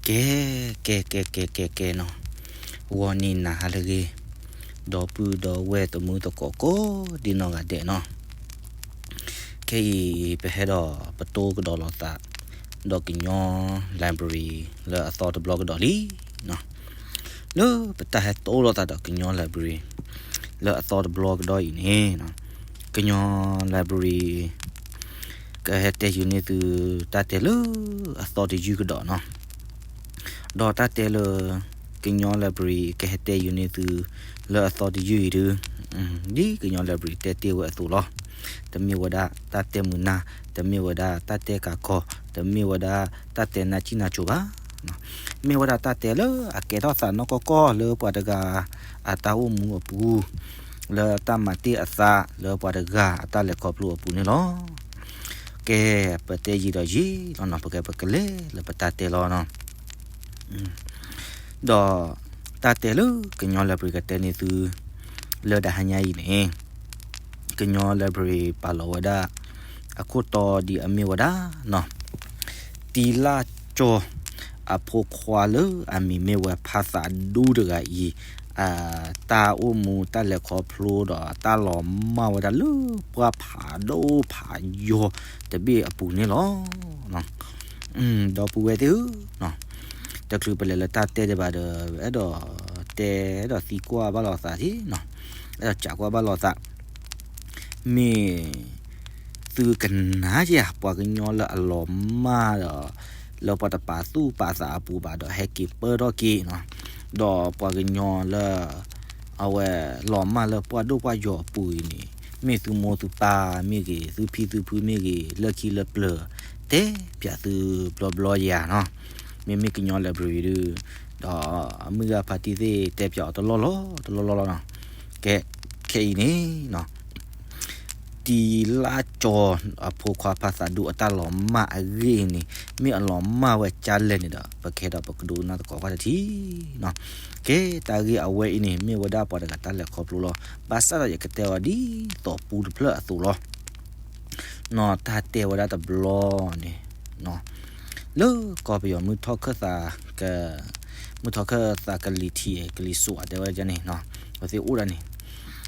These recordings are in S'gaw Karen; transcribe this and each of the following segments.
ကဲ ကဲ ကဲ ကဲ ကဲ ကဲနီၤ, ဂီၤနံၤနၤဟါလၢအဂ့ၤ, ဒီပုၢ်ဒီဝဲၢ်သမုၢ်သကိးကိးဒံနီၢ်ဂၤဒဲးနီၤ, ခဲအံၤပဟဲဒီးပတိၢ်ကဒီးလိာ်သး ဒီးကညီ library လၢအသီတဘျီကဒီးလံနီၤ, လၢပတၢ်ဟဲတိၢ်လိာ်သးဒီးကညီ library လၢအသီတဘျီကဒီးအံၤန့ၣ်, ကညီ library ကဟဲတဲဃုာ်န့ၢ်သုတၢ်တဲလၢအသီတယုၢ်ကဒီးနီၤ, ဒီးတၢ်တဲလၢ ကညီ library ကဟဲတဲဃုာ်န့ၢ်သု လၢအသီတယုၢ်အံၤဒုး, ဒ်ကညီ library တဲတ့ၢ်ဝဲအသိးလီၤ. တမ့ၢ်ဝဲဒၣ်တၢ်တဲမုာ်နၢ်, တမ့ၢ်ဝဲဒၣ်တၢ်တဲကၤကီၤ, တမ့ၢ်ဝဲဒၣ်တၢ်တဲနါစံၣ်နါစိၤဘၣ်. မ့ၢ်ဝဲဒၣ်တၢ်တဲလၢအကဲထီၣ်သးနီၢ်ကီၢ်ကီၢ်လၢပှၤတဂၤ အတၢ်အိၣ်မူအပူၤ, လၢတၢ်မၤတ့ၢ်အသး လၢပှၤတဂၤအတၢ်လဲၤခီဖျိအပူၤန့ၣ်လီၤ. ကဲ ပတဲယံာ်ဒီးယံာ်လီၤနီၤ, ပကဲပကလဲၤလၢပတၢ်တဲလီၤနီၤ. ဒီးတၢ်တဲလၢကညီ library ကတဲန့ၢ်သု လၢတဟါညါအံၤန့ၣ်, ကညီ library ပာ်လီၤဝဲဒၣ် အခိၣ်တီဒ်အမ့ၢ်ဝဲဒၣ်နီၤ, တံလၢကၠီၤ အဖိခွါလၢအမံၤမ့ၢ်ဝဲဖါသးဒူတဂၤအံၤ, တၢ်အိၣ်မူတၢ်လဲၤခီဖျိဒီးတၢ်လီၤမၢ်ဝဲဒၣ်လၢပှၢ်ဖးဒိၣ်ဖးယိာ်တဘ့ၣ်အပူၤန့ၣ်လီၤ. ဒီပုၢ်ဝဲၢ်သ့ၣ်ဧၢ, တချုးပလဲၤလၢတၢ်တဲဒံးဘၣ်ဒီး အဲၣ်ဒိးတဲ အဲၣ်ဒိးသံကွၢ်ဘၣ်လိာ်သးနီၤ, အဲၣ်ဒိးစံးကွၢ်ဘၣ်လိာ်သး, မ့ၢ်သုကနၣ်ယၤ ပှၤကညီလၢအလီၤမၢ်ဒီး လၢပှၤတပာ်သူၣ်ပာ်သးအပူၤဘၣ်ဒီး ဟဲက့ၤပၢၢ်ထီၣ်က့ၤနီၤ, ဒီးပှၤကညီလၢ အဝဲလီၤမၢ်လၢပှၢ်ဒိၣ်ပှၢ်ယိာ်အပူၤအံၤန့ၣ်, မ့ၢ်သုမိၢ်သုပၢ်မ့ၢ်ဂ့ၤ, သုဖံသုဖုမ့ၢ်ဂ့ၤ, လၢခံလၢပျၢၤ တဲပၠးသုဘျီဘျီယၤနီၤ. မ့မ့ၢ်ကညီ library ဒုး, ဒီးအမုၢ်ဂၤဖါတံၢ်သ့ၣ်တဲပၠးအီၤတလီၢ်လီၢ် တလီၢ်လီၢ်လီၤနီၤ. ကဲ, ခဲအံၤန့ၣ် တံလၢကၠီၤ အဖိခွါဖါသးဒူအတၢ်လီၤမၢ်အဂ့ၢ်အံၤန့ၣ် မ့ၢ်အလီၤမၢ်ဝဲကၢ်လဲၣ်န့ၣ်ဒီး ပကဟဲဒီးပကဒိကနၣ်သကိးကွၢ်တထံၣ်နီၤ. ကဲ, တၢ်ဂ့ၢ်အဝဲအံၤန့ၣ် မ့ၢ်ဝဲဒၣ်ပှၤတဂၤတၢ်လဲၤခီဖျိလီၤ. ဘၣ်ဆၣ်ဒီးယကတဲအီၤဒ်သိးပူတဖျၢၣ်အသိးလီၤ. နီၤ, တၢ်တဲဝဲဒၣ်တဘျီန့ၣ် လၢကီၢ်ပယီၤမုၢ်ထီၣ်ခၢၣ်သး မုၢ်ထီၣ်ခၢၣ်သးကလံၤထံးကလံၤစိး တဲဝဲဒ်န့ၣ်, ပသ့ၣ်အိၣ်ဒၣ်န့ၣ်,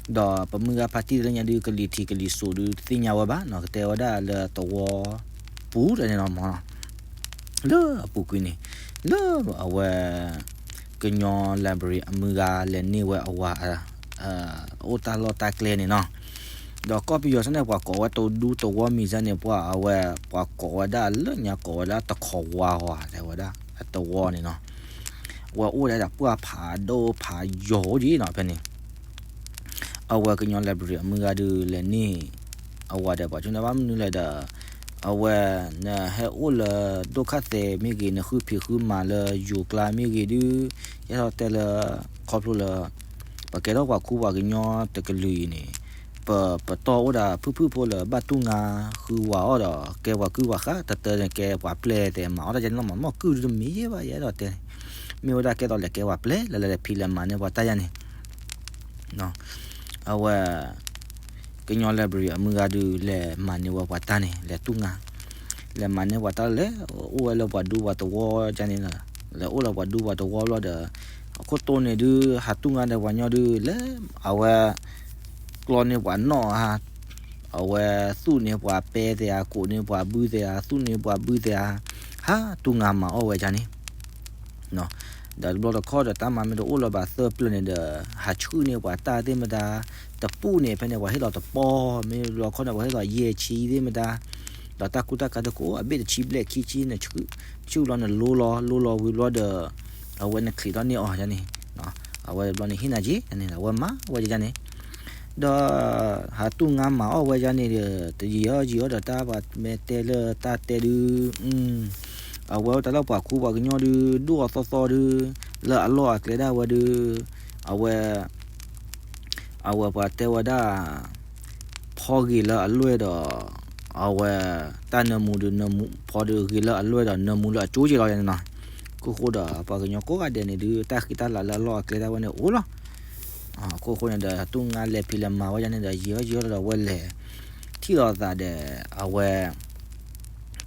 ဒီးပမုၢ်ဂၤဖါတံၢ်လၢညါဒုး ကလံၤထံးကလံၤစိးဒုး တသ့ၣ်ညါဝဲဘၣ်နီၤ, ကတဲဝဲဒၣ်လၢသဝီပူၤဒ်န့ၣ်လီၤမး. လၢအပူၤကွံာ်န့ၣ် လၢအဝဲ ကညီ library အမုၢ်ဂၤလဲၤန့ၢ်ဝဲအဝၤ အိၣ်တၢ်လီၢ်တၢ်ကျဲန့ၣ်နီၤ. ဒီးကီၢ်ပယီၤစ့ၢ်န့ၣ် ပှၤကိးဝဲတဒူသဝီမံၤစ့ၢ်န့ၣ် ပှၤအဝဲ ပှၤကိးဝဲဒၣ်လၢညါကိးဝဲဒၣ်တခီဝါဝၤ တဲဝဲဒၣ် အသဝီန့ၣ်နီၤ. ဝဲအိၣ်ဒၣ်ဒီးပှၢ်ဖးဒိၣ်ဖးယိာ်အိၣ်ဒံးနီၤ ဖဲန့ၣ် အဝဲကညီ library အမုၢ်ဂၤဒုးလဲၤန့ၢ် အဝၤဒီး ပှၤဆိန့ၢ်ဘၣ်မနုၤလဲၣ်ဒီး အဝဲ နဟဲအိၣ်လၢဒိၣ်ခၣ်သဲးမ့ၢ်ဂ့ၤ နဃုဖံးဃုမၤလၢယိၤကျါမ့ၢ်ဂ့ၤဒုး ယဲထီၣ်တဲလၢ ခီဖျိလၢ ပကဲထီၣ်ပှၤခူပှၤကညီတကလုာ်အံၤန့ၣ် ပပတီၢ်အိၣ်ဒၣ်ဖုၣ်ဖုၣ်ဖိလၢဘၣ်တူၢ်ငါဃုဝၤအီၣ်ဒီး ကဲပှၤကုၢ်ပှၤဃါ တတၢန့ၣ် ကဲပှၤပျဲၢ်သဲးမၤအီၣ်တၢ်ကန့ၣ်လီၤမး မ့ၢ်ကုၢ်ဒုးတမ့ၢ်ယဲဘၣ် ယအဲၣ်ဒိးတဲန့ၣ် မ့ၢ်ဝဲဒၣ်ကဲသိးလဲၤကဲပှၤပျဲၢ် လဲၤလဲၤလဲၤဖံးလဲၤမၤန့ၢ်ပှၤတၢ်ယါန့ၣ် အဝဲ ကညီ library အမုၢ်ဂၤဒုး လဲၤမၤန့ၢ်ဝဲပှၤတၢ်န့ၣ် လဲၤတူၢ်ငါ လဲၤမၤန့ၢ်ပှၤတၢ်လဲၤ အိၣ်ဝဲလၢပှၤဒူပှၤသဝီယါန့ၣ်လီၤ. လဲၤအိၣ်လၢပှၤဒူပှၤသဝီဘျီဒီး အခိၣ်တိန့ၣ်ဒုး ဟးတူၢ်ငါဒီးပှၤညီဒုး လဲၤ အဝဲ ကျီန့ၢ်ပှၤနီၣ်ဧါ အဝဲသူၣ်န့ၢ်ပှၤပဲသဲးဧါ ကိးန့ၢ်ပှၤဘုသဲးဧါ သူၣ်န့ၢ်ပှၤဘုသဲးဧါ ဟးတူၢ်ငါမၤအီၣ်ဝဲယါန့ၣ် ဒီးတဘျီတခီၣ်ဒီးတၢ်မၤမ့ၢ်တအိၣ်လၢၤဘၣ်သၢပျၢၤန့ၣ်ဒီး ဟးဆှုၣ်န့ၢ်ပှၤတၢ်သ့ၣ်မတၤ တပူၣ်န့ၣ် ဖဲန့ၣ် ပှၤဟ့ၣ်လီၤတပီၢ် မ့ၢ်တဘျီတခီၣ်န့ၣ် ပှၤဟ့ၣ်လီၤယဲၢ်ဆံသ့ၣ်မတၤ ဒီးတၢ်ကူတၢ်ကၤတကိး အဘ့ၣ်တဆံဘျဲၣ်ခံဆံန့ၣ် ဆှုၣ်လီၤန့ၣ်လိလီၤ လိလီၤဝံၤဘျီဒီး အဝဲန့ၣ်ချံးထီၣ်န့ၢ်အီၤယါန့ၣ် အဝဲတဘျီန့ၣ်ဟ့ၣ်နၤက့ အဝဲမၤဝဲယါန့ၣ် ဒီး ဟးတူၢ်ငါမၤအီၣ်ဝဲယါန့ၣ်ဒီး တယံာ်အီၣ်ယံာ်အီၣ်ဒီးတၢ်ပှၤမ့ၢ်တဲလၢတၢ်တဲဒုး အဝဲအိၣ်တၢ်လၢပှၤခူပှၤကညီဒုး ဒိၣ်အီၤသီသီဒုး လၢအလီၢ်အကျဲဒၣ်ဝဲဒုး အဝဲ အဝဲပှၤတဲဝဲဒၣ် ဖီဂ့ၤလၢအလွဲၢ်ဒီး အဝဲ တၢ်နၢမူဒုး နၢမူဖီဒုးဂ့ၤလၢအလွဲၢ်ဒီး နၢမူလၢအကၠိက့ၤလီၤန့ၣ်နီၤ. အခိၣ်ဃိဒီး ပှၤကညီကိးဂၤဒဲးန့ၣ်ဒုး တၢ်ဃံတၢ်လၤလၢအလီၢ်အကျဲဒၣ်ဝဲန့ၣ်အိၣ်လီၤ. အခိၣ်ဃိန့ၣ်ဒီး တူၢ်ငါလဲၤဖံးလဲၤမၤဝဲယါန့ၣ်ဒီး ယံာ်အီၣ်ယံာ်အီၣ်ဒီး အဝဲလဲၤထံၣ်လိာ်သးဒီး အဝဲ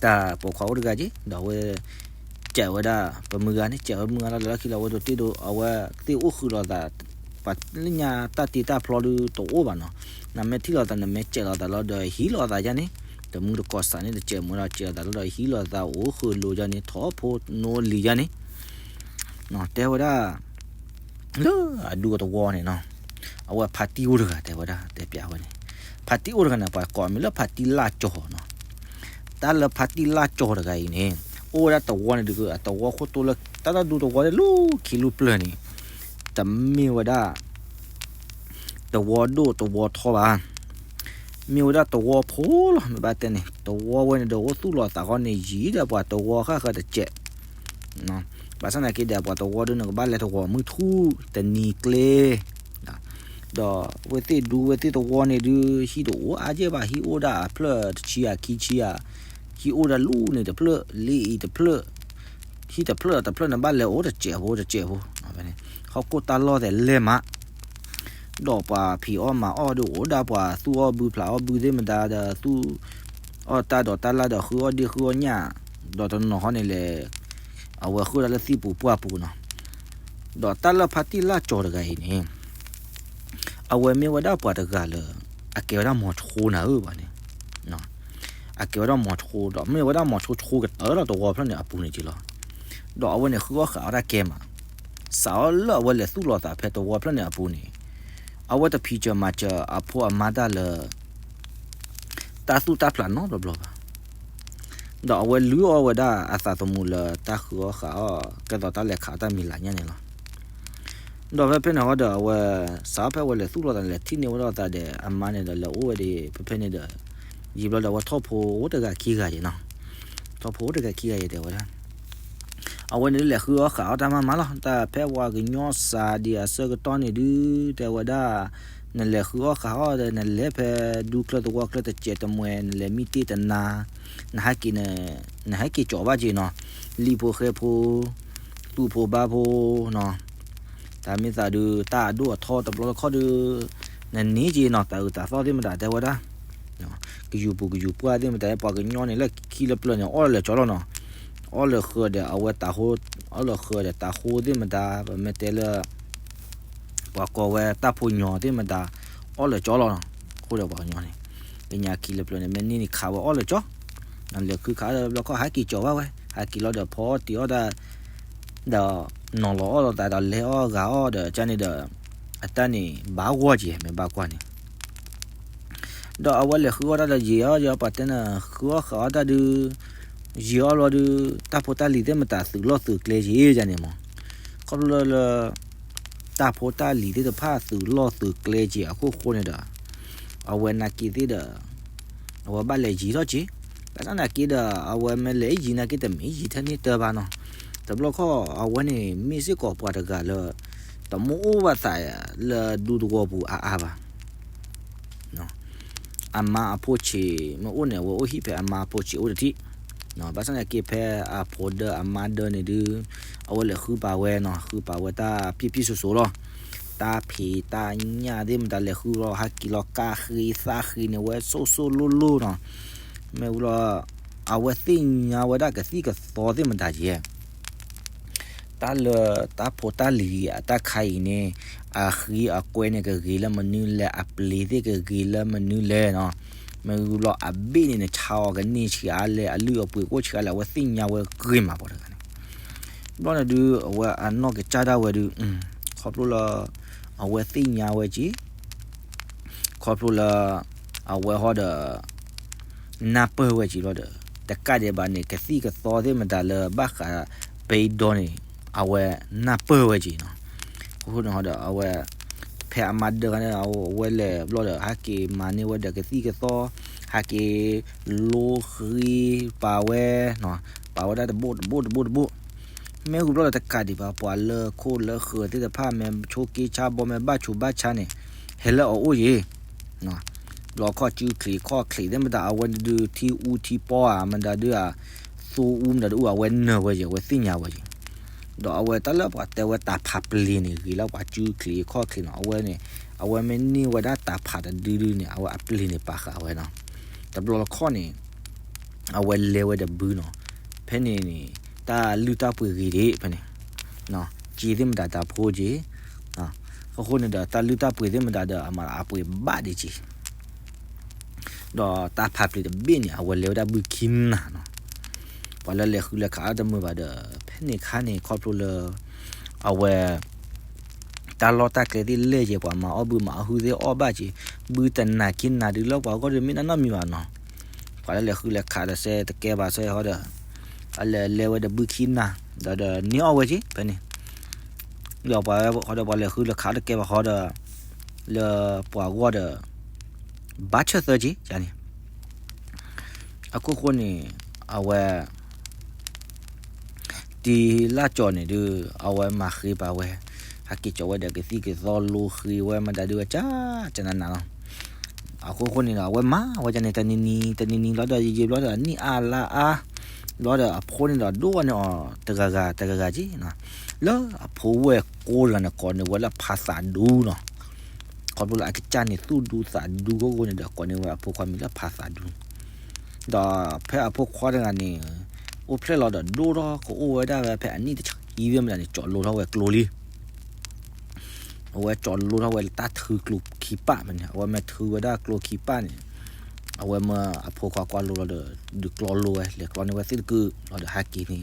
တၢ်ပိာ်ခွါအိၣ်တဂၤက့ၤ ဒီးအဝဲ ကဲးဝဲဒၣ်ပမုၢ်ဂၤန့ၣ် ကဲးဝဲမုၢ်ဂၤလီၤ လဲၤလီၢ်ခံလီၤ အဝဲဒိးတ့ဒိး အဝဲသ့ၣ်အိၣ်ဃုာ်လိာ်သး ပှၤလၢညါတၢ်တ့တၢ်ဖျီဒုးတအိၣ်ဘၣ်နီၤ. နမ့ၢ်ထံၣ်လိာ်သး နမ့ၢ်ကဲးလိာ်သးလီၤဒီးဟံးလိာ်သးယါန့ၣ်, တမုၢ်တကိးစးန့ၣ် တကဲးမုၢ်ဒီးကဲးလိာ်သးလီၤဒီးဟံးလိာ်သးအိၣ်ဃုာ်လိာ်ယါန့ၣ် ထီၣ်ဖိနိလံၤယါန့ၣ် တဲဝဲဒၣ် လၢအဒူအသဝီန့ၣ်နီၤ, အဝဲဖါတံၢ်အိၣ်တဂၤတဲဝဲဒၣ် တဲပျးဝဲန့ၣ်, ဖါတံၢ်အိၣ်တဂၤန့ၣ် ပှၤကိးအမံၤလၢဖါတံၢ်လၢ်ကၠီၤနီၤ. တၢ်လၢဖါတံၢ်လၢ်ကၠီၤတဂၤအံၤန့ၣ် အိၣ်ဝဲဒၣ်သဝီန့ၣ်ဒုး အသဝီခိၣ်တိလၢ တၢ်လၢဒူသဝီလၢလီၢ်ခံလီၢ်ပျၢၤန့ၣ် တမ့ၢ်ဝဲဒၣ် သဝီဒိၣ်သဝီထီဘၣ်, မ့ၢ်ဝဲဒၣ်သဝီဖိလီၤ. မ့ၢ်ဘၣ်တဲန့ၣ် သဝီဝဲန့ၣ်ဒီးအိၣ်သူၣ်လီၤသးဃီန့ၣ် ယံၤဒီးပှၤသဝီဃၣ်ဃၢၤတစဲး, ဘၣ်ဆၣ်သနာ်က့ဒီး ပှၤသဝီဒုးန့ၣ် ကဘၣ်လဲၤသဝီမုၢ်ထူၣ်တနံၤကျဲ ဒီးအဝဲသ့ၣ်ဒူဝဲသ့ၣ်သဝီန့ၣ်ဒုး ဟံၣ်တအိၣ်အါကဲဘၣ်, ဟံၣ်အိၣ်ဒၣ်အဖျၢၣ်တဆံဧါခံဆံဧါ, ဟံၣ်အိၣ်ဒၣ်လူၤန့ၣ်တဖျၢၣ်, လ့အံၤတဖျၢၣ်, ဟံၣ်တဖျၢၣ်ဒီးတဖျၢၣ်န့ၣ် ဘၣ်လဲၤအိၣ်တစဲးဖိတစဲးဖိ, ဟီၣ်ခိၣ်တၢ်လီၢ်သဲးလဲၢ်မး ဒီးပှၤဖံးအီၣ်မၤအီၣ်ဒုး အိၣ်ဒၣ်ပှၤသူၣ်အီၣ်ဘုဖျးအီၣ်ဘုသ့ၣ်မတၤဒီး သူၣ်အီၣ်တၢ်ဒိးတၢ်လၢ်ဒီး ဃုအီၣ်ဒ့ၣ်ဃုအီၣ်ညၣ်, ဒီးတနီၤဟီန့ၣ်လဲၣ် အဝဲဃုဒၣ်လၢသံၣ်ပူၤပှၢ်ပူၤနီၤ. ဒီးတၢ်လၢဖါတံၢ်လၢ်ကၠီၤတဂၤအံၤန့ၣ် အဝဲမ့ၢ်ဝဲဒၣ်ပှၤတဂၤလၢ အကဲဝဲဒၣ်မီၤထူနၤဧၢဘၣ်န့ၣ် အကဲဝဲဒၣ်မီၤထူဒီး မ့ၢ်ဝဲဒၣ်မီၤထူတဃိကတၢၢ်လီၤသဝီဖျၢၣ်န့ၣ်အပူၤန့ၣ်က့လီၤ. ဒီးအဝဲန့ၣ်ဃုအီၣ်ဃးအီၣ်တၢ်ကဲမး, စးအီၤလၢအဝဲလဲၤသူၣ်လီၤသးဖဲသဝီဖျၢၣ်န့ၣ်အပူၤန့ၣ်, အဝဲတဖံးစၢၤမၤစၢၤအဖိအမါတၢ်လၢ တၢ်သူၣ်တၢ်ဖျးနီတဘျီဘၣ်. ဒီးအဝဲလုၢ်အီၣ်ဝဲဒၣ်အသးသမူလၢတၢ်ဃုအီၣ်ဃးအီၣ် ကဲသိးတၢ်လဲၤခးအီၣ်တၢ်မံၤလၤညါန့ၣ်လီၤ. ဒီးဖဲဖဲန့ၣ်ဟီဒီး အဝဲစးဖဲအဝဲလဲၤသူၣ်လီၤသးန့ၣ် လဲၤထံၣ်န့ၢ်ဝဲဒၣ်သးဒီး အမါန့ၣ်ဒီးလဲၤအိၣ်ဝဲဒၣ် ဖဲဖဲန့ၣ်ဒီး ယံာ်ဘျီဒီးအဝဲထီၣ်ဖိအိၣ်တဂၤခံဂၤယဲနီၤ, ထီၣ်ဖိအိၣ်တဂၤခံဂၤယဲတဲဝဲဒၣ် အဝဲန့ၣ်ဒုးလဲၤဃုအီၣ်ဃးအီၣ်တၢ်မးမးလီၤ. တၢ်ဖဲပှၤကညီစးဒံးအဆၢကတီၢ်န့ၣ်ဒုး တဲဝဲဒၣ် နလဲၤဃုအီၣ်ဃးအီၣ်ဒီး နလဲၤဖဲဒူချၢသဝီချၢတစဲးတမှဲၤ နလဲၤမံတ့ၢ်တနၤ, နဟဲက့ၤန့ၣ် နဟဲက့ၤကၠီၤဘၣ်က့ၤနီၤ, လံၣ်ဖိဃဲဖိ သူၣ်ဖိဘါဖိနီၤ, တၢ်မ့ၢ်သးဒုး တၢ်အဒိၣ်အထီတဘျီတခီၣ်ဒုး နန့ၢ်က့ၤနီၤ တၢ်အုးတၢ်သီၣ်သ့ၣ်မတၤတဲဝဲဒၣ် ကယူၤပူၤကယူၤပှၢ်သ့ၣ်မတၤ ပှၤကညီန့ၣ်လၢခံလၢပျၢၤန့ၣ် အီၣ်လၢာ်ကၠီလီၤနီၤ, အီၣ်လၢာ်ဃၢၤဒီးအဝဲတၢ်ဟိ, အီၣ်လၢာ်ဃၢၤဒီးတၢ်ဟိသ့ၣ်မတၤ ပမ့ၢ်တဲလၢ ပှၤကိးဝဲတၢ်ဖိညီသ့ၣ်မတၤ အီၣ်လၢာ်ကၠီလီၤနီၤ, အဃိဒီးပှၤကညီန့ၣ် လၢညါခံလၢပျၢၤန့ၣ် မ့ၢ်န့ၢ်န့ၣ်ခးဝဲအီၣ်လၢာ်ကၠီ, လဲၤခုခးဒီးဘျီခီၣ်ဟဲက့ၤကၠီၤဘၣ်ဝဲ ဟဲက့ၤလီၤဒီးဖီအီၣ်တ့ၤအီၣ်ဒၣ် ဒီးနီၤလီၤအီၣ်လီၤသးဒီးလဲၤအီၣ်ဂာ်အီၣ်ဒီးကန့ၣ်ဒီး အတၢ်န့ၣ်ဘၣ်ဂီၢ်က့ၤ မ့ၢ်ဘၣ်ကွၢ်န့ၣ် ဒီးအဝဲလဲၤဃုအီၣ်တၢ်ဒီးယံာ်အီၣ်ယံာ်အီၣ်ပှၤတဲနၤ ဃုအီၣ်ဃးအီၣ်တၢ်ဒုး ယံာ်အီၣ်ဘျီဒုး တၢ်ဖိတၢ်လံၤသ့ၣ်မတၤသုးလီၢ်သုးကျဲက့ၤယါန့ၣ်မး, ခီဖျိလၢ တၢ်ဖိတၢ်လံၤသ့ၣ်တဖၣ်သုးလီၢ်သုးကျဲက့ၤအခိၣ်ဃိန့ၣ်ဒီး အဝဲနာ်က့သ့ၣ်ဒီး အဝဲဘၣ်လဲၤယံၤထီၣ်က့ၤ, ဘၣ်ဆၣ်နာ်က့ဒီး အဝဲမ့ၢ်လဲၤယံၤနာ်က့တမ့ၢ်ယံၤထဲန့ၣ်တၢ်ဘၣ်နီၤ, တဘျီခီၣ်အဝဲန့ၣ်မ့ၢ်စ့ၢ်ကီးပှၤတဂၤလၢ တမ့ၢ်အိၣ်ဘၣ်သးလၢဒူသဝီပူၤအါအါဘၣ် အမါအဖိဆံးမ့ၢ်အိၣ်န့ၣ် အဝဲအိၣ်ဟံၣ်ဖဲအမါအဖိဆံးအိၣ်တထံၣ်, ဘၣ်ဆၣ်သနာ်က့ဖဲအဖိဒၢအမါဒၢန့ၣ်ဒုး အဝဲလဲၤဃုပာ်ဝဲနီၤ ဃုပာ်ဝဲတၢ်ပြည့်ပြည့်စုံစုံလီၤ, တၢ်ဖံးတၢ်ညၣ်သ့ၣ်မတၤလဲၤဃုလီၤ ဟဲက့ၤလီၤကါဃ့သၣ်ဃ့န့ၣ်ဝဲစိၣ်စိၣ်လိၣ်လိၣ်နီၤ, မ့ၢ်ဝံၤလီၤ အဝဲသ့ၣ်ညါဝဲဒၣ်ကသံၣ်ကသီသ့ၣ်မတၤက့ၤ တၢ်လၢတၢ်ဖိတၢ်လံၤအတၢ်ခါအံၤန့ၣ် အဃံအကွဲန့ၣ်ကဂ့ၤလၢမနုၤလဲၣ် အပျ့ၤသ့ၣ်ကဂ့ၤလၢမနုၤလဲၣ်နီၤ, မ့ၢ်ဝံၤလီၤအဘ့ၣ်န့ၣ် နဆါအီၤကန့ၢ်ဆံးအါလဲၣ် အလုၢ်အပှ့ၤကအိၣ်ဆံးအါလဲၣ် အဝဲသ့ၣ်ညါဝဲဂ့ၤမးပှၤတဂၤန့ၣ်, ဘျီန့ၣ်ဒုး အဝဲအနီၢ်ကစၢ်ဒၣ်ဝဲဒုး ခီဖျိလၢ အဝဲသ့ၣ်ညါဝဲက့ၤ ခီဖျိလၢ အဝဲဟီဒီး နၢ်ပၢၢ်ဝဲက့ၤလီၤဒီး တကးဒံးဘၣ်န့ၣ် ကသံၣ်ကသီသ့ၣ်မတၤလၢဘၣ်ဃးပ့ၤဒီန့ၣ် အဝဲနၢ်ပၢၢ်ဝဲက့ၤနီၤ, အဃိန့ၣ်ဟီဒီး အဝဲ ဖဲအမါဒၢဂၤန့ၣ် အဝဲလဲၤဘျီဒီး ဟဲက့ၤမၤန့ၢ်ဝဲဒီးကသံၣ်ကသီ ဟဲက့ၤလိဃံပာ်ဝဲ ပာ်ဝဲဒၣ်တဘိတဘိတဘိတဘိ မ့ၢ်ဝံၤဘျီဒီးတကးဒံးဘၣ် ပှၤလၢခိၣ်လၢဃၢၤသ့ၣ်တဖၣ် မ့ၢ်ဆိးက့ဆါဘီ မ့ၢ်ဘၣ်ဆူးဘၣ်ဆါန့ၣ် ဟဲလၢအအိၣ်ယ့ၤ ဘျီခီၣ်စုချံးခီၣ်ချံးသ့ၣ်မတၤ အဝဲဒုးထံအူထံပီဧါ မတၤဒုးဧါ သိအူမတၤဒုး အဝဲနၢၤဝဲယ့ၤ အဝဲသ့ၣ်ညါဝဲယ့ၤ ဒီးအဝဲတၢ်လၢပှၤတဲဝဲတၢ်ဖးပျ့ၤန့ၣ် ဂ့ၤလၢပှၤစုချံးခီၣ်ချံးနီၤ အဝဲန့ၣ် အဝဲမ့ၢ်န့ၢ်ဝဲဒၣ်တၢ်ဖးတဒုဒုန့ၣ် အဝဲအပျ့ၤန့ၣ်ပာ်ဃာ်ဝဲနီၤ တဘျီလၢခီၣ်န့ၣ် အဝဲလဲၤဝဲဒီးဘုနီၤ ဖဲန့ၣ်န့ၣ် တၢ်လုၢ်တၢ်ပှ့ၤဂ့ၤဒံးဖဲန့ၣ်, က့ၤသ့ၣ်မတၤတၢ်ဖိက့ၤ, အဃိဃိန့ၣ်ဒီး တၢ်လုၢ်တၢ်ပှ့ၤသ့ၣ်မတၤဒီး အမၤအပှ့ၤဘၣ်ဒံးက့ၤ ဒီးတၢ်ဖးပျံၤတဘ့ၣ်န့ၣ် အဝဲလဲၤဝဲဒၣ်ဘုခံနၤနီၤ. ပှၤလၢလဲၤဃုလဲၤခးအီၣ်တမုာ်ဘၣ်ဒီး ဖဲန့ၣ်ခါန့ၣ် ခီဖျိလၢ အဝဲ တၢ်လီၢ်တၢ်ကျဲသ့ၣ်လဲၢ်က့ၤ ပှၤမၤအီၣ်ဘုမၤအီၣ်ဟုသ့ၣ်အီၣ်ဘၣ်က့ၤ, ဘုတနာ်က့နၤဒုးလၢပှၤဂီၢ်ဒီးမ့ၢ်တၢ်နီတမံၤဘၣ်နီၤ. ပှၤလၢလဲၤဃုလဲၤခးဒီးစဲတကဲဘၣ်စဲဟီဒီး အလဲၤလဲၤဝဲဒီးဘုခံနၤ ဒီးဒီးန့ၢ်အီၣ်ဝဲက့ၤဖဲန့ၣ် ဒီးပှၤဟီဒီးပှၤလဲၤဃုလဲၤခးတကဲဘၣ်ဟီဒီး လၢပှၤဂီၢ်ဒီး ဘၣ်ဆၢသၢက့ၤယါန့ၣ် အခိၣ်ဃိန့ၣ် အဝဲ တံၤလၢကၠီၤန့ၣ်ဒုး အဝဲမၤဃ့ပာ်ဝဲ ဟဲက့ၤကၠီၤဝဲဒီးကသံၣ်ကသီလိဃ့ဝဲမတၤဒုးဝဲကၠၢ်ကၠၢ်နးနးလီၤ. အခိၣ်ဃိန့ၣ်ဒီး အဝဲမၤဝဲဒ်န့ၣ် တနံၤနံၤ တနံၤနံၤလီၤဒီးယံာ်ယံာ်ဘျီဒီး နံၣ်အါလါအါ ဘျီဒီးအဖိန့ၣ်ဒီးဒိၣ်ဝဲန့ၣ်အီၤ တဂၤဂၤတဂၤဂၤက့ၤနီၤ. လၢအဖိဝဲၢ်ကိးတဂၤန့ၣ် ကိးန့ၢ်ဝဲလၢဖါသးဒူနီၤ. ခီဖျိလၢအကစၢ်န့ၣ်သူၣ်ဒူသးဒူအခိၣ်ဃိန့ၣ်ဒီး ကိးန့ၢ်ဝဲအဖိခွါမံၤလၢဖါသးဒူ ဒီးဖဲအဖိခွါတဂၤန့ၣ် အိၣ်ဖျဲၣ်လီၤဒီးဒိၣ်ထီၣ်ကအိၣ်ဝဲဒၣ်ဝဲဖဲအနံၣ်တဆံသ့ၣ်မတၤန့ၣ် ကၠီၤလိထီၣ်ဝဲကျိလံ. အဝဲကၠီၤလိထီၣ်ဝဲလၢတၢ်ထုကျိခံပၢ်ဖဲန့ၣ် အဝဲမ့ၢ်ထုဝဲဒၣ်ကျိခံပၢ်န့ၣ် အဝဲမၢအဖိခွါကွၢ်လိလီၤဒီး ဒုးကျီလိဝဲ လဲၤကျီန့ၢ်ဝဲသ့ၣ်တကုာ်လီၤဒီး ဟဲက့ၤန့ၣ်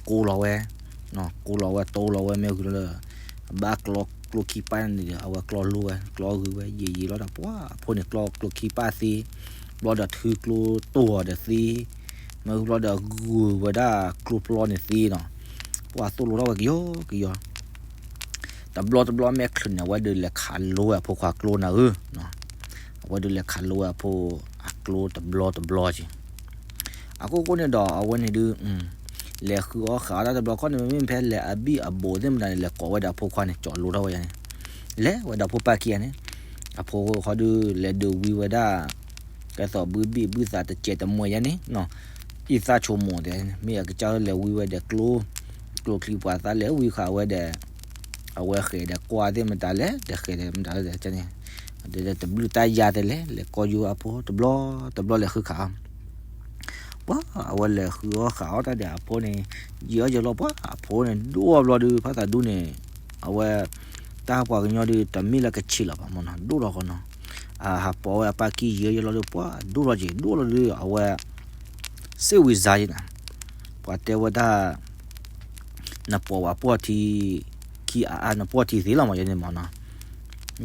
ကိးလီၤဝဲ ကိးလီၤဝဲတိလီၤဝဲမ့ၢ်ဂ့ၤလီၤဒီး ဘၣ်ကျီကျိခံပၢ်န့ၣ်ဒီး အဝဲကျီလိဝဲ ကျီဂုာ်ဝဲ ယံာ်ယံာ်လီၤဒီး ပှၤအဖိန့ၣ်ကျီကျိခံပၢ်သ့ ဘျီဒီးထုကျိတိၢ်အီၤဒီးသ့ မ့ၢ်ဂ့ၤဘျီဒီးဂုာ်ဝဲဒၣ်ကျိပျီန့ၣ်သ့နီၤ. ပှၤသိၣ်လိထီၣ်ဝဲကယီကယီ တဘျီတဘျီမ့ၢ်ချုးန့ၣ် အဝဲဒုးလဲၤခးလိဝဲအဖိခွါကျိနၤဧၢ, အဝဲဒုးလဲၤခးလိဝဲအဖိအကျိတဘျီတဘျီက့ၤ. အခိၣ်ဃိန့ၣ်ဒီးအဝဲန့ၣ်ဒုး လဲၤဃုအီၣ်ဃးအီၣ်တၢ်တဘျီခီန့ၣ် မ့မ့ၢ်ဖဲလဲၤအဘံၣ်အဘိးသ့ၣ်မတၤန့ၣ် လဲၤကိးဝဲဒီးအဖိခွါန့ၣ် ကၠီၤလိထီၣ်ဝဲယါန့ၣ် လဲၤဝဲဒီးဖိပၢ်ခံဂၤန့ၣ် အဖိဃီဒုးလဲၤဒုးဝံဝဲဒၣ် ကဲသိးဘုဘံၣ်ဘုသးတစဲးတမှဲယါန့ၣ် အံသၣ်ဆိမိၣ်တဲ မ့ၢ်အကစၢ်လဲၤဝံဝဲဒီးကျိ ကျိချံပှၤသၣ်လဲၤဝံဃာ်ဝဲဒီး အဝဲဃဲၤဒီးကွၢ်သ့ၣ်မတၤလဲၣ် ဒီးဃဲၤဒီးမတၤလဲၣ်န့ၣ် ဒီးတဘျုးတၢ်ယါတဲလဲၣ် လဲၤကိးယိအဖိတဘျီ တဘျီလဲၤဃုခးအီၣ် ပှၤအဝဲလဲၤဃုအီၣ်ဃးအီၣ်တၢ်ဒီး အဖိန့ၣ် ယံာ်အီၣ်ယံာ်လီၤ ပှၤအဖိန့ၣ် ဒိၣ်အီၣ်ဘျီဒုး ဖါသးဒူန့ၣ် အဝဲ တၢ်ပှၤကညီဒုး တမ့ၢ်လၢကဆံးလီၤဘၣ်မနီၤ ဒိၣ်ထီၣ်ဃီနီၤ အဟးပိာ်ဝဲအပၢ်ခံယံာ်ယံာ်လီၤဒုး ပှၤဒိၣ်ထီၣ်က့ၤ ဒိၣ်လီၤဒုး အဝဲ စ့ၣ်ဝံၤစါယဲနၤ ပှၤတဲဝဲဒၣ် နပိာ်ဝဲပှီၢ်ထံ ခံအအါ နပှီၢ်ထံသ့လီၤမး ယဲန့ၣ်မနီၤ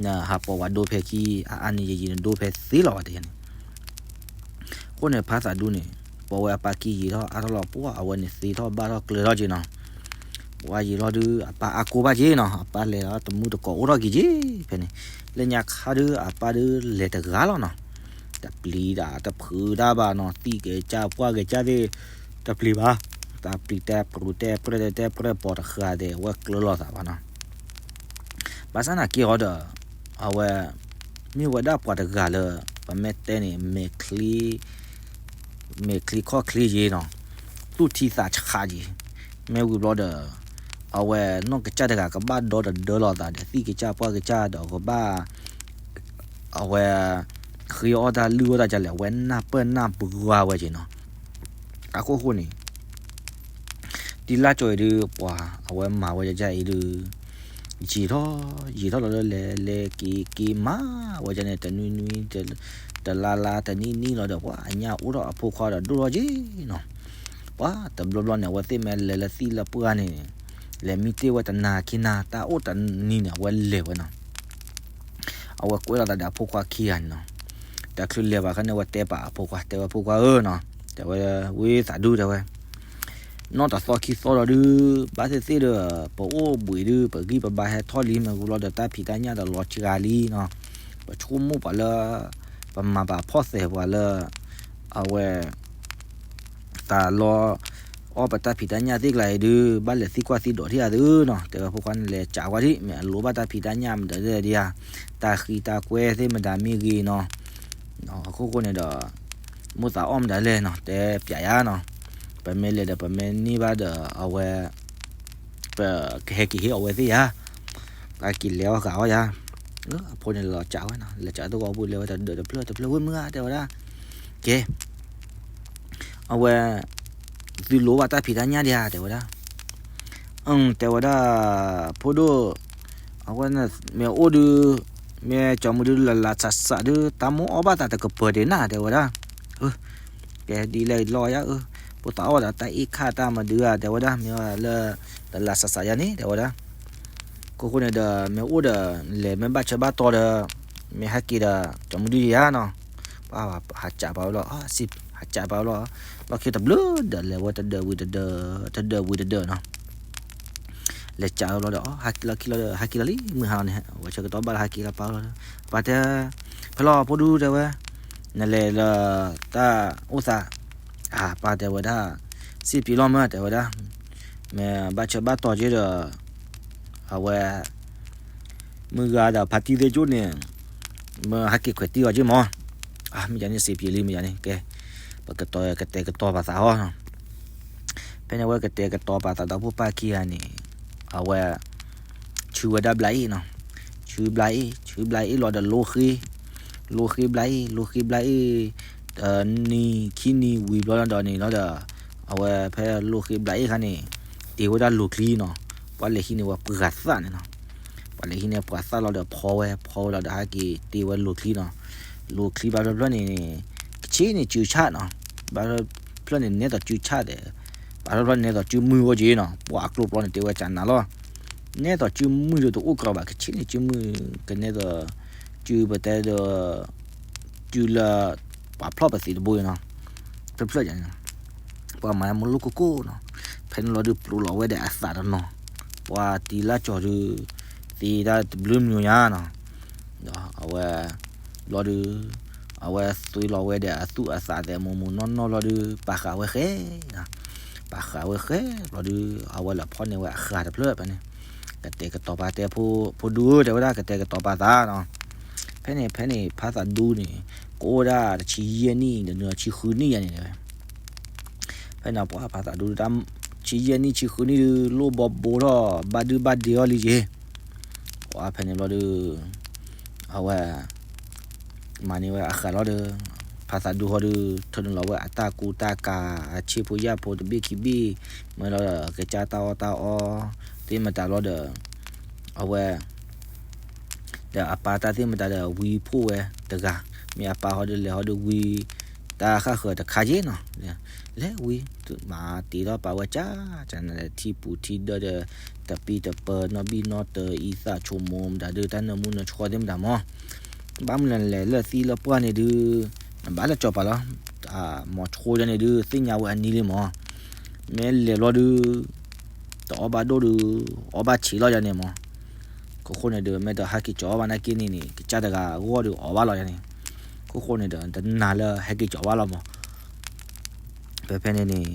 နဟးပိာ်ဝဲဒိဖဲခံအအါန့ၣ် ယယံာ်နဒိဖဲသ့လီၤဝဲတယဲန့ၣ် အဃိန့ၣ် ဖါသးဒူန့ၣ် ပိာ်ဝဲအပၢ်ခံယံာ်ထီၣ်အါထီၣ်လီၤ ပှၤအဝဲန့ၣ်သ့ထီၣ်ဘၣ်ထီၣ်ကျၢၤထီၣ်က့ၤနီၤ ပှၤယံာ်ထီၣ်ဒုး အပၢ်အါကိၢ်ဘၣ်က့ၤနီၤ အပၢ်လဲၤဒီးတမူတကိးအိၣ်ထီၣ်က့ၤက့ၤ ဖဲန့ၣ် လၢညါခါဒုး အပၢ်ဒုးလဲၤတဂၤလီၤနီၤ တပျံၤတၢ်တဖုးတၢ်ဘၣ်နီၤ သံၣ်ကစၢ်ပှၢ်ကစၢ်သ့ၣ် တပျံၤဘၣ် တၢ်ပျံၤတဲပရူၤတဲပြဲၢ်တဲပြဲၢ်ပိာ်တဃာ်သ့ၣ် အဝဲကျၢၤလိာ်သးဘၣ်နီၤ ဘၣ်ဆၣ်နာ်က့ၤအီၤဒီး အဝဲ မ့ၢ်ဝဲဒၣ်ပှၤတဂၤလၢ ပမ့ၢ်တဲန့ၣ် မဲာ်ချံ မဲာ်ချံခီၣ်ချံယ့ၤနီၤ သူၣ်ထံသးဆးယ့ၤ မ့ၢ်ဝံၤဘျီဒီး အဝဲနီၢ်ကစၢ်တဂၤကဘၣ်ဒီတဒၢလိာ်သးဒီးသံၣ်ကစၢ်ပှၢ်ကစၢ်ဒီးကဘၣ် အဝဲ ဃ့အီၣ်တၢ်လုၢ်အီၣ်တၢ်ကလဲၣ် အဝဲနၢ်ပၢၢ်နၢ်ပှၢ်ဝဲက့ၤနီၤ အခိၣ်ဃိန့ၣ် တံၤလၢကၠီၤအံၤဒုး ပှၤအဝဲမၤဝဲဒ်အံၤဒုး ယံာ်ထီၣ် ယံာ်ထီၣ်လီၤလၢလဲၤလဲၤက့ၤက့ၤမၤဝဲဒ်န့ၣ် တနွံနွံ တလါလါ တနံၣ်နံၣ်လီၤဒီး ပှၤအညၣ်အိၣ်ထီၣ်အဖိခွါဒီးဒိၣ်ထီၣ်က့ၤနီၤ ပှၤတဘျီဘျီန့ၣ် အဝဲသ့ၣ်မ့ၢ်လဲၤလၢသံၣ်လၢပှၢ်န့ၣ် လဲၤမံတ့ၢ်ဝဲတနၤခံနၤ တၢ်အိၣ်တနံၤန့ၣ် အဝဲလဲၤဝဲနီၤ အဝဲကွဲးလီၤသးဒီးအဖိခွါခံဂၤန့ၣ်နီၤ တချုးလဲၤဘၣ်ခါန့ၣ် အဝဲတဲပာ်အဖိခွါ တဲဝဲဖိခွါဧၢနီၤ တဲဝဲ ဝံသးဒူတဲဝဲ နီၢ်တသီခံသီဒီးဒုး ဘၣ်သ့ၣ်သ့ၣ်ဒီး ပအိၣ်ဘှံးဒုး ပဂံၢ်ပဘါဟဲထီၣ်လံ မ့ၢ်ဂ့ၤလီၤဒီးတၢ်ဖံးတၢ်ညၣ်ဒီးလီၤစှၤလံနီၤ ပဆိကမိၣ်ပှၤလၢ ပမၤပာ်ဖှီၣ်သဲးပှၤလၢ အဝဲ သးလီ အီၣ်ပတၢ်ဖံးတၢ်ညၣ်သ့ၣ်ကျါအံၤဒုး ဘၣ်လဲၤသံကွၢ်သံဒိးထံၣ်အသုနီၤ တဲဝဲဖိခွါန့ၣ်လဲၤစးကွၢ်ထံၣ် မ့ၢ်အလိၣ်ဘၣ်တၢ်ဖံးတၢ်ညၣ်မတၤဒ်ယါ တၢ်ဃံတၢ်ကွဲသ့ၣ်မတၤမ့ၢ်ဂ့ၤနီၤ အခိၣ်ဃိန့ၣ်ဒီး မိၣ်သးအီၣ်မတၤလဲၣ်နီၤ တဲပျးယါနီၤ ပမ့ၢ်လဲၤဒီးပမ့ၢ်န့ၢ်ဘၣ်ဒီးအဝဲ ပကဟဲက့ၤဟ့ၣ်အီၣ်ဝဲသ့ၣ်ယါ ပက့ၤလဲၤအီၣ်ဃာ်အီၣ်ယါ အဖိန့ၣ်လီၤစးဝဲနီၤ လဲၤစးသကိးပူၤလဲၤဝဲတဒၢးတဖျၢၣ်တဖျၢၣ်ဝ့ၢ်မုၢ်ဧါ တဲဝဲဒၣ် ကဲ အဝဲ သုလိၣ်ဘၣ်တၢ်ဖံးတၢ်ညၣ်ဒံးဧါ တဲဝဲဒၣ်. အၢ တဲဝဲဒၣ်, ဖိဒိၣ်, အဝဲမ့ၢ်အိၣ်ဒုး, မ့ၢ်ကၠီမုၢ်ဒုးလၢလၢဆးဆးဒုး တၢ်မိၣ်အီၣ်ဘၣ်သးတကပၤဒံးနၤ တဲဝဲဒၣ်. ကဲဒ်လဲၣ်လီၤယၤ, ဖိသၣ်အီၣ်ဒီးတၢ်အ့ၣ်ခၣ်တၢ်မဒုဧါ တဲဝဲဒၣ်, မ့ၢ်လၢ လၢလၢဆးဆးယၤန့ၣ် တဲဝဲဒၣ်. ခိၣ်ဃိန့ၣ်ဒီး မ့ၢ်အိၣ်ဒီး လဲၤမ့ၢ်ဘၣ်ဆၢဘၣ်တီၤဒီး မ့ၢ်ဟဲက့ၤဒီး ကၠီမုၢ်ဒုးယၤနီၤ, ပှၤဟးကးပာ်ဝဲလီၤ, ဟးကးပာ်ဝဲလီၤ, လီၢ်ခံတဘျုးဒီး လဲၤဝဲတဒၢးဝံၤတဒၢး, တဒၢးဝံၤတဒၢးနီၤ. လဲၤကးဝဲလီၤဒီး ဟဲက့ၤလီၤခံလီၤဒီး ဟဲက့ၤလီၤလံ မုၢ်ဟါလီၤန့ၣ် ဝဲဆၢကတီၢ်ဘၣ်လီၤ ဟဲက့ၤလီၤပာ်လီၤ, ပှၤတဲ, ဖဲလီၤဖိဒုတဲဝဲ, နလဲၤလၢ တၢ်အိၣ်သး, အပၢ်တဲဝဲဒၣ်, စံးပျံၤလီၤမၢ တဲဝဲဒၣ်, မ့ၢ်ဘၣ်ဆၢဘၣ်တီၤက့ဒီး အဝဲ မုၢ်ဂၤဒီးဖါတံၢ်သ့ၣ်ကၠိၣ်န့ၣ် မ့ၢ်ဟဲက့ၤခွဲးတံၢ်အီၤက့မး, မ့ၢ်ယၤန့ၣ် စံးပျံၤလံ မ့ၢ်ယၤန့ၣ် ကဲ, ပကတဲကတဲာ်ကတီၤပာ်သးအီၤ, ဖဲန့ၣ်ဝဲကတဲာ်ကတီၤပာ်သးဒီးဖိပၢ်ခံဂၤန့ၣ်, အဝဲ ဆူဝဲဒၣ်ဘျါအ့ၣ်နီၤ, ဆူဘျါအ့ၣ် ဆူဘျါအ့ၣ်လီၤဒီးလိဃ့, လိဃ့ဘျါအ့ၣ် လိဃ့ဘျါအ့ၣ်, နံၤခံနံၤဝံၤဘျီဒီးန့ၣ်လီၤဒီး, အဝဲဖဲလိဃ့ဘျါအ့ၣ်ခါန့ၣ်, တ့ဝဲဒၣ်လိၤချံနီၤ, ပှၤလဲၤဟံးန့ၢ်ဝဲပှၤသၣ်န့ၣ်နီၤ, ပှၤလဲၤဟံးန့ၢ်ပှၤသၣ်လီၤဒီးဖီဝဲ ဖီဝဲလီၤဒီးဟဲက့ၤတ့ဝဲလိၤချံနီၤ, လိၤချံဘၣ်ဖျၢၣ်ဖျၢၣ်န့ၣ်, ကဆ့န့ၣ်စုဆၣ်နီၤ, ဘၣ်ဖျၢၣ်န့ၣ် နဲသိးစုဆၣ်ဒီး, ဘၣ်ဖျၢၣ်ဖျၢၣ်န့ၣ်နဲသိးစုမုၢ်အိၣ်က့နီၤ, ပှၤအကျိၤပျီန့ၣ်တ့ဝဲကနၤလီၤ, နဲသိးစုမုၢ်ဒီးတအိၣ်ကြၢးဘၣ် ကဆ့န့ၣ်စုမုၢ်, ကနဲသိးစုပတဲဒီး စုလၢ ပှၤဖျီၣ်ပသံးတဘိအံၤနီၤ, တဖျၢၣ်န့ၣ်, ပှၤမၤမလိၢ်ကိၢ်ကိၢ်နီၤ, ဖဲန့ၣ်လီၤဒုးပျိးလီၤဝဲဒီးအသးတနီၤ, ပှၤတံၤလၢကၠီၤဒုး, သံတၢ်တဘျုးမံၤညါနီၤ, ဒီးအဝဲ ဘျီဒုး, အဝဲသွံလီၤဝဲဒီးအသူၣ်အသးသဲးမိၢ်မိၢ်နီၢ်နီၢ်ဘျီဒုး ပာ်ဃာ်ဝဲဃဲ, ပာ်ဃာ်ဝဲဃဲ, ဘျီဒုး အဝဲလၢဖီၣ်န့ၢ်ဝဲအဃာ်တဖျၢၣ်ဖဲန့ၣ်, ကတဲာ်ကတီၤပာ်တဲဖိဒူဧၢ တဲဝဲဒၣ် ကတဲာ်ကတီၤပာ်သးနီၤ, ဖဲန့ၣ် ဖဲန့ၣ်ဖါသးဒူန့ၣ်, ကအိၣ်ဒၣ်တဆံယဲၢ်နံၣ် ဒီးနုာ်ဆံဃုနံၣ်ယၤန့ၣ်ဝဲ, ဖဲန့ၣ်ပှၤဖါသးဒူ ဆံယဲၢ်နံၣ်ဆံဃုနံၣ်ဒုး လိၣ်ဘီဘိထီၣ် ဘၣ်ဒုဘၣ်ဒ့အီၤလံက့ၤ, ပှၤဖဲန့ၣ်ဘျီဒုး, အဝဲ မၤန့ၢ်ဝဲအဃာ်လီၤဒီး, ဖါသးဒူဟီဒုး ထၢနုာ်လီၤဝဲအတၢ်ကူတၢ်ကၤ အဆ့ဖိယာ်ဖိတဘ့ၣ်ခံဘ့ၣ်, မ့ၢ်လီၤဒီးကစၢ်တၢ်အီၣ်တၢ်အီ, သ့ၣ်မတၤလီၤဒီး, အဝဲ ဒီးအပၢ်တၢ်သ့ၣ်မတၤဒီးဝံဖိဝဲတဂၤ, မ့ၢ်အပၢ်ဟီဒုးလဲၤဟီဒုးဝံ, တၢ်ဃၣ်ဃၢၤတခါက့နီၤ, လဲၤဝံ, မၤတ့ထီၣ်ပာ်ဝဲကၢ်, ကနထံပူၤထံဒၢဒီး, တပံတပၢနီၣ်ဘံၣ်နီၣ်တၢအံသၣ်ဆိမိၣ်မတၤဒုး တၢ်နၢမူနၢဆှီသ့ၣ်မတၤမး, ဘၣ်မနုၤလဲၤလၢသံလၢပှၢ်န့ၣ်ဒုး, နဘၣ်လၢကၠီၤပၤလီၤ, မီၤဆိယဲန့ၣ်ဒုး သ့ၣ်ညါဝဲအနံၤလံမး, မ့ၢ်လဲၤဘျီဒုး တအီၣ်ဘၣ်ဒိၣ်ဒုး, အီၣ်ဘၣ်ဆံးလီၤယၤန့ၣ်မး, ခိၣ်ဃိန့ၣ်ဒီး မ့ၢ်တဟဲက့ၤကၠီၤအီၣ်ဘၣ်နာ်က့န့ၣ်န့ၣ် ကစၢ်တဂၤဂီၢ်ဒုးအီၣ်ဘၣ်လီၤယၤန့ၣ်, ခိၣ်ဃိန့ၣ်ဒီး တနာ်လၢဟဲက့ၤကၠီၤဘၣ်လီၤမး, ဖဲဖဲန့ၣ်န့ၣ်,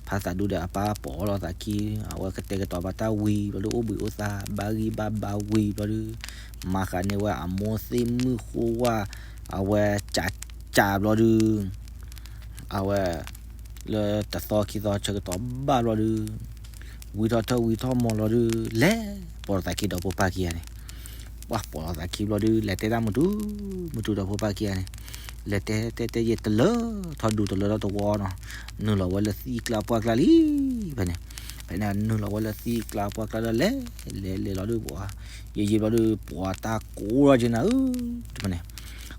ဖါသးဒူဒီးအပၢ်ပိာ်အီၤလိာ်သးခံ, အဝဲကတဲာ်ကတီၤပာ်တၢ်ဝံၤ ဘျီဒုးအိၣ်ဘှံးအိၣ်သါ ဘၣ်ဂံၢ်ဘၣ်ဘါဝံၤဘျီဒုး, မၤဃးန့ၢ်ဝဲအမိၢ်သ့ၣ်မုၣ်ဃိဝၣ်, အဝဲကးကးဘျီဒုး အဝဲ လၢတသီခံသီဆၢကတီၢ်ဘၣ်ဘျီဒုး, ဝံထီၣ်ထၢၣ်ဝံထီၣ်မီၤဘျီဒုး လဲၤပိာ်လိာ်သးခံဒီးဖိပၢ်ခံဂၤန့ၣ်, ပှၤပိာ်လိာ်သးခံဘျီဒုး လဲၤတဲတၢ်မုၢ်တူၢ်, မုၢ်တူၢ်ဒီးဖိပၢ်ခံဂၤန့ၣ်, လဲၤတဲတဲတဲယဲၢ်တလၢထီၣ်ဒူတလၢထီၣ်တဝီနီၤ, နုာ်လီၤဝဲလၢသံကျါပှၢ်ကျါလံ, ဖဲန့ၣ်, ဖဲန့ၣ်နုာ်လီၤဝဲလၢသံကျါပှၢ်ကျါဒီးလဲၤ, လဲၤလဲၤလီၤဒုးပှၤ, ယံာ်ယံာ်ဘျီဒုး ပှၤတၢ်ကိၢ်ထီၣ်က့နၤဧၢ, ဖဲန့ၣ်,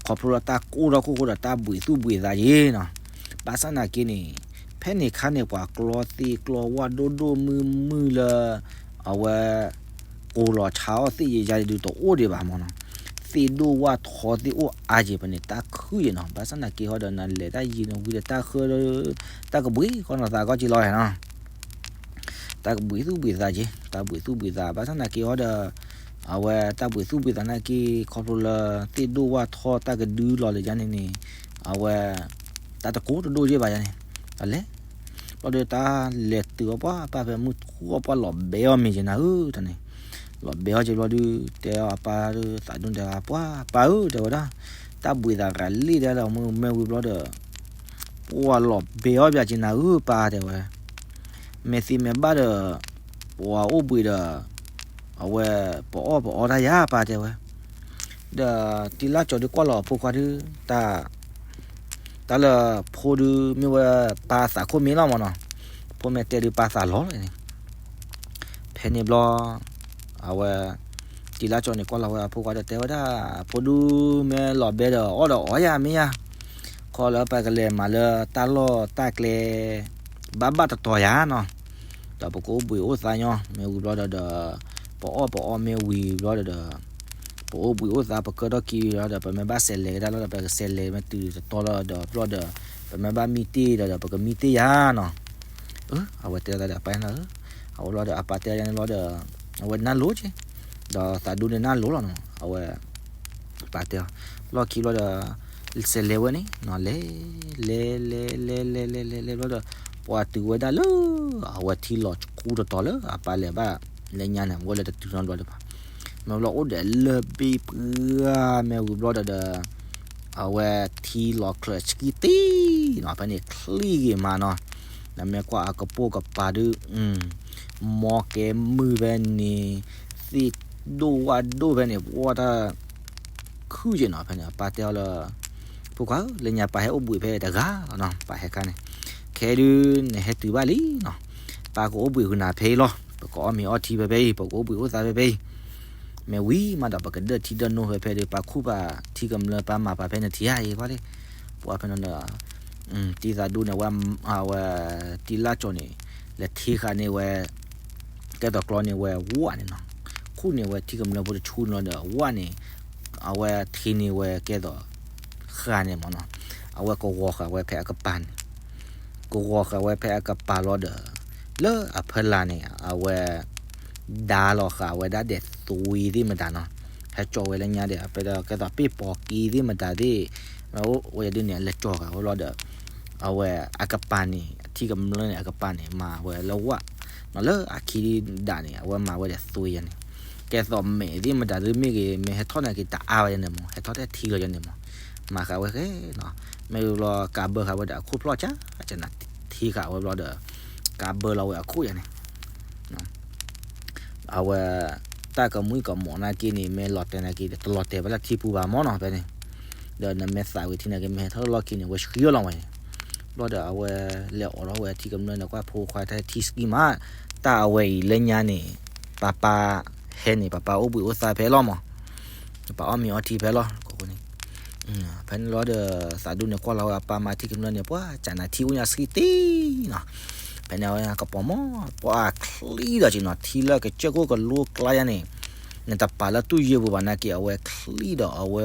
ခီဖျိလၢတၢ်ကိၢ်ထီၣ်ခိၣ်ဃိဒီးတၢ်ဘှံးသူၣ်ဘှံးသးက့နီၤ, ဘၣ်ဆၣ်နာ်က့န့ၣ်, ဖဲန့ၣ်ခါန့ၣ် ပှၤကျီသ့ၣ်ကျီဝၣ်ဒိၣ်ဒိၣ်မုၢ်မုၢ်လၢ အဝဲ ကိၢ်လီၤဆါအီၣ်သ့ၣ်ယဲယါဒုးတအိၣ်ဒံးဘၣ်မးနီၤ, သ့ၣ်ဒိၣ်ဝၣ်ထီသ့ၣ်အိၣ်အါက့ၤဖဲန့ၣ် တၢ်ခုၣ်ယဲနီၤ, ဘၣ်ဆၣ်နာ်က့ဟီဒီးနလဲၤတၢ်ယံၤနဝံၤဒီးတၢ်ဃၢ, တၢ်ကဘှံးဃီနီၤသးကီၢ်က့လီၤနီၤ တၢ်ကဘှံးသူၣ်ဘှံးသးက့, တၢ်ဘှံးသူၣ်ဘှံးသး ဘၣ်ဆၣ်နာ်က့ဟီဒီး, အဝဲတၢ်ဘှံးသူၣ်ဘှံးသးနာ်က့ ခီဖျိလၢသ့ၣ်ဒိၣ်ဝၣ်ထီတၢ်ကဒုလီၤလၢယါန့ၣ်န့ၣ်, အဝဲ တၢ်တကိးတဒိၣ်ယဲၢ်ဘၣ်ယါန့ၣ်, တၢ်လဲၤ, ဘျီဒီးတၢ်လဲၤတုၤအီၤပှၢ်ပၢ်ဖဲမုၢ်ထူၣ်အီၤပှၢ်လီၤဘဲအီၤမ့ၢ်က့နၤဧၢတန့ၣ်, လီၤဘဲအီၤက့ဘျီဒုး တဲအီၤအပၢ်ဒုးသးဒူတဲအီၤပှၢ်ပၢ်ဧၢတဲဝဲဒၣ်, တၢ်ဘှံးသးရၤလံတဲဒီးမ့ၢ်ဝံၤဘျီဒီး ပှၤလီၤဘဲအီၤပၠးက့နၤဧၢပၢ်တဲဝဲ, မ့ၢ်သံမ့ၢ်ဘၣ်ဒီး ပှၤအိၣ်ဘှံးဒီး အဝဲပအီၣ်ပအီတၢ်ယါပၢ်တဲဝဲ, ဒီးတံၤလၢကၠီၤဒုးကွၢ်လီၤအဖိခွါဒုး, တၢ်လၢဖိဒုးမ့ၢ်ဝဲပၢ်သးခိၣ်မ့ၢ်လီၤမးနီၤ, ဖိမ့ၢ်တဲဒုးပာ်သးလီၤလီၤန့ၣ်, ဖဲန့ၣ်ဘျီ အဝဲ တံၤလါကၠီန့ၣ်ကွၢ်လီၤဝဲအဖိခွါဒီးတဲဝဲဒၣ်, ဖိဒူမ့ၢ်လီၤဘဲဒီးအီၣ်ဒီးအီယၤမ့ၢ်ယၤ, ခီလၢပကလဲၤမၤလၢတၢ်လီၢ်တၢ်ကျဲ ဘၣ်ဘၣ်တတီၤယၤနီၤ, ဒီးပကအိၣ်ဘှံးအိၣ်သါညီ မ့ၢ်ဝံၤဘျီဒီး ပအီၣ်ပအီမ့ၢ်ဝံၤဘျီဒီး ပအိၣ်ဘှံးအိၣ်သါ ပကၢၢ်ထီၣ်ခံဘျီဒီး ပမ့ၢ်ဘၣ်ဆဲးလဲၤကဒါလီၤဒီး ပကဆဲးလဲၤမ့ၢ်တုၤတတီၤလီၤဒီးဘျီဒီး ပမ့ၢ်ဘၣ်မံတ့ၢ်ဒီး ပကမံတ့ၢ်ယၤနီၤ. အဝဲတဲသးဒီးအပၢ်န့ၣ်လီၤ, အဝဲဘျီဒီးအပၢ်တဲယၤန့ၣ်လီၤဒီး အဝဲနၢ်လိၤက့ၤ, ဒီးသးဒူန့ၣ်နၢ်လိၤလီၤနီၤ, အဝဲ ပၢ်တဲအီၤ, လီၢ်ခံဘျီဒီး ဆဲးလဲၤဝဲန့ၣ်နီၤ, လဲၤ လဲၤ လဲၤ လဲၤ လဲၤ လဲၤ လဲၤ လဲၤ လဲၤဘျီဒီး ပှၤတုၤဝဲဒၣ်လၢ အဝဲထံလီၤခူတတီၤလၢအပၢ်လဲၤဘၣ်လၢညါန့ၣ် ဝဲလၢတတုၤနီတဘျီဒံးဘၣ်, မ့ၢ်ဘျီအိၣ်ဒီးလၢၢ်ဘ့ၣ်ပှၢ်မ့ၢ်ဝံၤဘျီဒီး အဝဲထံလီၤချၢးဆှံတ့ၢ်နီၤ, ဖဲန့ၣ်ချံဂ့ၤမးနီၤ, နမ့ၢ်ကွၢ်အကပိာ်ကပၤဒုး မီကဲမုၢ်ဖဲန့ၣ် သ့ၣ်ဒိၣ်ဝၣ်ဒိၣ်ဖဲန့ၣ် ပှၢ်တၢ် ခုၣ်က့ၤနီၤ, ဖဲန့ၣ် အပၢ်တဲအီၤလၢ ဖိခွါဧၢ, လၢညါပၢ်ဟဲအိၣ်ဘှံးဖဲတဂၤလီၤနီၤ, ပၢ်ဟဲခါန့ၣ်, ခဲဒုးနဟဲတုၤဘၣ်လံနီၤ, ပၢ်ကအိၣ်ဘှံးဃုာ်နၤဖဲအံၤလီၤ, ပကအီၣ်မ့ၤအီထံဖဲဖဲအံၤ, ပကအိၣ်ဘှံးအိၣ်သါဖဲဖဲအံၤ, မ့ၢ်ဝံၤမးဒီး ပကဒၢထံဒၢနိဖဲဖဲဒီး ပၢ်ခူၣ်ပၢ်ထံကမျၢၢ် ပၢ်မၤပၢ်ဖဲန့ၣ်ထံဧါအံၤ ပှၤလံ, ပှၤဖဲန့ၣ် တံၤသးဒူန့ၣ် ဝဲ အဝဲ တံၤလါကၠီန့ၣ် လဲၤထံဃာ်န့ၢ်ဝဲ ကဲသိးကျီန့ၢ်ဝဲဝၣ်န့ၣ်နီၤ, ခူၣ်န့ၢ်ဝဲထံကမျၢၢ်ဖိတဆူန့ၣ်လီၤဒီး ဝၣ်န့ၣ် အဝဲထံန့ၢ်ဝဲကဲသိး ဃာ်န့ၣ်မးနီၤ, အဝဲကဝီၤဃာ်ဝဲဖဲအကပၤန့ၣ်, ကဝီၤဃာ်ဝဲဖဲအကပၤလီၤဒီး လၢအဖီလာ်န့ၣ် အဝဲ ဒါလီၤဃာ်ဝဲဒၣ်ဒဲးသွံသ့ၣ်မတၤနီၤ, ဟဲကၠီဝဲလၢညါဒီး အပကဲသိးပ့ၢ်ပီၤက့သ့ၣ်မတၤသ့ၣ်, ဝဲဒုန့ၣ် အလဲၤကၠီဃာ်ဝဲဘျီဒီး အဝဲအကပၤန့ၣ် အထံကမျၢၢ်န့ၣ် အကပၤန့ၣ် မၤဝဲလၢဝၣ်, လၢအခံဒၣ်န့ၣ် အဝဲမၤဝဲဒၣ်သွံယၤန့ၣ်, ကဲသိးမဲာ်သ့ၣ်မတၤသ့ၣ်မ့ၢ်ဂ့ၤ မ့ၢ်ဟဲထီၣ်န့ၢ်က့ၤတအါဝဲယၤန့ၣ်မး ဟဲထီၣ်ထဲထံလီၤယၤန့ၣ်မး, မၤဃာ်ဝဲဃဲနီၤ, မ့ၢ်ဘျီကးဘၢဃာ်ဝဲဒီးအခိၣ်ဖျီၣ်ကၢ်ကနၤ ထံဃာ်ဝဲဘျီဒီး ကးဘၢလီၤဝဲအခိၣ်ယၤန့ၣ် အဝဲ တၢ်ကမှံကမီၤနာ်က့န့ၣ် မ့ၢ်လီၤတဲာ်နာ်က့ တလီၤတဲာ်ဘၣ်လၢထံပူၤဘၣ်မးနီၤ ဖဲန့ၣ်, ဒီးနမ့ၢ်သးဝံၤထံနာ်က့ မ့ၢ်ဟဲထီၣ်လီၢ်ခံန့ၣ် ဝဲဆှံအီၣ်လီၤဝဲန့ၣ်, ဘျီဒီးအဝဲလဲၤအိးထီၣ်ဝဲထံကမျၢၢ်န့ၣ် ကွၢ်ဖိခွါတၢ်ထံစကံမး, တၢ်အဝဲအံၤလၢညါန့ၣ် ပၢ်ပၢ်ဟဲန့ၣ် ပၢ်ပၢ်အိၣ်ဘှံးအိၣ်သါဖဲလီၤမး, ပၢ်အီၣ်မ့ၤအီထံဖဲလီၤ န့ၣ် ဖဲန့ၣ်လီၤဒီး သးဒူန့ၣ်ကွၢ်လီၤဝဲအပၢ်မၤထံကမျၢၢ်န့ၣ် ပှၤကနၤထံအိၣ်ညါဆှံတ့ၢ်နီၤ, ဖဲန့ၣ်အဝဲကပီၤမး ပှၤချံဒီးက့ၤနီၤ ထံလၢကစၢၢ်ခိၣ်ကလိကျါယါန့ၣ်, နတပာ်လၢတူၢ်ယ့ၢ်ပူၤဘၣ်နာ်က့ အဝဲချံဒီးအဝဲ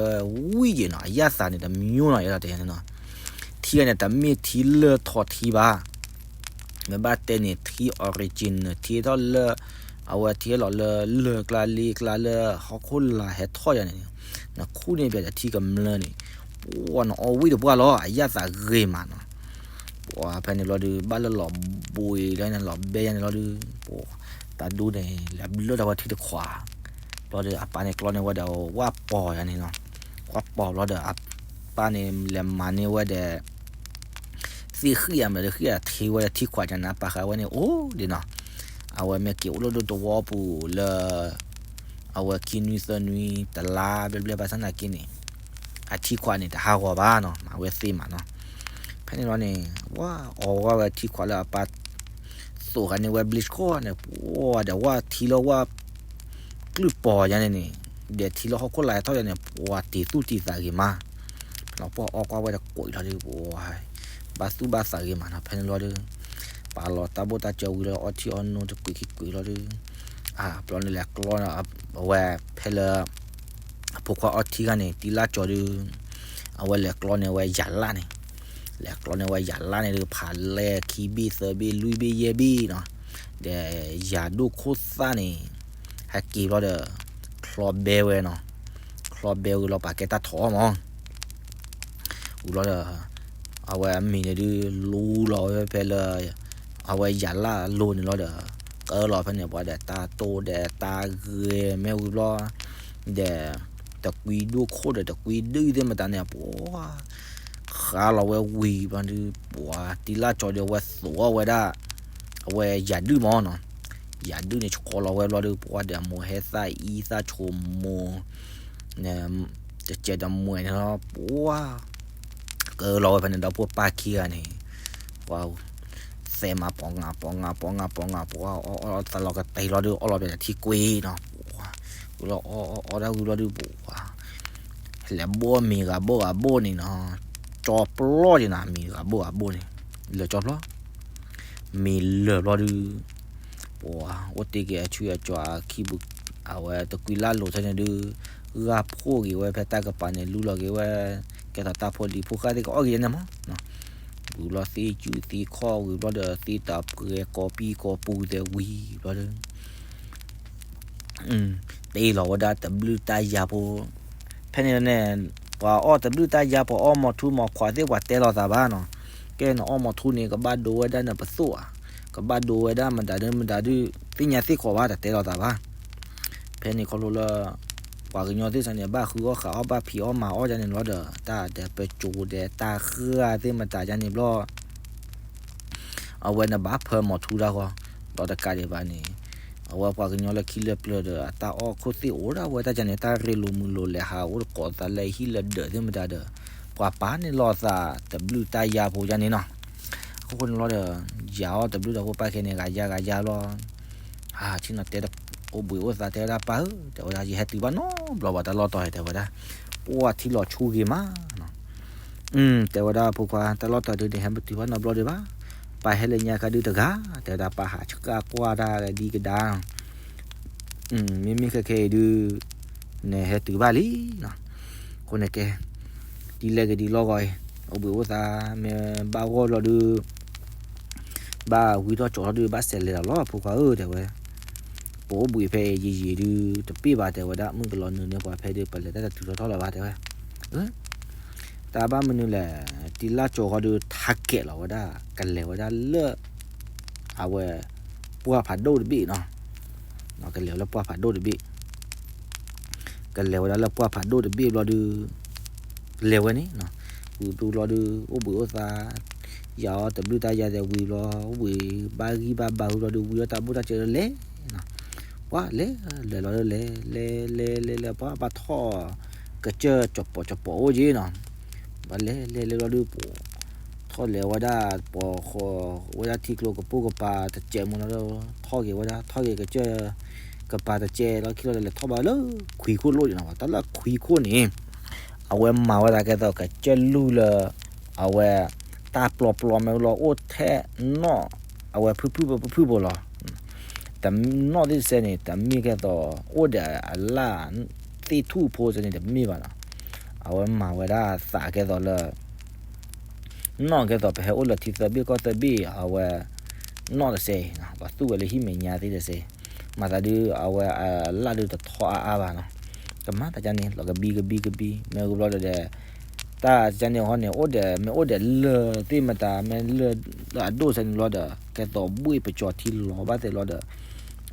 ဝံၣ်က့ၤနီၤ အယၣ်သးန့ၣ်တမံၤနီၤ ယဲဒၣ်တဲန့ၣ်နီၤ, ထံန့ၣ်တမ့ၢ်ထံလၢထီထံဘၣ် မ့ၢ်ဘၣ်တဲန့ၣ် ထံ original ထံထီၣ်လၢ အဝဲထံဟဲလီၤလၢလၢၢ်ကျါလ့ကျါလၢဟီၣ်ခိၣ်လာ်ဟဲထီၣ်ယါန့ၣ်, နခူၣ်န့ၢ်ပၠးဒီးထံကမျၢၢ်န့ၣ်, ပှၤနအီၣ်ဝံၣ်တပှၢ်လီၤ အယၣ်သးဂ့ၤမးနီၤ, ပှၤဖဲန့ၣ်လီၤဒုး ဘၣ်လၢလီၤဘှံးလၢန့ၣ် လီၤဘဲယါန့ၣ်လီၤဒုး, ပှၤတၢ်ဒိၣ်န့ၣ် လဲၤဘျၢထီၣ်ဝဲထံတခွး, ဘျီဒီးအပၢ်န့ၣ်ကျီန့ၢ်ဝဲဒီးဝၣ်ပီၤယါန့ၣ်နီၤ, ဝၣ်ပီၤဘျီဒီးအပၢ်န့ၣ်လဲၤမၤန့ၢ်ဝဲဒီး သ့ၣ်ဃံၣ်အမဲာ်ဒီး ဃံၣ်အထံခွးကနၤပာ်ဃာ်ဝဲန့ၣ်အိၣ်ဒံးနီၤ, အဝဲမ့ၢ်က့ၤအိၣ်လၢဒိၣ်တဝီပူၤလၢ အဝဲခံနွံသၢနွံတလါဘျဲၣ်ဘျဲၣ်ဘၣ်ဆၣ်နာ်က့န့ၣ်, အထံခွးန့ၣ်တဟးဂီၤဘၣ်နီၤ မၤဝဲသ့မးနီၤ, ဖဲန့ၣ်လီၤန့ၣ် ဝၣ်အီၣ်ဝဲဝဲထံခွးလၢအပၢ် သိးဃာ်န့ၢ်ဝဲ bleach ခိၣ်န့ၣ် ပှၤဒီးဝၣ်ထံလၢဝၣ် ကျုၢ်ပီၤယါန့ၣ်န့ၣ်, ဒီးထံလၢဟီၣ်ခိၣ်လာ်ဟဲထီၣ်ယါန့ၣ် ပှၤတံၤသူၣ်တံၤသးဂ့ၤမး, ဖဲလီၤပှၤအီၣ်ကွၢ်ဝဲဒီးကွံာ်လီၤဒုး ပှၤ ဘၣ်သူၣ်ဘၣ်သးဂ့ၤမးနီၤ ဖဲန့ၣ်လီၤဒုး, ပာ်လီၤတၢ်ဘိၣ်တၢ်စၢၤဝံၤလၢအီထံအီနိတကွံာ်ခံကွံာ်လီၤဒုး, အဘျီန့ၣ်လဲၤကျီန့ၣ် အဝဲဖဲလၢ အဖိခွါအီထံဂၤန့ၣ် တံၤလါကၠီဒုး, အဝဲလဲၤကျီန့ၢ်ဝဲယၤလၣ်န့ၣ်, လဲၤကျီန့ၢ်ဝဲယၤလၣ်န့ၣ်ဒုး ဖးလဲၢ်ခံဘ့ၣ်သၢဘ့ၣ်လွံၢ်ဘ့ၣ်ယဲၢ်ဘ့ၣ်နီၤ, ဒီးယၤဒိၣ်ခိၣ်သၣ်န့ၣ် ဟဲက့ၤဘျီဒီး ချီဘဲဝဲနီၤ, ချီဘဲဝဲလီၤပာ်ကဲတၢ်ထီၣ်အီၣ်မး ဝံၤဘျီဒီး အဝဲအမံၤန့ၣ်ဒုး လူလီၤဝဲဖဲလၢ အဝဲယၤလၣ်လိၤန့ၣ်လီၤဒီး ကၢလီၤဖဲန့ၣ် ပှၤဒီးတၢ်တိၢ်ဒီးတၢ်ဂဲၤမ့ၢ်ဝံၤဘျီ ဒီး တကွံဒိၣ်ခိၣ်ဒီးတကွံဒုၣ်သ့ၣ်မတၤန့ၣ် ပှၤ ဃါလီၤဝဲဝံၤဘျီဒုး ပှၤတံၤလၢကၠီဒီး အဝဲသိးအီၣ်ဝဲဒၣ် အဝဲယၤဒုၣ်မးနီၤ, ယၤဒုၣ်န့ၣ် ဆှီလီၤဝဲဘျီဒုး ပှၤဒီးအမိၢ်ဟဲသၣ်အံသၣ်ဆိမိၣ် တစဲးတမှဲၤန့ၣ်လီၤ ပှၤ ကၢလီၤဝဲဖဲန့ၣ် ဒီဖိပၢ်ခံဂၤန့ၣ် ပှၤ သဲးမး ပှၤငါ ပှၤငါ ပှၤငါ ပှၤငါ ပှၤအီၣ်အီၣ်အီၣ်သးလီၤကတဲာ်လီၤဒုး အီၣ်လီၤပှဲၤထံကွ့နီၤ, ဝံၤလီၤအီၣ်အီၣ်အီၣ်ဒၣ်ဝံၤလီၤဒုး ပှၤ လဲၤဘိၣ်မ့ၤဂၤဘိၣ်ဂၤဘိၣ်န့ၣ်နီၤ, ကၠီပျီက့ၤနီၤ မ့ၤဂၤဘိၣ်ဂၤဘိၣ်န့ၣ်, လၢာ်ကၠီပျီ မ့ၢ်လၢာ်ဘျီဒုး ပှၤအိၣ်တ့ၢ်က့ၤအဆူအကၠီအခံပူၤ, အဝဲတကွံလၢ်လိၤထဲန့ၣ်ဒုး, ဂၢ်ဖှိၣ်က့ၤဝဲဖဲတၢ်ကပၤန့ၣ် လူလီၤက့ၤဝဲ, ကဲထီၣ်တၢ်ဖိလံၤဖိဃၢ်သ့ၣ်ကအီၣ်က့ၤယဲန့ၣ်မး, ဝံၤဘျီသ့ၣ်ကူၣ်သ့ၣ်ခီၣ်ဝံၤဘျီဒီးသ့ၣ်တၢ်ပှဲၤကိးပံကိးပူၤသဲးဝံၤဘျီဒီး တ့ၢ်လီၤဝဲဒၣ်တဘျုးတၢ်ယၤဖိ, ဖဲန့ၣ်န့ၣ် ပှၤအီၣ်တဘျုးတၢ်ယၤ ပှၤအီၣ်မီၤထူမီၤခွးသ့ၣ် ပှၤတဲလီၤသးဘၣ်နီၤ, ကဲနအီၣ်မီၤထူန့ၣ် ကဘၣ်ဒိဝဲဒၣ်နပသိၣ်ဧါ, ကဘၣ်ဒိဝဲဒၣ်မတၤဒုမတၤဒု သ့ၣ်ညါသ့ၣ်ခီဘၣ် တတဲလီၤသးဘၣ်. ဖဲန့ၣ်ခီဖျိလၢ ပှၤကညီသ့ၣ်စ့ၢ်န့ၣ် ဘၣ်ဃုအီၣ်ဃးအီၣ် ဘၣ်ဖံးအီၣ်မၤအီၣ်ဒ်န့ၣ်လီၤဒီး တၢ်ဒဲးပစိၤဒဲးတၢ်ဃၢ်သ့ၣ်မတၤဒ်န့ၣ်ဘျီ အဝဲနဘၣ်ဖၢမီၤထူတၢ်ဃီ, ဒီးတကးဒံးဘၣ်န့ၣ် အဝဲပှၤကညီလၢခံလၢပျၢၤဒီး အတၢ်အီၣ်ခိၣ်သ့ၣ်အိၣ်ဒၣ်ဝဲတၢ်ဒ်န့ၣ် တၢ်ရ့လိာ်မုာ်လိာ်လဲၤဟးအိၣ်တကိးသးလၢဟံၣ်လၢဒၢးသ့ၣ်မတၤဒီး ပှၤပာ်န့ၣ်လီၤသးတဘျုးတၢ်ယၤဖိဒ်န့ၣ်နီၤ. အခိၣ်ဃိန့ၣ်လီၤဒီး ယၤအီၣ်တဘျုးတၢ်ဖိပၢ်ခဲန့ၣ် ဂၤယါဂၤယါလီၤ ထံၣ်နီၤတဲအိၣ်ဘှံးအိၣ်သး တဲဝဲဒၣ်ပၢ်ဧၢ တဲဝဲဒၣ် ယဟဲတုၤဘၣ်နီတဘျီဘၣ် တၢ်လီၢ်တီၤ တဲဝဲဒၣ်, ပှၢ်ထံလီၤဆူဂ့ၤမးနီၤ, တဲဝဲဒၣ်ဖိခွါ တၢ်လီၢ်တီၤဒုးန့ၣ် ဟဲမ့ၢ်တုၤဘၣ်နီတဘျီဒံးဘၣ်, ပၢ်ဟဲလၢညါခါဒုးတဂၤ တဲဝဲဒၣ် ပၢ်ဟးဆှၣ်ကွၢ်တၢ်ဒံကဒါ မ့မ့ၢ်ခဲခဲအံၤဒုး နဟဲတုၤဘၣ်လံနီၤ, အဃိန့ၣ်ကဲ ဒ်လဲၣ်ဂ့ၤဒ်လဲၣ်ဂ့ၤအံၤ အိၣ်ဘှံးအိၣ်သး မ့ၢ်ဘၣ်ဂီၢ်ဘျီဒုး ဘၣ်ဝံထီၣ်ကၠိထီၣ်ဒုး ဘၣ်စဲးလဲၤလီၤလီၤ ဖိခွါဧၢ တဲဝဲ, ပအိၣ်ဘှံးဖဲအံၤယံာ်ယံာ်ဒုး တပ့ၢ်ဘၣ် တဲဝဲဒၣ် မုၣ်ကလီၤနုာ်န့ၢ်ပှၤဖဲဒုး ပလဲၤတၢ်တတုၤထီၣ်ထီၣ်လၢၤဘၣ် တဲဝဲ, တၢ်ဘၣ်မနုၤလဲၣ် တံၤလၢ်ကၠိဃီဒုး ထးကဲးလီၤဝဲဒၣ် ကလဲၤဝဲဒၣ်လၢ အဝဲ ပှၢ်ဖးဒိၣ်တဘ့ၣ်နီၤ, ကလဲၤဝဲလၢပှၢ်ဖးဒိၣ်တဘ့ၣ် ကလဲၤဝဲဒၣ်လၢပှၢ်ဖးဒိၣ်တဘ့ၣ်ဘျီဒုး လဲၤဝဲန့ၣ်, ဝံၤဘျီဒုး အိၣ်ဘှံးအိၣ်သး ယၤအီၣ်တဘျုးတၢ်ယၤသဲးဝံၤဘျီ အိၣ်ဘှံးဘၣ်ဂံၢ်ဘၣ်ဘါဝံၤဘျီဒုး ဝံၤအီၣ်တၢ်ဘိၣ်တၢ်စဲးလၢလဲၤနီၤ, ပှၢ်လဲၤလဲၤလီၤဒုးလဲၤ လဲၤလဲၤလဲၤလဲၤ ပှၢ်ဘၣ်ထီၣ် ကစၢၢ်ကၠီၤပီၤကၠီၤပီၤအိၣ်က့နီၤ, ဘၣ်လဲၤလဲၤလဲၤလီၤဒုး ပှၢ် ထီၣ်လဲၤဝဲဒၣ် ပှၤဃီၤဝဲဒၣ်ထံကျိကပိာ်ကပၤတစဲးမ့ၢ်လီၤဒီး ထီၣ်က့ၤဝဲဒၣ် ထီၣ်က့ၤကစၢၢ်ကပၤတစဲးလီၤခံလီၤဒီး လဲၤထီၣ်ဘၣ်လၢခွံခိၣ်လိၣ်က့နီၤ ပှၤတၢ်လၢခွံခိၣ်န့ၣ် အဝဲမၤဝဲဒၣ်ကဲသိးကစၢၢ်လူၢ်လၢ အဝဲ တၢ်ပျီပျီမ့ၢ်လီၤအိၣ်ထဲနီၣ် အဝဲဖုၣ်ဖုၣ်ဖုၣ်ဖုၣ်ဖိလီၤ, တနီၣ်သ့ၣ်တစဲးန့ၣ် တမ့ၢ်ကဲသိး အိၣ်ဒီးအလၣ်သ့ၣ်ထူၣ်ဖိစဲးန့ၣ် တမ့ၢ်ဘၣ်နီၤ, အဝဲမၤဝဲဒၣ်သးကဲသိးလၢ နီၣ်ကဲသိးပဟဲအိၣ်လၢထံသၢဘ့ၣ်ကီၢ်သၢဘ့ၣ် အဝဲ နီၣ်တစဲး ပှၤသူၣ်ဝဲလၢဟံၣ်မဲာ်ညါသ့ၣ်တစဲး, မၤသးဒုး အဝဲအလၣ်ဒုးတထီၣ်အါအါဘၣ်နီၤ, ကမၤတၢ်ကန့ၣ် လီၤကဘံကဘံကဘံ မ့ၢ်ဂ့ၤဘျီဒီး တၢ်ကန့ၣ်ဟီန့ၣ် အိၣ်ဒီး မ့ၢ်အိၣ်ဒီးလၢၢ်သ့ၣ်မတၤ မ့ၢ်လၢၢ်လၢအဒိၣ်စဲးန့ၣ်ဘျီဒီး ကဲသိးဘှ့ၣ်ပကၠီၤထံလီၤဘၣ်သ့ၣ်လီၤဒီး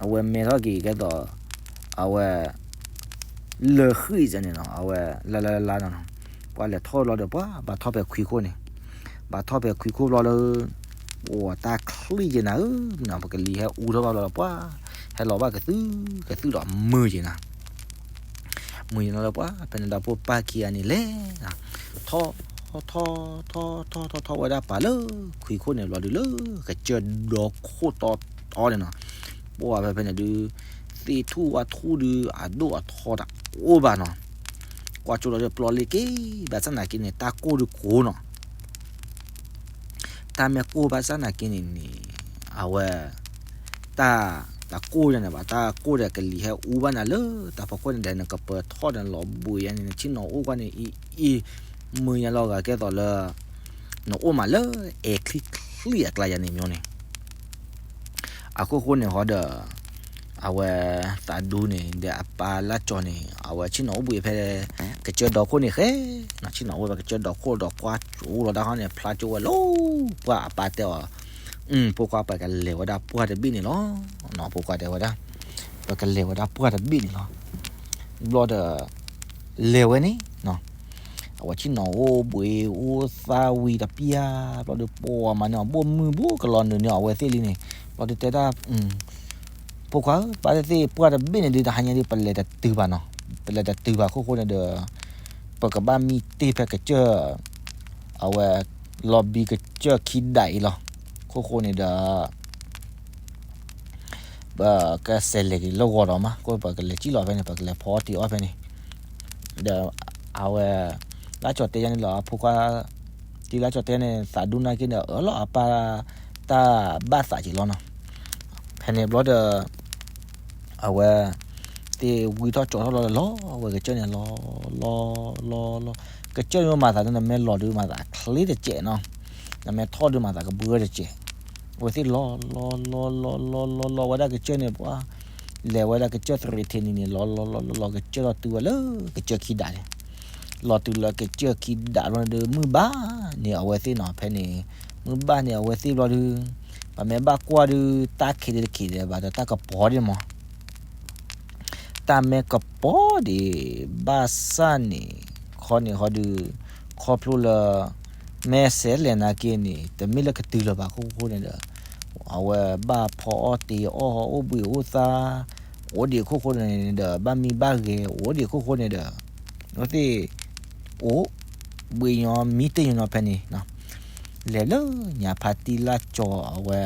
အဝဲမဲထီၣ်က့ၤကဲသိး အဝဲ လၢၢ်ဃံၣ်စဲးန့ၣ်နီၤ အဝဲလါလါလါလါနီၤနီၤ, ပှၤလဲၤထီၣ်ဘျီဒီး ပှၤဘၣ်ထီၣ်ဖဲခွံခိၣ်န့ၣ်, ဘၣ်ထီၣ်ဖဲခွံခိၣ်ဘျီလၢ အိၣ်တၢ်ချံက့ၤနၤဧၢ, ပကလံၤဟဲအူထီၣ်ဘၣ်ဘျီဒီး ပှၤဟဲလီၤဘၣ်ကသုၣ်ကသုၣ်ဒီးမုာ်က့ၤနၤ မုာ်က့ၤနၤလၢပှၤ ဖဲန့ၣ်ဒီးဖိပၢ်ခံဂၤန့ၣ်လဲၤ ထီၣ် ထီၣ် ထီၣ် ထီၣ် ထီၣ် ထီၣ် ထီၣ်ဝဲဒၣ်ပာ်လၢခွံခိၣ်န့ၣ်ဘျီဒုးလၢ ကစၢၢ်ဒီခိၣ်တီတီန့ၣ်နီၤ, ပှၤဖဲဖဲန့ၣ်ဒုး သ့ၣ်ထူၣ်ဝၣ်ထူၣ်ဒုး အဒိၣ်အထီတအိၣ်ဘၣ်နီၤ, ကွၢ်ကၠိလီၤဒုးပျီလ့က့ၤ ဘၣ်ဆၣ်နာ်က့န့ၣ် တၢ်ကိၢ်ဒုးကိးနီၤ တၢ်မ့ၢ်ကိၢ်ဘၣ်ဆၣ်နာ်က့န့ၣ်န့ၣ် အဝဲ တၢ် တၢ်ကိၢ်ယါန့ၣ်ဘၣ် တၢ်ကိၢ်ဒီးကလံၤဟဲအူဘၣ်နၤလၢတၢ်ဖီခိၣ်န့ၣ်ဒီး နကပၢၤထီၣ်ဒီးလီၤဘှံးယါန့ၣ် နဆ့ၣ်နီၤအိၣ်ကွၢ်န့ၣ်အံၤအံၤ မုၢ်ညါလီၤဂာ်ကဲသိးလၢ နအိၣ်မးလၢအဲၣ်ချံချံအကျါယါန့ၣ်မ့ၢ်န့ၣ် အခိၣ်ဃိန့ၣ်ဟီဒီး အဝဲ သးဒူန့ၣ် ဒီးအပၢ်လၢကၠီၤန့ၣ် အဝဲဆ့ၣ်နီၤအိၣ်ဘှံးဖဲ ကစၢၢ်ဒီခိၣ်န့ၣ်ဃဲ ဆ့ၣ်နီၤအိၣ်ဖဲကစၢၢ်ဒီခိၣ်ဒီးကွၢ်ကၠိလီၤတၢ်ခီန့ၣ် ဖျါကၠိဝဲလၢ ပှၢ်အပၢ်တဲအီၤ ဖိခွါပကလဲၤဝဲဒၣ်ပှၢ်တဘ့ၣ်န့ၣ်လီၤ. ဖိခွါတဲဝဲဒၣ် ပကလဲၤဝဲဒၣ်ပှၢ်တဘ့ၣ်န့ၣ်လီၤ. ဘျီဒီး လဲၤဝဲန့ၣ် အဝဲဆ့ၣ်နီၤအိၣ်ဘှံးအိၣ်သါဝံၤတပျၢ် ဘျီဒီးပိာ်မၤန့ၢ်အီၤဘိၣ်မုၢ်ဘိၣ်ကလီၤနုာ်န့ၢ်အဝဲသ့ၣ်လံန့ၣ် ဘျီဒီးတဲဒၣ် ဖိခွါဧၢ ပၢ်သ့ၣ်ပှၢ်တဘ့ၣ်န့ၣ်ဒုး တဟါညါဒုး ပလဲၤတတုၤဘၣ်နီၤ ပလဲၤတတုၤဘၣ်ခိၣ်ဃိန့ၣ်ဒီး ပကဘၣ်မံတ့ၢ်ဖဲကစၢၢ် အဝဲ လီၤဘံကစၢၢ်ခံဒးအံၤလီၤ. ခိၣ်ဃိန့ၣ်ဒီး ပကစဲးလဲၤက့ၤလၢဂီၤဒီးမး ခိၣ်ပကလဲၤစံၣ်လီၤဖဲန့ၣ် ပကလဲၤဖီအီၣ်တ့ၤအီၣ်ဖဲန့ၣ် ဒီး အဝဲ လၢကၠီၤတဲယါန့ၣ်လီၤ အဖိခွါ တံၤလၢကၠီၤတဲန့ၣ် သးဒူနာ်က့န့ၣ် အၢၣ်လီၤအပၢ် တၢ်ဘၣ်သးက့ၤလီၤနီၤ. ဖဲန့ၣ်ဘျီဒီး အဝဲ သ့ၣ်ဝံထီၣ်ကၠီထီၣ်လီၤလီၤဝဲကစၢၢ်န့ၣ်လီၤ လီၤ လီၤ လီၤ ကစၢၢ်န့ၣ်မၤသးဒ်နမ့ၢ်လီၤဒုးမၤသးချ့တစဲးနီၤ, နမ့ၢ်ထီၣ်ဒုးမၤသးကဘှၢၢ် တစဲး, အဝဲသ့ၣ်လီၤ လီၤ လီၤ လီၤ လီၤ လီၤ လီၤဝဲဒၣ်ကစၢၢ်န့ၣ် ပှၤ လဲၤဝဲဒၣ်ကစၢၢ်သရ့ထ့နံၤန့ၣ် လီၤ လီၤ လီၤ လီၤ လီၤ ကစၢၢ်လီၤတုၤဝဲလၢကစၢၢ်ခံဒးန့ၣ်, လီၤတုၤလၢကစၢၢ်ခံဒးဘျီန့ၣ်ဒုး မုၢ်ဘၣ်န့ၣ်အဝဲသ့ၣ်နီၤ ဖဲန့ၣ် မုၢ်ဘၣ်န့ၣ်အဝဲသ့ၣ်ဘျီဒုး ပမ့ၢ်ဘၣ်ကွၢ်ဒုး တၢ်ခံးဒုးတခံးဒီး ဘၣ်ဒီးတၢ်ကပီၤဒ်မး တၢ်မ့ၢ်ကပီၤဒံး ဘၣ်ဆၣ်န့ၣ် ခီန့ၣ်ဟီဒုး ခီဖျိလၢ မ့ၢ်စဲးလဲၤနာ်က့န့ၣ် တမ့ၢ်လၢကတုၤလၢၤဘၣ်ခိၣ်ဃိန့ၣ်ဒီး အဝဲဘၣ်ဖီအီၣ်တ့ၤအီၣ် အိၣ်ဘှံးအိၣ်သါ အိၣ်ဒံးခိၣ်ဃိန့ၣ်ဒီး ဘၣ်မံဘၣ်ဂဲၤ အိၣ်ဒံးခိၣ်ဃိန့ၣ်ဒီး အဝဲသ့ၣ် အိၣ်ဘှံးညီမံတ့ၢ်ညီနီၤဖဲန့ၣ် လဲၤလၢညါဖါတံၢ်လၢကၠီၤအဝဲ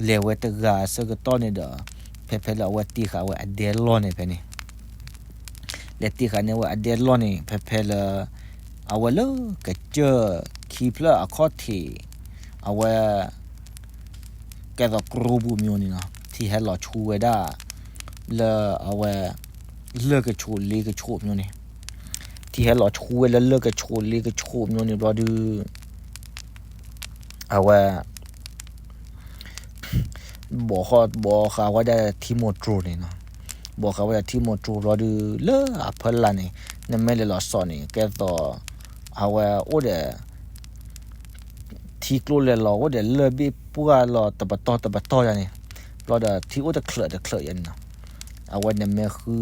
လဲၤဝဲတဂၤအဆၢကတီၢ်န့ၣ်ဒီး ဖဲဖဲလၢအဝဲတ့ဃာ်ဝဲအဒဲလီၢ်န့ၣ်ဖဲန့ၣ် လဲၤတ့ဃာ်န့ၢ်ဝဲအဒဲလီၢ်န့ၣ် ဖဲဖဲလၢ အဝဲလၢကစၢၢ်ခံဖျၢၣ်အခီၣ်ထံး အဝဲ ကဲသိးကြိပူၤမျိၤန့ၣ်နီၤ ထံဟဲလီၤဆူဝဲဒၣ် လၢအဝဲ လၢၢ်ကဆိးလ့ကဆိးမျိၤန့ၣ် ထံဟဲလီၤဆူဝဲလၢလၢၢ်ကဆိးလ့ကဆိးမျိၤန့ၣ်ဘျီဒုး အဝဲ ဘီဃီဘီဃးဝဲဒၣ်ထံမိၢ်တြိၤန့ၣ်နီၤ, ဘီဃးဝဲဒၣ်ထံမိၢ်တြိၤဘျီဒုး လၢအဖီလာ်န့ၣ် နမ့ၢ်လဲၤလီၤစိာ်န့ၣ် ကဲသိး အဝဲအိၣ်ဒီး ထံကျိလဲၤလီၤအိၣ်ဒီးလၢၢ်ဘ့ၣ်ပှၢ်လီၤတပတီၢ်တပတီၢ်ယါန့ၣ်, ဘျီဒီးထံအိၣ်တချုးတချုးယါန့ၣ်နီၤ, အဝဲနမ့ၢ်ဃု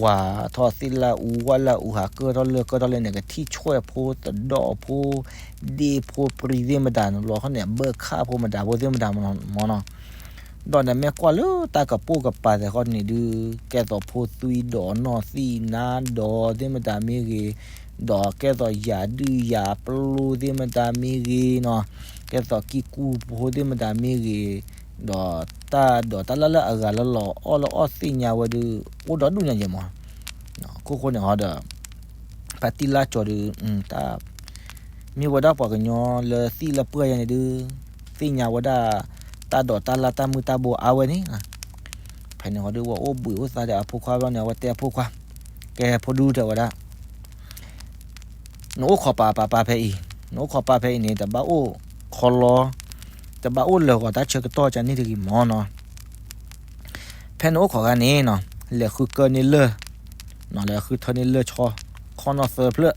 ဝၤထီၣ်သ့ၣ်လၢအူ ဝၣ်လၢအူ ဟးကၢထီၣ်လၢၢ်ကၢထီၣ်လၢၢ်န့ၣ် ကထံၣ်ဆွဲၣ်ဖိ သဒီၣ်ဖိ ဒ့ၣ်ဖိပြံသ့ၣ်မတၤန့ၣ် ဘျီဃီန့ၣ် ဘၢၣ်ခၣ်ဖိမတၤဖိသ့ၣ်မတၤမနီၤ, ဒီးနမ့ၢ်ကွၢ်လၢတၢ်ကပိာ်ကပၤသဲးဃီန့ၣ်ဒုး ကဲသိးဖိသွံဒီးနီၢ်သံနါဒီးသ့ၣ်မတၤမ့ၢ်ဂ့ၤ, ဒီးကဲသိးယၤဒုၣ်ယၤပျိသ့ၣ်မတၤမ့ၢ်ဂ့ၤနီၤ, ကဲသိးကံၢ်ကူၣ်ဖိသ့ၣ်မတၤမ့ၢ်ဂ့ၤ, ဒီးတၢ်ဒီးတၢ်လၢ်လၢအဂၤလၢလီၤအီၣ်လၢအီၣ်သ့ၣ်ညါဝဲဒုး အိၣ်ဒီဒူၣ်ညါယဲၢ်မး, ခိၣ်ဃိန့ၣ်ဟီဒီး ဖါတံၢ်လၢကၠီၤဒုး တၢ် မ့ၢ်ဝဲဒၣ်ပှၤကညီလၢသံၣ်လၢပှၢ်ယါန့ၣ်ဒုး သ့ၣ်ညါဝဲဒၣ် တၢ်ဒိးတၢ်လၢ်တၢ်မုၢ်တၢ်ဘိအါဝဲန့ၣ်, ဖဲန့ၣ်ဟီဒုး ဝဲအိၣ်ဘှံးအိၣ်သါဒီးအဖိခွါဘျီန့ၣ် အဝဲတဲအဖိခွါ, ကဲဖိဒူၣ်တဲဝဲဒၣ် နအိၣ်ခိးပာ်ပာ်ပာ်ဖဲအံၤ, နအိၣ်ခိးပာ်ဖဲအံၤန့ၣ် တဘၣ်အိၣ်ခီလီ, တဘၣ်အိၣ်လၢာ်ဂီၤတၢ်ဆၢကတီၢ်ကန့ၣ်တဂ့ၤမးနီၤ, ဖဲနအိၣ်ခိးဂၤန့ၣ်နီၤ လဲၤဃုကၢန့ၢ်လၢၢ်, လဲၤဃုထၢန့ၢ်လၢၢ်ဆီ, ခီနီၣ်သၢဖျၢၣ်,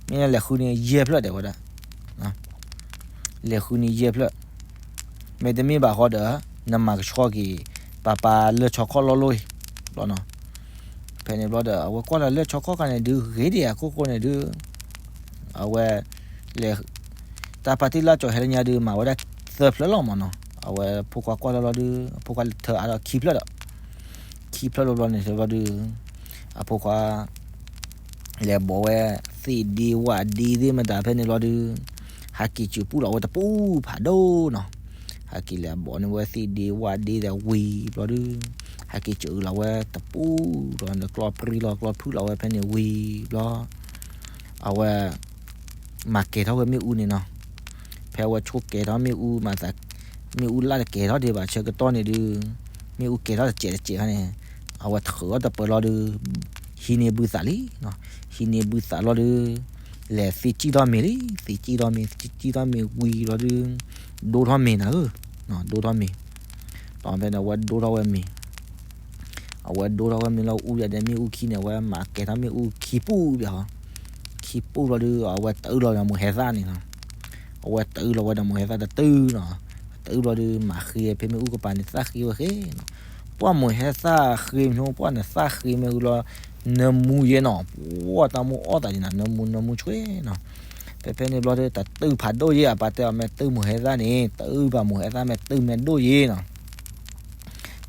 မ့ၢ်လဲၤဃုန့ၢ်ယဲၢ်ဖျၢၣ်တဲဝဲဒၣ်, လဲၤဃုန့ၢ်ယဲၢ်ဖျၢၣ်, မ့တမ့ၢ်ဘၣ်ဃီဒီး နမၤကဆှီက့ၤ ပၢ်ပၢ်လၢၢ်ဆီခီၣ်လီၢ်လီၢ်အံၤ, ဘျီနီၤ, ဖဲန့ၣ်ဘျီဒီး အဝဲကွၢ်လၢလၢၢ်ဆီခီၣ်ခါန့ၣ်ဒုး ဂ့ၤဒံးအခိၣ်ဃိန့ၣ်ဒုး အဝဲ လဲၤ တၢ်ဖါတံၢ်လၢကၠီၤဟဲလၢညါဒုး မၤဝဲဒၣ်သၢဖျၢၣ်လီၤမးနီၤ, အဝဲဖိခွါကွၢ်လၢလီၤဒုး အဖိခွါထၢအါဒီးခံဖျၢၣ်ဒီး ခံဖျၢၣ်လီၤဘျီန့ၣ်ဘျီဒုး အဖိခွါ လဲၤဘိးဝဲ သ့ၣ်ဒ့ဝၣ်ဒ့သ့ၣ်မတၤဖဲန့ၣ်ဘျီဒုး ဟးက့ၤစၢၤပူၣ်လီၤဝဲတပူၤဖးဒိၣ်နီၤ, ဟးက့ၤလဲၤဘိးန့ၢ်ဝဲသ့ၣ်ဒ့ဝၣ်ဒ့ဒီးဝံၤဘျီဒုး ဟးက့ၤစၢၤအုးလီၤဝဲတပူၤလီၤ နကျီပြံလီၤကျီဖုၣ်လီၤဝဲဖဲန့ၣ်ဝံၤဘျီ အဝဲ မၤကဲၤထီၣ်ဝဲမ့ၣ်အူန့ၣ်နီၤ, ဖဲအဝဲဆိကဲၤထီၣ်မ့ၣ်အူမၤသး မ့ၣ်အူလၢ်တကဲၤထီၣ်ဒံးဘၣ်ဆၢကတီၢ်န့ၣ်ဒုး မ့ၣ်အူကဲၤထီၣ်တစဲးတစဲးခါန့ၣ် အဝဲထုးထီၣ်တပၢၢ်လီၤဒုး ဟံးန့ၢ်ဘုသးလံနီၤ, ဟံးန့ၢ်ဘုသးလီၤဒုး လဲၤသ့စံၣ်ထီၣ်မ့ၤလံ, သ့စံၣ်ထီၣ်မ့ၤ သ့စံၣ်ထီၣ်မ့ၤဝံၤလီၤဒုး ဒိထီၣ်မ့ၤနၤဧၢ, ဒိထီၣ်မ့ၤ, ဒီးဖဲန့ၣ် အဝဲဒိထီၣ်ဝဲမ့ၤ အဝဲဒိထီၣ်ဝဲမ့ၤလီၤအူယၤဒီးမ့ၣ်အူခံန့ၣ် အဝဲမၤကဲၤထီၣ်မ့ၣ်အူခံပူၤဘၣ်ဟီ, ခံပူၤလီၤဒုး အဝဲတအုၣ်လီၤဒီးမိၢ်ဟဲသၣ်န့ၣ်နီၤ, အဝဲတအုၣ်လီၤဝဲဒီးမိၢ်ဟဲသၣ်တတုၤနီၤ, တအုၣ်လီၤဒုး မၤဃ့ဖဲမ့ၣ်အူကပၤန့ၣ် သၣ်ဃ့ဝဲဃ့နီၤ, ပှၢ်မိၢ်ဟဲသၣ်ဃ့မ့ၢ် ပှၢ်နသၣ်ဃ့မ့ၢ်အုလီၤ နမူယဲနီၤ, ပှၢ်တၢ်မူအီၣ်သးယဲနီၤ, နမူနမူဆွဲနီၤ, ဖဲဖဲန့ၣ်ဘျီဒုး တတုၤဖးဒိၣ်ယဲ အပၢ်တဲအီၤမ့ၢ်တုၤမိၢ်ဟဲသၣ်န့ၣ် တုၤဘၣ်မိၢ်ဟဲသၣ်မ့ၢ်တုၤမ့ၢ်ဒိၣ်ယဲနီၤ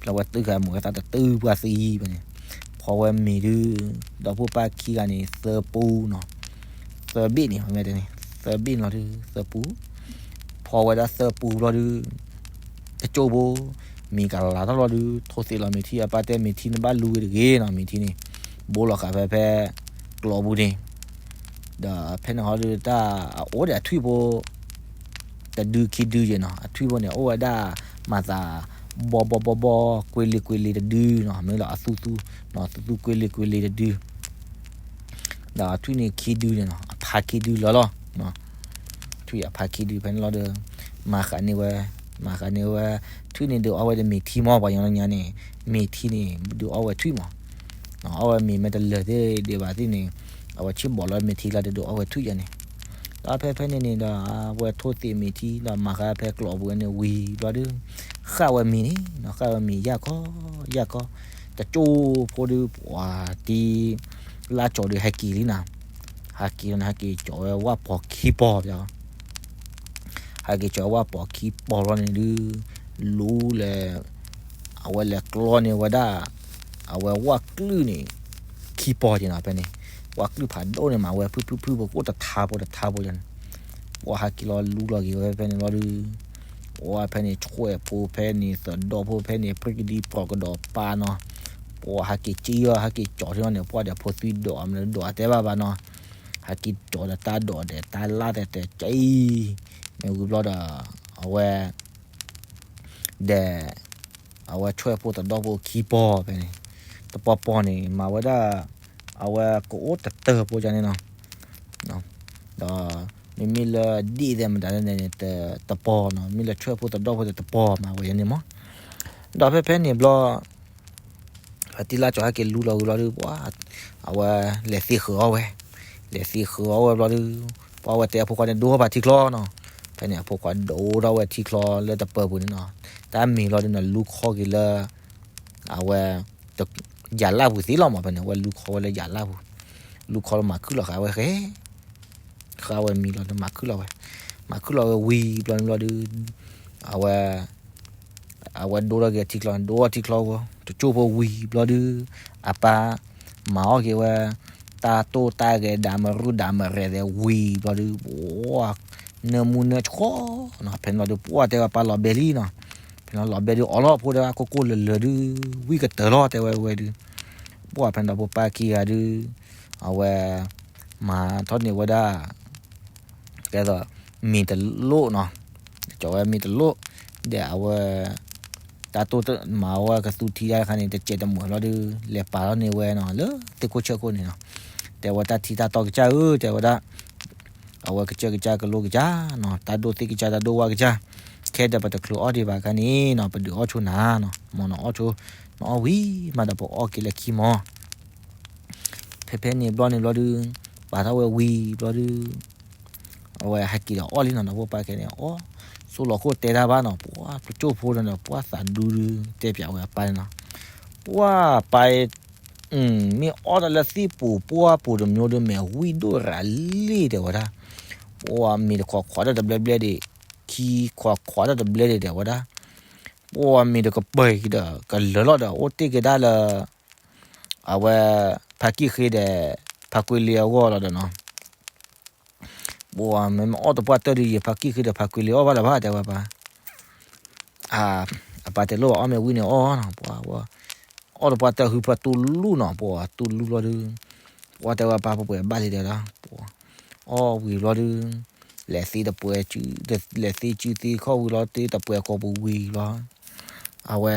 ဖျီဝဲတုၤခါမိၢ်ဟဲသၣ်တတုၤပှၢ်သံဖဲန့ၣ်, ဖီဝဲမ့ၤဒုး ဒီဖိပၢ်ခံဂၤန့ၣ် သၢပူနီၤ, သၢဘ့ၣ်န့ၣ် မ့ၢ်တဲန့ၣ် သၢဘ့ၣ်န့ၣ်လီၤဒုး သၢပူ, ပ ဖီဝဲဒၣ်သၢပူၤဘျီဒုး တကၠိၢ်ဖိ မ့ၤကလၤထီၣ်လီၤဒုး ထိၣ်သ့ၣ်လီၤမ့ၤထံ အပၢ်တဲမ့ၤထံန့ၣ်ဘၣ်လူဝဲတဂ့ၤနီၤ မ့ၤထံန့ၣ် ဘိလီၤဃာ်ဖဲဖဲ ကျီပူၤန့ၣ် ဒီးဖဲန့ၣ်ဟီဒုးတၢ်အအိၣ်ဒီးအထွံၣ်ဖိ တဒုခံဒုယဲၢ်နီၤ အထွံၣ်ဖိန့ၣ် အိၣ်ဝဲဒၣ် မၤသး ဘီဘီဘီဘီ ကွ့လ့ကွ့လ့တဒုနီၤ မ့ၢ်လီၤအသူသူ သူသူကွ့လ့ကွ့လ့တဒု ဒီးထွံၣ်န့ၣ်ခံဒုန့ၣ်နီၤ အဖါခံဒုလၢာ်လီၤ ထွံၣ်အဖါခံဒုဖဲန့ၣ်လီၤဒီး မၤဃာ်န့ၢ်ဝဲ မၤဃာ်န့ၢ်ဝဲ ထွံၣ်န့ၣ်ဒုးအီၣ်ဝဲတမ့ၤထံမီၢ် ပှၤညီလၢညါန့ၣ် မ့ၤထံန့ၣ် ဒုးအီၣ်ဝဲထွံၣ်မီၢ် အီၣ်ဝဲမ့ၤမ့ၢ်တလၢာ်သ့ၣ်ဒံးဘၣ်သ့ၣ်န့ၣ် အဝဲဆ့ၣ်ဘီးလီၤမ့ၤထံလၢဒုးအီၣ်ဝဲထွံၣ်ယါန့ၣ် ဒီးဖဲဖဲန့ၣ်န့ၣ်ဒီး အဝဲထိၣ်သ့ၣ်မ့ၤထံဒီးမၤဃာ်ဖဲကျီပူၤန့ၣ်ဝံၤဘျီဒုး ဃၣ်ဝဲမ့ၤန့ၣ်နီၤ ဃၣ်ဝဲမ့ၤယၢ်ခီ ယၢ်ခီ တကၠိၢ်ဖိဒုး ပှၤတံၤ လၢကၠီၤဒုးဟဲက့ၤလံနီၤ ဟဲက့ၤလီၤန့ၣ် ဟဲက့ၤကၠီၤဝဲဝၣ်ပီၤခံပီၤပျီ ဟဲက့ၤကၠီၤဝဲဝၣ်ပီၤခံပီၤလီၤန့ၣ်ဒုး လူလၢ အဝဲလဲၤကျီန့ၢ်ဝဲဒၣ် အဝဲဝၣ်ကလုာ်န့ၣ် ခံပီၤက့ၤနီၤ ဖဲန့ၣ် ဝၣ်ကလုာ်ဖးဒိၣ်န့ၣ် မၤဝဲဖုၣ်ဖုၣ်ဖုၣ် ပကိၣ်တထါဖိတထါဖိယါန့ၣ် ပှၤဟဲက့ၤလီၤလူလီၤက့ၤဝဲဖဲန့ၣ်လီၤဒုး ပှၤဖဲန့ၣ် ဆွဲၣ်ဖိဖဲန့ၣ် သဒီၣ်ဖိဖဲန့ၣ် ပြံကဒံပြံကဒီးပၢ်နီၤ ပှၤဟဲက့ၤကၠီၤ ဟဲက့ၤကၠီၤထံၣ်နီၤန့ၣ် ပှၤဒီးဖိသွံဒိး မနုၤဒိးအတဲဘၣ်ဘၣ်နီၤ ဟဲက့ၤကၠီၤဒီးတၢ်ဒိးဒီးတၢ်လၢ်တဲတဲကၠီၤ မ့ၢ်ဝံၤဘျီဒီး အဝဲ ဒီး အဝဲဆွဲၣ်ဖိသဒီၣ်ဖိခံပီၤဖဲန့ၣ် တပီၤပီၤန့ၣ် မၤဝဲဒၣ် အဝဲကအိၣ်တတၢၢ်ဖိယါန့ၣ်နီၤ ဒီး မ့မ့ၢ်လၢဒ်သိးမတၤလဲၣ်န့ၣ် တပီၤနီၤ မ့ၢ်လၢဆွဲၣ်ဖိသဒီၣ်ဖိတပီၤမၤဝဲယါန့ၣ်မီၢ် ဒီးဖဲဖဲန့ၣ်ဘျီ ပှၤတံၤလၢကၠီၤဟဲက့ၤလူလီၤဝံၤဘျီဒုး ပှၤ အဝဲလဲၤသ့ဃုာ်အီၣ်ဝဲ လဲၤသ့ဃုာ်အီၣ်ဝဲဘျီဒုး ပှၤဝဲတဲအဖိခွါန့ၣ် ဒိအီၣ်ပာ်ထံချီနီၤ ဖဲန့ၣ်အဖိခွါဒိထီၣ်ဝဲထံချီလၢတပၢၤပူၤန့ၣ်နီၤ တၢ်မ့ၤလီၤဒုးနီၤ လူခီက့ၤလၢ အဝဲ ယၤလၢ်ပူၤသ့လီၤမး ဖဲန့ၣ် အဝဲလူခီဝဲလၢယၤလၢ်ပူၤ လူခီလၢမၤခုၣ်လီၤဃာ်ဝဲဃဲ ဃာ်ဝဲမံၤလီၤဒုး မၤခုၣ်လီၤဝဲ မၤခုၣ်လီၤဝဲဝံၤဘျီန့ၣ်ဘျီဒုး အဝဲ အဝဲဒိထီၣ်က့ၤထံချီ ဒိအီၣ်ထံချီဝဲ တကၠိၢ်ဖိဝံၤဘျီဒုး အပၢ် မၤအီၣ်က့ၤဝဲ တၢ်တိၢ်တၢ်ဂဲၤဒၣ်မရုၢ်ဒၣ်မရဲၤသဲးဝံၤဘျီဒုး ပှၤ နၢမူနၢဆှီနီၤ ဖဲန့ၣ်လီၤဒုး ပှၤတဲဝဲပၢ်လီၤဘဲလံနီၤ ဖဲန့ၣ်လီၤဘဲဒုး အီၣ်လီၤဖိဒၣ်ကိၢ်ကိၢ်လၢၤလၢၤဒုး ဝံၣ်ကတၢၢ်လီၤတဲဝဲဝဲဒုး ပှၤဖဲန့ၣ်ဒီးဖိပၢ်ခံဂၤဒုး အဝဲ မၤထီၣ်န့ၢ်ဝဲဒၣ် ကဲသိး မ့ၤတလိၣ်နီၤ ကၠီၤဝဲမ့ၤတလိၣ် ဒီးအဝဲ တၢ်တိၢ်မၤဝဲကသူထံတၢ်တခါန့ၣ် တစဲးတမှဲာ်လီၤဒုး လဲၤပာ်ထီၣ်န့ၢ်ဝဲနီၤ လၢသ့ၣ်ခိၣ်ဆၢခိၣ်န့ၣ်နီၤ တဲဝဲတၢ်ထံတၢ်တီကစၢ်ဧၢ တဲဝဲဒၣ် အဝဲကစၢၢ်ကစၢ်ကလိကစၢ်နီၤ တၢ်ဒိၣ်သ့ၣ်ကစၢ်တၢ်ဒိၣ်ဝၣ်ကစၢ် ခဲဒီးပတချုးအီၣ်ဒံးဘၣ်ခါန့ၣ်နီၤ ပဒုးအီၣ်ဆိနၤနီၤ မ်နအီၣ်ဆိ နအီၣ်ဝံၤမးဒီးပအီၣ်က့ၤလၢခံမီၢ် ဖဲဖဲန့ၣ်ဘျီန့ၣ်ဘျီဒုး ပာ်ထီၣ်ဝဲဝံၤဘျီဒုး အဝဲဟဲက့ၤဒီးအီၣ်လံနီၤ ဒီးဖိပၢ်ခဲန့ၣ် အီၣ် စိလီၤခိၣ်တဲတၢ်ဘၣ်နီၤ ပှၤပကၠိၢ်ဖိဒီး ပှၤသးဒူဒုး တဲပၠးဝဲအပၢ်န့ၣ်နီၤ ပှၤပၢ် မ့ၢ်အီၣ်တၢ်လၢသ့ၣ်ပူၤ ပှၢ်ပူၤတမျိုးဒုး မဲာ်ဝံၣ်ဒိၣ်ရၤလံတဲဝဲဒၣ် ပှၤမ့ၤတခိးခွးတၢ်တဘျဲဘျဲဒံး ခံခွးခွးတၢ်တဘျဲဒံးတဲဝဲဒၣ် ပှၤမ့ၤတကပၢၤက့ၤဒီး ကလၢာ်လီၤဒီး အိၣ်တ့ၢ်က့ၤဒၣ်လၢ အဝဲ ဖါကံၣ်ဃ့ဒီး ဖါကွံလ့အဂီၢ်လီၤဒီးနီၤ ပှၤမ့ၢ်မ့ၢ်အီၣ်တပှၢ်တၢၢ်ဒုး ယဖါကံၣ်ဃ့ဒီးဖါကွံလ့အီၣ်ဘၣ်လၢၤဘၣ် တဲဝဲပၢ် အပၢ်တဲလိၣ်ဘၣ်အီၣ်မ့ၢ်ဝံၣ်န့ၣ်အီၣ်နီၤ ပှၤ အီၣ်တပှၢ်တၢၢ်ဟုဖျၢၣ်တူၢ်လူၢ်နီၤ ပှၤတူၢ်လူၢ်လီၤဒုး ပှၤတဲဝဲပၢ်ပှဲၤဘၣ်လံတဲဝဲဒၣ် ပှၤ အီၣ်ဝံၤဘျီဒုး လဲၤသ့တပှဲၤ လဲၤသ့စုသ့ခီၣ်ဝံၤလီၤ သ့တပှဲၤကိာ်ပူၤဝံၤလီၤ အဝဲ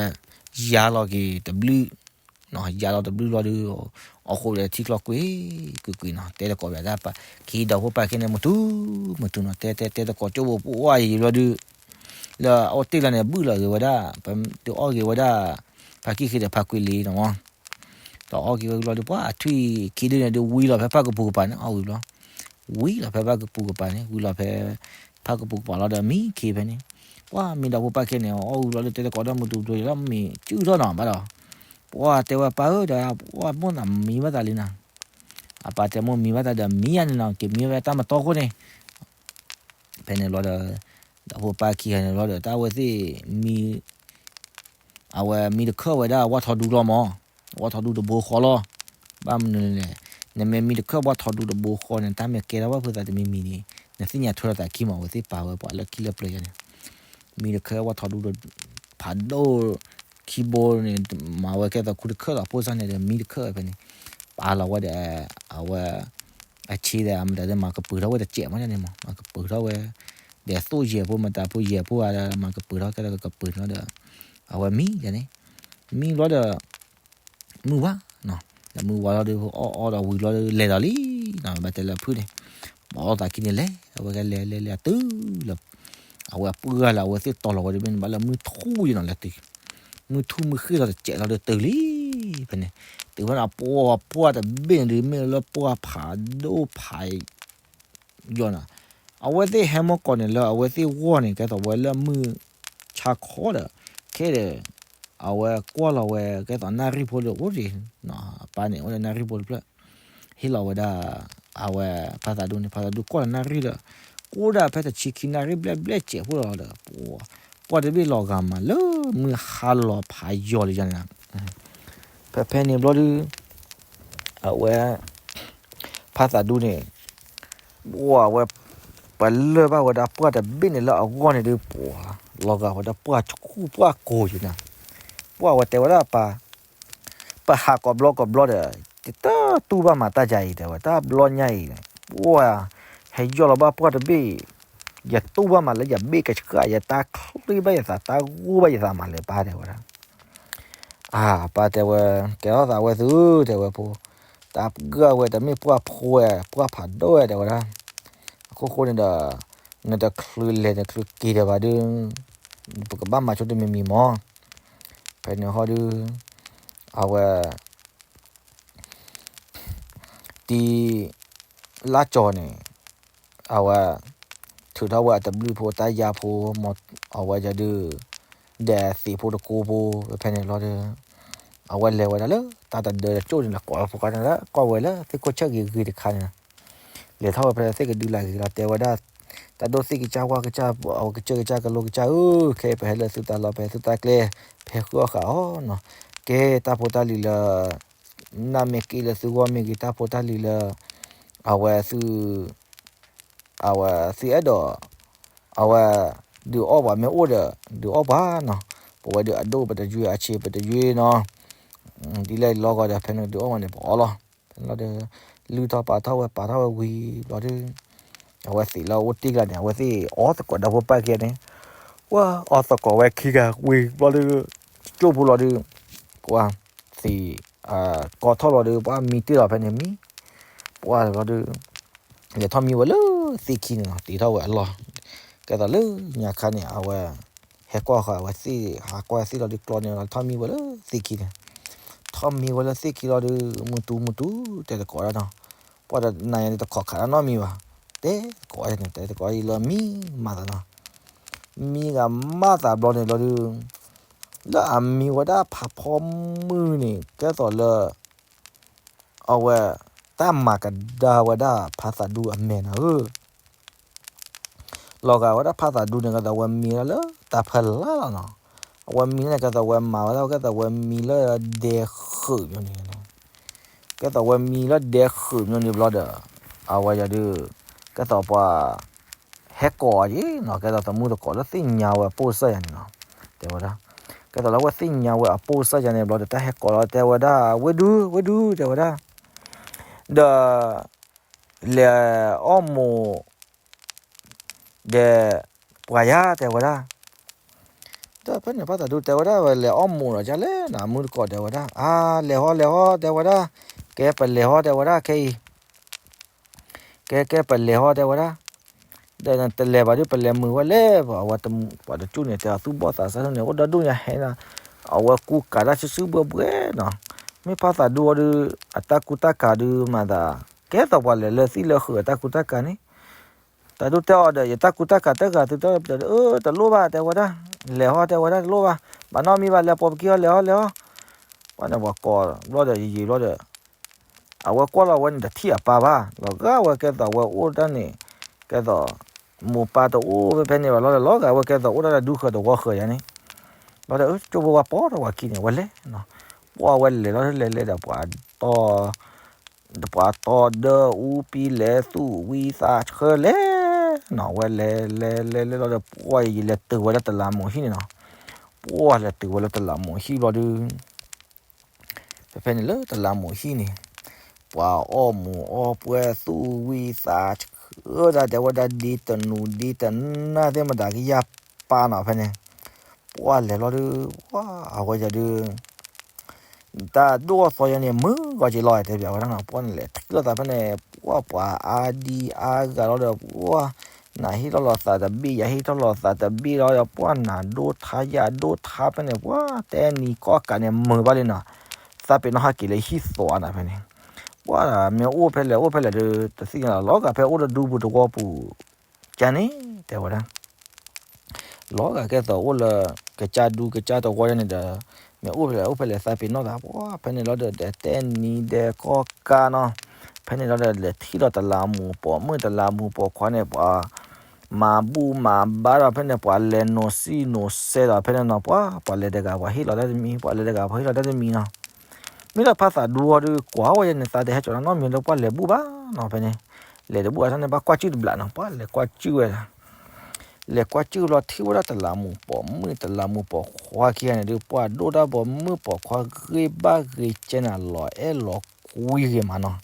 ယါလီၤက့ၤတဘျုး ယါလီၤတဘျုးလီၤဒုး အီၣ်ဃိဒီးထံချီကွံာ်ကွံာ်ကွံာ်နီၤ တဲသကိးပၠးတၢ်ပၢ် က့ၤဒီးဖိပၢ်ခဲန့ၣ် မတူၤမတူၤနီၤ တဲတဲတဲသကိးကၠိဘိပှၤယံၤဘျီဒုး လၢအအိၣ်တ့ၢ်လီၤန့ၣ် ဘုၣ်လီၤဂ့ၤဝဲဒၣ် ပတုၤအီၣ်ဂ့ၤဝဲဒၣ် ဖါကံၣ်ဃ့ဒီးဖါကွံလ့နီၤ ဒီးအီၣ်က့ၤဝဲဘျီဒုး ပှၤအထွံၣ်ခံဒုန့ၣ်ဒုး ဝံၤလီၤဖဲဖၣ်ကပူၤကပၤန့ၣ် အီၣ်ဝံၤဘျီ ဝံၤလီၤဖဲဖၣ်ကပူၤကပၤန့ၣ် ဝံၤလီၤဖဲ ဖၣ်ကပူၤကပၤလီၤဒီးမံခ့ဖဲန့ၣ် ပှၤမ့ၢ်ဒီးဖိပၢ်ခဲန့ၣ် အီၣ်ဝံၤဘျီဒုး တဲသကိးဒီးမတူၤဘျီလီၤ မ့ၢ်စုၣ်ထီၣ်နီၤဘၣ်ဒီး ပှၤတဲဝဲပၢ်ဧၢ ဒီးပှၤမိၢ်သးမံဘၣ်သးလံနီၤ အပၢ်တဲမိၢ်မံဘၣ်သးဒီးမံယါန့ၣ်နီၤ က့ၤမံဝဲတၢ်မတီၢ်ခိၣ်န့ၣ် ဖဲန့ၣ်ဘျီဒီး ဒီးဖိပၢ်ခံဂၤန့ၣ်ဘျီဒီး တၢ်ဝဲသ့ၣ်မံ အဝဲမံတခၢၣ်ဝဲဒၣ်ဝၣ်ထီဒူလီၤမး, ဝၣ်ထီဒူတဘိဃီလီၤ. ဘၣ်မနုၤလဲၣ်, နမ့ၢ်မံတခၢၣ်ဝၣ်ထီဒူတဘိဃီန့ၣ် တၢ်မ့ၢ်ကဲထီၣ်ဝဲဖုသးတမံၤမံၤန့ၣ်, နသ့ၣ်ညါထွဲလီၤသးခံမး အဝဲသ့ၣ်ပာ်ဝဲပှၤလၢခံလၢပျၢၤယါန့ၣ် မံတခၢၣ်ဝဲထီၣ်ဒူဒီး ဖးဒိၣ်ခံဘိန့ၣ် မၤဝဲကဲသိးခူတခၢၣ်လီၤ ပိၢ်စၢ်န့ၣ်ဒီး မံတခၢၣ်ဝဲဖဲန့ၣ် ပာ်လီၤဝဲဒီး အဝဲ အဆ့ဒီး မတၤဒီး မၤကပၢၤထီၣ်ဝဲတစဲးမးန့ၣ်မး မၤကပၢၤထီၣ်ဝဲ ဒီးသိၣ်ယဲၢ်ဖိ မတၤဖိယဲၢ်ဖိဧါ မၤကပၢၤထီၣ်ကဲသိးကကပၢၤထီၣ်ဒီး အဝဲမံယါန့ၣ် မံဘျီဒီး မုၢ်ဝါနီၤ ဒီးမုၢ်ဝါလီၤဒီး အီၣ်အီဒီးဝံၤလီၤဒီး လဲၤဒီးလံနီၤ ဘၣ်တဲလၢဖုၣ်န့ၣ် ပှၤအီၣ်သးခံန့ၣ်လဲၤ အဝဲကလဲၤလဲၤလဲၤတုၤလၢ အဝဲအပှၢ်လၢအဝဲသ့ၣ်တီၤလီၤဝဲတဘ့ၣ်န့ၣ် ဘၣ်လၢမုၢ်ထူၣ်ယဲနီၤ လဲၤတုၤ မုၢ်ထူၣ်မုၢ်ဃ့ၢ်လီၤတစဲးလီၤဒီးတုၤလံ ဖဲန့ၣ် တုၤဖဲန့ၣ်အပှၢ်ပှၢ်တဘ့ၣ်န့ၣ်ဒီး မ့ၢ်လၢပှၢ်ဖးဒိၣ်ဖး ယီၤနီၤ အဝဲသ့ၣ်ဟဲမီၢ်ကီးန့ၣ်လၢအဝဲသ့ၣ်ဂီၢ်န့ၣ် ကဲသိးဝဲလၢမုၢ်ဆါခီဒီး ခဲဒီး အဝဲကွၢ်လီၤဝဲကဲသိးနၣ်ရံၣ်ဖိဒီးအိၣ်ဒံး အပၢ်န့ၣ် အိၣ်ဒီးနၣ်ရံၣ်ဖိတဖျၢၣ် ဟ့ၣ်လီၤဝဲဒၣ် အဝဲဖါသးဒူန့ၣ် ဖါသးဒူကွၢ်လီၤနၣ်ရံၣ်ဒီး ကအိၣ်ဒၣ်ဖဲတဆံခံနၣ်ရံၣ်ဘျဲၣ်ဘျဲၣ်စဲးဖိလီၤဒီး ပှၢ်တဘ့ၣ်လီၤဂာ်မးလၢမုၢ်ဟါလီၤဖးယီၤလံယါန့ၣ် ဖဲဖဲန့ၣ်ဘျီဒုး အဝဲ ဖါသးဒူန့ၣ် ပှၢ်ဝဲ ပလၢၢ်ဘၣ်ဝဲဒၣ်ပှၢ်တဘ့ၣ်န့ၣ်လၢအဂီၢ်န့ၣ်ဒုး ပှၢ် လီၤဂာ်ဝဲဒၣ်ပှၢ်ဆူၣ်ပှၢ်ကိၤယါန့ၣ် ပှၢ်ဝဲတဲဝဲဒၣ်ပၢ် ပဟးကိးဘျီကိးဘျီဒီး တတူၢ်ဘၣ်မးတၢ်ယါအံၤ တဲဝဲ တၢ်ဘျီညါအံၤန့ၣ် ပှၢ် ဟဲယီၢ်လီၤဘၣ်ပှၢ်တဘ့ၣ် ယတူၢ်ဘၣ်မးလၢယဘ့ၣ်ကဆှၣ် ယတၢ်ချ့ဘၣ်ယသး တၢ်ဂိၢ်ဘၣ်ယသးမးလဲၣ် ပၢ်တဲဝဲဒၣ် အၢ ပၢ်တဲဝဲ ကဲထီၣ်သးဝဲသု တဲဝဲဖိ တၢ်ဂၢၢ်ဝဲတမ့ၢ်ပှၢ်ဖိဝဲ ပှၢ်ဖးဒိၣ်ဝဲ တဲဝဲဒၣ် အခိၣ်ဃိန့ၣ်ဒီး နတချုးလဲၤနချုးက့ၤဒီးဘၣ်ဒုး ပကဘၣ်မၤဆိတမံၤမံၤမး ဖဲန့ၣ်ဟီဒုး အဝဲ တံၤ လါကၠီၤန့ၣ် အဝဲ ထုးထီၣ်ဝဲအတဘျုးဖိတၢ်ယါဖိ အဝဲယဒုး ဒီးသံးဖိတကိးဖိ ဖဲန့ၣ်လီၤဒီး အဝဲလဲၤဝဲဒၣ်လၢ တၢ်တဒၢတကၠိၣ်န့ၣ်လီၤ ကိးလၢဖိခွါန့ၣ်လၢ ကွၢ်ဝဲလၢသ့ၣ်ခိၣ်ဆၢၣ်ဂ့ၤဂ့ၤတခါန့ၣ်လီၤ လဲၤထီၣ်ဝဲဖဲသ့ၣ်ကဒုလာ်ဂ့ၤလီၤ တဲဝဲဒၣ် တၢ်ဒိၣ်သ့ၣ်ကစၢ်ဝၣ်ကစၢ် အဝဲကစၢၢ်ကစၢ်ကလိကစၢ်ဧၢ ခဲအံၤပဟဲလၢသုတၢ်လီၢ် ပဟဲသုတၢ်ကျဲ ပဟဲဃုအီၣ်ဃာ်အီၤနီၤ ကဲတၢ်ဖိတၢ်လံၤလၢ နၢ်မ့ၢ်က့ၤလၢသုဂီၢ်မ့ၢ်ဂ့ၤ တၢ်ဖိတၢ်လံၤလၢ အဝဲသု အဝဲသုအဲၣ်ဒိး အဝဲ ဒုးအီၣ်ပှၤမ့ၢ်အိၣ်ဒီး ဒုးအီၣ်ပှၤနီၤ ပဝဲဒုးအဒိၣ်ပတယွ့ အဆံးပတယွ့နီၤ ဒ်လဲၣ်လီၤဂီၤဒီး ဖဲန့ၣ်ဒုးအီၣ်ဝဲန့ၣ် ပအီၣ်လီၤ ဖဲန့ၣ်လီၤဒီး လုၢ်ထီၣ်ပာ်ထီၣ်ဝဲ ပာ်ထီၣ်ဝဲဝံၤဘျီဒီး အဝဲသ့ၣ်လၢအအိၣ်တ့ၢ်ကျါန့ၣ် အဝဲသ့ၣ်အီၣ်သကိးဒီဖိပၢ်ခံဂၤန့ၣ် ဝဲအီၣ်သကိးဝဲခံဂၤဝံၤဘျီဒီး ကၠိၢ်ဖိလီၤဒီး ပှၢ်သ့ၣ် ကိးထီၣ်လီၤဒီး ပှၢ်မံတ့ၢ်လီၤဖဲန့ၣ်မံ ပှၢ်လီၤဒီး လဲၤထီၣ်မံဝဲလၢသ့ၣ်ခံန့ၣ်လီၤ တ့ထီၣ်ဝဲအလီၢ် ကဲသိးလၢညါခါန့ၣ် အဝဲ ဟဲကွၢ်ဃာ်ဝဲသ့ၣ် ဟးကွၢ်သ့ၣ်လီၤဒီး ကျီန့ၣ်လီၤ ထီၣ်မံဝဲလၢသ့ၣ်ခံန့ၣ် ထီၣ်မံဝဲလၢသ့ၣ်ခံလီၤဒီး မုၢ်တူမုၢ်တူ တဲသကိးဒၣ်နီၤ ပှၢ်တနၤညါန့ၣ် တခိးခးတၢ်နီတမံၤဘၣ် တဲသကိးန့ၣ် တဲသကိးအံၤလၢမံမၤသးနီၤ မံဂၤမၤသးဘျီန့ၣ်လီၤဒီး လၢအမံဝဲဒၣ်ဖးဖီမုၢ်န့ၣ် ကဲသိးလၢ အဝဲ တၢ်မၤကဒါဝဲဒၣ်ဖါသးဒူအမဲာ်နၤဧၢ လီၤဂာ်ဝဲဒၣ်ဖါသးဒူန့ၣ် ကဲသိးဝဲမံလၢတၢ်ဖီလာ်လီၤနီၤ အဝဲမံန့ၣ် ကဲသိးဝဲမၤဝဲဒၣ် ကဲသိးဝဲမံလၢဒဲဃုာ်မ့ၢ်န့ၣ် ကဲသိးဝဲမံလၢဒဲဃုာ်မ့ၢ်န့ၣ်ဘျီဒီး အဝဲယၤဒုး ကဲသိးပှၤ ဟဲကိးအီၤနီၤ ကဲသိးသမူသကိးလၢသ့ၣ်ညါဝဲအပိၢ်စၢ်ယၤန့ၣ်နီၤ တဲဝဲဒၣ် ကဲသိးလၢဝဲသ့ၣ်ညါဝဲအပိၢ်စၢ်ယၤန့ၣ်ဘျီဒီး တၢ်ဟဲကိးလီၤတဲဝဲဒၣ် ဝ့ၢ်ဒူ ဝ့ၢ်ဒူ တဲဝဲဒၣ် ဒီး လဲၤအီၣ်မိၢ် ဒီး ပှၤယါတဲဝဲဒၣ် ဒီးဖဲန့ၣ်ဖါသးဒူတဲဝဲဒၣ် ဝဲလဲၤအီၣ်မိၢ်ဒီးကလဲၣ်နီၤ မူသကိးတဲဝဲဒၣ် အါ လဲၤဟီ လဲၤဟီ တဲဝဲဒၣ် ကဲပလဲၤဟီ တဲဝဲဒၣ် ခဲအံၤ ကဲ ကဲပလဲၤဟီ တဲဝဲဒၣ် ဒီးနတလဲၤဘၣ်ဒုး ပလဲၤမုာ်ဝဲလဲၣ် ပှၤဝဲ ပှၤတကၠူၢ်န့ၣ် တဲအီၤသူၣ်ဘီၣ်သးစၢ်န့ၣ် အိၣ်ဒီဒူၣ်ညါဟဲနီၤ အဝဲကူကၤတၢ်စုစုဘှဲဘှဲနီၤ မ့ၢ်ဖါသးဒူအီၤဒုး အတၢ်ကူတၢ်ကၤဒုးမၤသး ကဲသိးပှၤလဲၤလၢသ့ၣ်လၢဃုာ်အတၢ်ကူတၢ်ကၤန့ၣ် တၢ်ဒုးတဲအီၤဒီး ယတၢ်ကူတၢ်ကၤတဂၤသုတၢ် အၢ တလိၣ်ဘၣ် တဲဝဲဒၣ် လဲၤဟီ တဲဝဲဒၣ် တလိၣ်ဘၣ် ဘၣ်နီတမံၤဘၣ် လဲၤပိာ်ပကံဟီ လဲၤဟီ လဲၤဟီ ပှၤန့ၣ်ပှၤကိးဘျီဒီး ယယံာ်ဘျီဒီး အဝဲကွၢ်လီၤဝဲန့ၣ် တထံၣ်အပၢ်ဘၣ် လီၤဂာ်ဝဲကဲသိးဝဲအိၣ်တၢ်န့ၣ် ကဲသိး မိၢ်ပၢ်တအိၣ်ဖဲဖဲန့ၣ်ဘၣ်လီၤဒီး လီၤဂာ်ဝဲကဲသိးအိၣ်တၢ်လၢဒူဃၢၤတဝီဃၢၤယါန့ၣ် ဘျီဒီး ကၠိဖိဝဲပိာ်ထီၣ်ဝဲခံန့ၣ် ဝဲလဲၤနီၤ ပှၢ်ဝဲလဲၤလီၤလဲၤလဲၤဒီးပှၤတီ ပှၤတီဒၢအူပံလဲၤသူၣ်ဝံသးဆၢလဲၤ နီၤ ဝဲလဲၤလဲၤလဲၤလဲၤလီၤဒီး ပှၢ်ယလဲၤတုၤဝဲလၢတလးမူးဟံၣ်န့ၣ်နီၤ, ပှၢ်လဲၤတုၤဝဲလၢတလးမူးဟံၣ်ဘျီဒုး ဖဲဖဲန့ၣ်လၢတလးမူးဟံၣ်န့ၣ် ပှၤအီၣ်မူးအီၣ်ပှဲၤသူၣ်ဝံၣ်သးဆှၢဒၣ် တဲဝဲဒၣ်ဒ့တနူၤဒ့တနၢ်သ့ၣ်မတၤကယၢ်ပၢ်နီၤ ဖဲန့ၣ် ပှၢ်လဲၤလီၤဒုး ပှၢ်အဝဲယၤဒုး တၢ်ဒိၣ်အသီယၤန့ၣ် မုာ်ဂီၤက့ၤလီၤ တဲဘၣ်ဝဲဒၣ်နီၤ ပှၢ်န့ၣ်လဲၤထံၣ်လိာ်သးဖဲန့ၣ် ပှၢ်ပှၤအါဒံအါဂၤလီၤဒီး ပှၢ် နၤဟ့ၣ်ထီၣ်လိာ်သးတဘ့ၣ် ယၤဟ့ၣ်ထီၣ်လိာ်သးတဘ့ၣ်လီၤဒီး ပှၢ်နၤဒိၣ်ထါယၤဒိၣ်ထါဖဲန့ၣ် ပှၢ်တဲနံၤကီၢ်ကးန့ၣ် မုာ်ဘၣ်လံနီၤ, သးပ့ၤနီၣ်ဟးက့ၤလၢဟံၣ်သီအါနၤဖဲန့ၣ်, ပှၢ်မ့ၢ်အိၣ်ဖဲလဲၣ်အိၣ်ဖဲလဲၣ်ဒီး တသ့ၣ်ညါလီၤ လီၤဂာ်ဖဲအိၣ်လၢဒူပူၤတဝီပူၤ ကန့ၣ် တဲဝဲဒၣ် လီၤဂာ်ကဲသိးအိၣ်လၢ ကစၢ်ဒူကစၢ်တဝီယၤန့ၣ်ဒီး မ့ၢ်အိၣ်ဖဲလဲၣ်အိၣ်ဖဲလဲၣ်သးပ့ၤနီၣ်သး ပှၢ်ဖဲန့ၣ်လီၤဒီး တဲနံၤဒဲးကီၢ်ကးနီၤ, ဖဲန့ၣ်လီၤဒီး လဲၤထံၣ်ဒီးတလးမူးပိာ်မုၣ်တလးမူးပိာ်ခွါန့ၣ် ပှၤ မၤဘူၣ်မၤဘါဒီးဖဲန့ၣ် ပှၤလဲၤနိးစံၣ်နိးစဲဒီးဖဲန့ၣ်နီၤ ပှၢ်ပှၤလဲၤတဂၤပှၤဟ့ၣ်လီၤတၢ်တမံၤ ပှၤလဲၤတဂၤပှၤဟ့ၣ်လီၤတၢ်တမံၤနီၤ, မ့ၢ်လၢဖါသးဒူအီၤဒီး ကွၢ်ဝဲယဲန့ၣ် သးတဟဲကၠီၤနီတမံၤလၢပှၢ်လဲၤဘူၣ်ဘၣ်နီၤ ဖဲန့ၣ် လဲၤတဘူၣ်အါထီၣ်န့ၣ် ဘၣ်ကွၢ်စုၣ်တဘျီနီၤ ပှၢ်လဲၤကွၢ်စုၣ်ဝဲဒၣ် လဲၤကွၢ်စုၣ်ဘျီထံၣ်ဝဲဒၣ်တလးမူးပိာ်မုၣ် တလးမူးပိာ်ခွါခံဂၤန့ၣ်ဒီး ပှၢ်ဒိၣ်တၢ်ပိာ်မုၣ်ပိာ်ခွါဂ့ၤဘၣ်ဂ့ၤကဲနၤလီၤအဲၣ်လီၤကွံဂ့ၤမးနီၤ,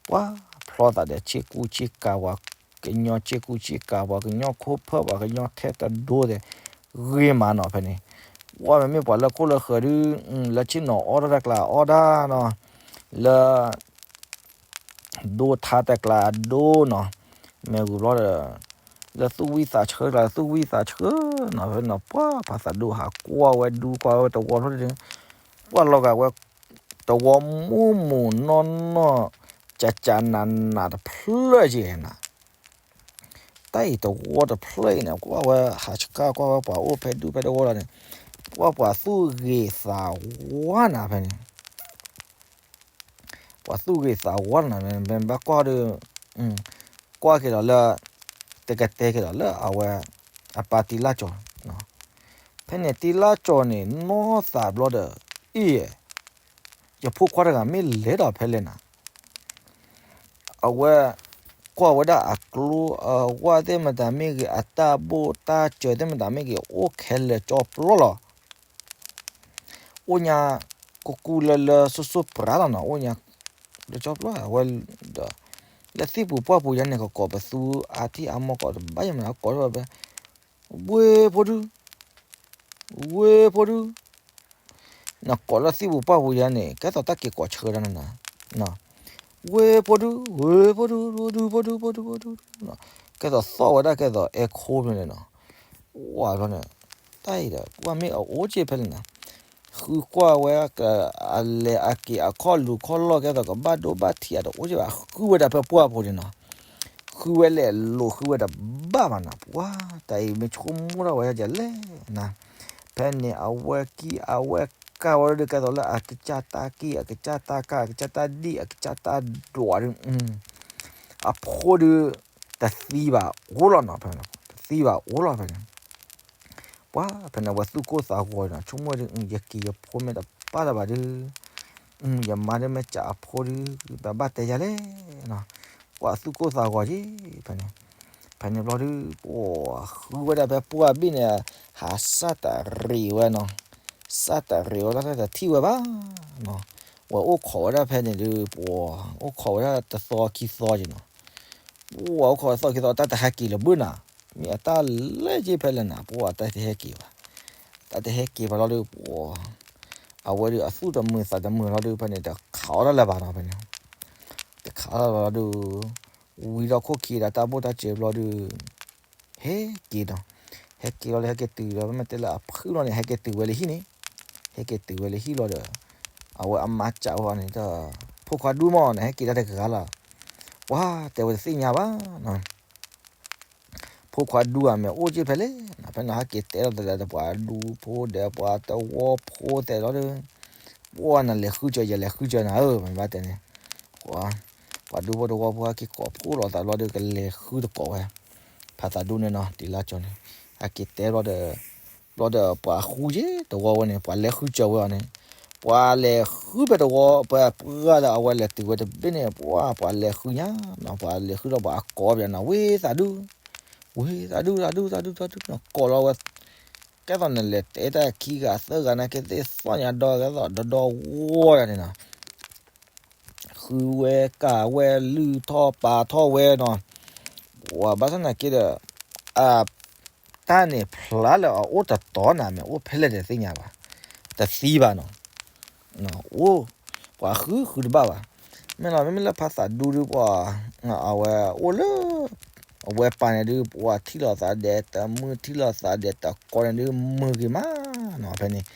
ပှၢ်ဖျီသးဒီးဆ့ကူဆ့ကၤပှၤ ကညီဆ့ကူဆ့ကၤပှၤ ကညီခိၣ်ဖၢၣ်ပှၤ ကညီထဲတဒိသဲး ဂ့ၤမးနီၤ ဖဲန့ၣ်, ပှၢ်မ့မ့ၢ်ပှၤလၢခိၣ်လၢဃၢၤဒုး လၢဆ့ၣ်နီၤအီၣ်တၢ်တၢ်ကျါအီၣ်တၢ်နီၤ, လၢ ဒိၣ်ထါတၢ်ကျါအဒိၣ်နီၤ, မ့ၢ်ဂုၤဘျီဒီး လၢသူၣ်ဝံၣ်သးဆှၢတၢ်ကျါ သူၣ်ဝံၣ်သးဆှၢနီၤ ဖဲနီၤ ပှၢ်ဖါသးဒိၣ်ဟးကွၢ်ဝဲဒူကွၢ်ဝဲတဝီဖျၢၣ်ဒုး, ပှၢ်လီၤဂာ်ဝဲ တဝီမုၢ်မုၢ်နီၢ်နီၢ် ကၠးကၠးနးနးတဖျၢၣ်က့ၤနၤ တၢ်အံၤတဝီတဖျၢၣ်အံၤန့ၣ် ကွၢ်ဝဲဟးဆှၢကွၢ်ဝဲပှၤအိၣ်ဖဲဒူဖဲတဝီလီၤန့ၣ်, ပှၢ်ပှၤသူၣ်ဂ့ၤသးဝါနၤဖဲန့ၣ်, ပှၤသူၣ်ဂ့ၤသးဝါနၤ မ့ၢ်ဘၣ်ကွၢ်ဒီး ကွၢ်က့ၤဒီးလၢ တကတဲက့ၤဒီးလၢအဝဲ အပၢ်တံလၢ်ကၠီၤ, ဖဲန့ၣ်တံလၢ်ကၠီၤန့ၣ် နီၢ်သးဘျီဒီး အ့ၣ် ယဖိခွါတဂၤမ့ၢ်လဲၤဒီးဖဲလဲၣ်နၤ အဝဲ ကွၢ်ဝဲဒၣ်အကျိအဝၢ်သ့ၣ်မတၤမ့ၢ်ဂ့ၤ အတၢ်ဘိၣ်တၢ်စၢၤသ့ၣ်မတၤမ့ၢ်ဂ့ၤ အိၣ်ခဲလၢာ်ကၠီပျီလီၤ. အိၣ်ညါ ကူကူလၢလၢ စိစိပြးလီၤနီၤ အိၣ်ညါ လၢကၠီပျီ အဝဲဒီး လၢသံၣ်ပူၤပှၢ်ပူၤယါန့ၣ် ကကိးပသူအါထံၣ်အါမီၢ်ကိးတဘၣ်ယါမနုၤ ကိးထီၣ်ဝဲဖဲ ဝ့ၢ်ဖိဒု ဝ့ၢ်ဖိဒု နကိးလၢသံၣ်ပူၤပှၢ်ပူၤယါန့ၣ် ကဲသိးတၢ်က့ၤကိးဆၢဒၣ်နၤ, ဝ့ၢ်ဖိဒု ဝ့ၢ်ဖိဒု ဖိဒု ဖိဒု ဖိဒု ဖိဒု ကဲသိးသီၣ်ဝဲဒၣ်ကဲသိးအဲၣ်ခိဖဲန့ၣ်နီၤ, ဝဲဘျီန့ၣ် တၢ်အံၤဒီး ပှၢ်မ့ၢ်အအိၣ်က့ၤဖဲလဲၣ်နၤ, ဃုကွၢ်ဝဲ အလဲၤအက့ၤအခီၣ်လူၤခီၣ်လီၢ်ကဲသိးကဘၣ်ဒိဘၣ်ထံးအတအိၣ်က့ၤဘၣ် ဃုဝဲဒၣ်ဖဲပှၢ်ဖိန့ၣ်နီၤ ဃုဝဲလဲၤလိာ်ဃုဝဲတဘၣ်ဘၣ်နၤ ပှၢ်တၢ်အံၤမ့ၢ်ဆိကမိၣ်ထီၣ်ဝဲဒ်လဲၣ်နၤ, ဖဲန့ၣ်အဝဲကံၢ်အဝဲကၢ်ဝဲဒၣ်ဒုးကဲသိးလၢအကစၢ်တၢ်ကံၢ် အကစၢ်တၢ်ကၢ် အကစၢ်တၢ်ဒံၣ် အကစၢ်တၢ်ဒွးဒုး အဖိဒုး တသံဘၣ်အိၣ်လီၤနီၤ ဖဲန့ၣ် တသံဘၣ်အိၣ်လီၤဖဲန့ၣ် ပှၢ်ဖဲန့ၣ် အဝဲသူၣ်ကိၢ်သးဂီၤနီၤ ဆိကမိၣ်ဒုး ယက့ၤယဖိမ့ၢ်တပၢ်လၢၤဘၣ်ဒုး ယမါဒုးမ့ၢ်စံးအဖိဒုး ဘၣ်ဘၣ်တဲယၤလဲၣ်နီၤ, ပှၢ်သူၣ်ကိၢ်သးဂီၤက့ၤ ဖဲန့ၣ် ဖဲန့ၣ်ဘျီဒုး ပှၢ်ဃုဝဲဒၣ်ဖဲပှၢ်ဘ့ၣ်န့ၣ် ဟးစၢ်တရံးဝဲနီၤ, စၢ်တရံးဝဲလီၤတၢ်တထံၣ်ဝဲဘၣ်နီၤ, ဝဲအိၣ်ခိးဝဲဒၣ်ဖဲန့ၣ်ဒုး ပှၢ်အိၣ်ခိးဝဲဒၣ်တသီခံသီက့ၤနီၤ ပှၢ်အိၣ်ခိးတသီခံသီ တၢ်တဟဲက့ၤလၢၤဘၣ်နၤ, မ့ၢ်အတၢ်လဲၤက့ၤဖဲလဲၣ်နၤ ပှၢ်တၢ်တဟဲက့ၤဘၣ်, တၢ်တဟဲက့ၤဘၣ်လီၤဒုး ပှၢ် အဝဲဒုးအသူၣ်တမုာ်သးတမုာ်လီၤဒုး ဖဲန့ၣ် တခးအီၣ်တၢ်လၢၤဘၣ်နီၤ ဖဲန့ၣ် တခးအီၣ်တၢ်လၢၤဘၣ်လီၤဒုး ဝံၤထီၣ်ခိၣ်ခံဒီးတၢ်ဘိၣ်တၢ်စၢၤဘျီဒုး ဟဲက့ၤနီၤ, ဟဲက့ၤလီၤလၢဟဲက့ၤတုၤဒီး မ့မ့ၢ်တဲလၢအဖုၣ်လီၤန့ၣ် ဟဲက့ၤတုၤဝဲလၢဟံၣ်န့ၣ်, ဟဲက့ၤတုၤဝဲလၢဟံၣ်လီၤဒီး အဝဲအမါစံးဝဲန့ၣ် ဖိခွါဒူမးန့ၣ် ဟဲက့ၤတၢ်တဂၤလီၤ, ပှၢ်တဲဝဲတသ့ၣ်ညါဘၣ်နီၤ ဖိခွါဒူအမ့ၢ်အိၣ်က့ၤဖဲလဲၣ်, ဖဲန့ၣ်ဟဲက့ၤတဲလီၤတၢ်ဒီးပှၤဒူဖိဒီးပှၤတဝီဖိသဲးလီၤဒီး, ပှၢ်နလဲၤဃုစၢၤ ယလဲၤဃုစၢၤနၤဧၢ မ့ၢ်ဘၣ်တဲန့ၣ်, ပှၤဒူဖိတဝီဖိဟဲက့ၤကိးဖှိၣ်လိာ်သးဘျီဒီး ကလဲၤဃုတကိးဝဲ, ဖါသးဒူန့ၣ်နီၤ တံၤလါကၠီန့ၣ်, ဟဲက့ၤတဲဘျီဒီး, ဘျီဒီးပှၤဃုက့ၤတဝီဝဲန့ၣ် ပှၤလဲၤဃုစၢၤဝဲအီၤန့ၣ်, ပှၤလဲၤဃုဖဲတဝီ ပှၤပှၢ်လၢအဝဲလဲၤတုၤဝဲတဘ့ၣ်န့ၣ် ပှၢ်ပှၤလဲၤဃုညါနီၤ ပှၤလဲၤဃုဒီးပှၤကိးပၠးနီၤ ဝ့ၢ်သးဒူ ဝ့ၢ်သးဒူသးဒူသးဒူသးဒူနီၤ ကိးလီၤဝဲ, ကဲသိးနလဲၤတဲတၢ်ခံဂၤသၢဂၤနာ်က့သ့ၣ်သီၣ်ညါဒီးကဲသိးဒီဒီဝီဒၣ်န့ၣ်နီၤ ဃုဝဲကၤဝဲလုၢ်ထီၣ်ပာ်ထီၣ်ဝဲနီၤ, ပှၤဘၣ်ဆၣ်သနာ်က့ဒီး အ တၢ်န့ၣ်ဖျါလၢအအိၣ်တတီၤနၤ မ့ၢ်အိၣ်ဖဲလဲၣ်တသ့ၣ်ညါဘၣ်, တသံဘၣ်နီၤ, အိၣ် ပှၤဃုဃုတဘၣ်ဘၣ်, မ့ၢ်လီၤ မ့မ့ၢ်လၢဖါသးဒူဒုးပှၤ အဝဲအိၣ်လၢ အဝဲပာ်န့ၣ်ဒုး ပှၤထံၣ်လိာ်သးဒဲးတမုၢ် ထံၣ်လိာ်သးဒဲးတကိးန့ၣ်ဒုး မုာ်ဂ့ၤမးနီၤ ဖဲန့ၣ်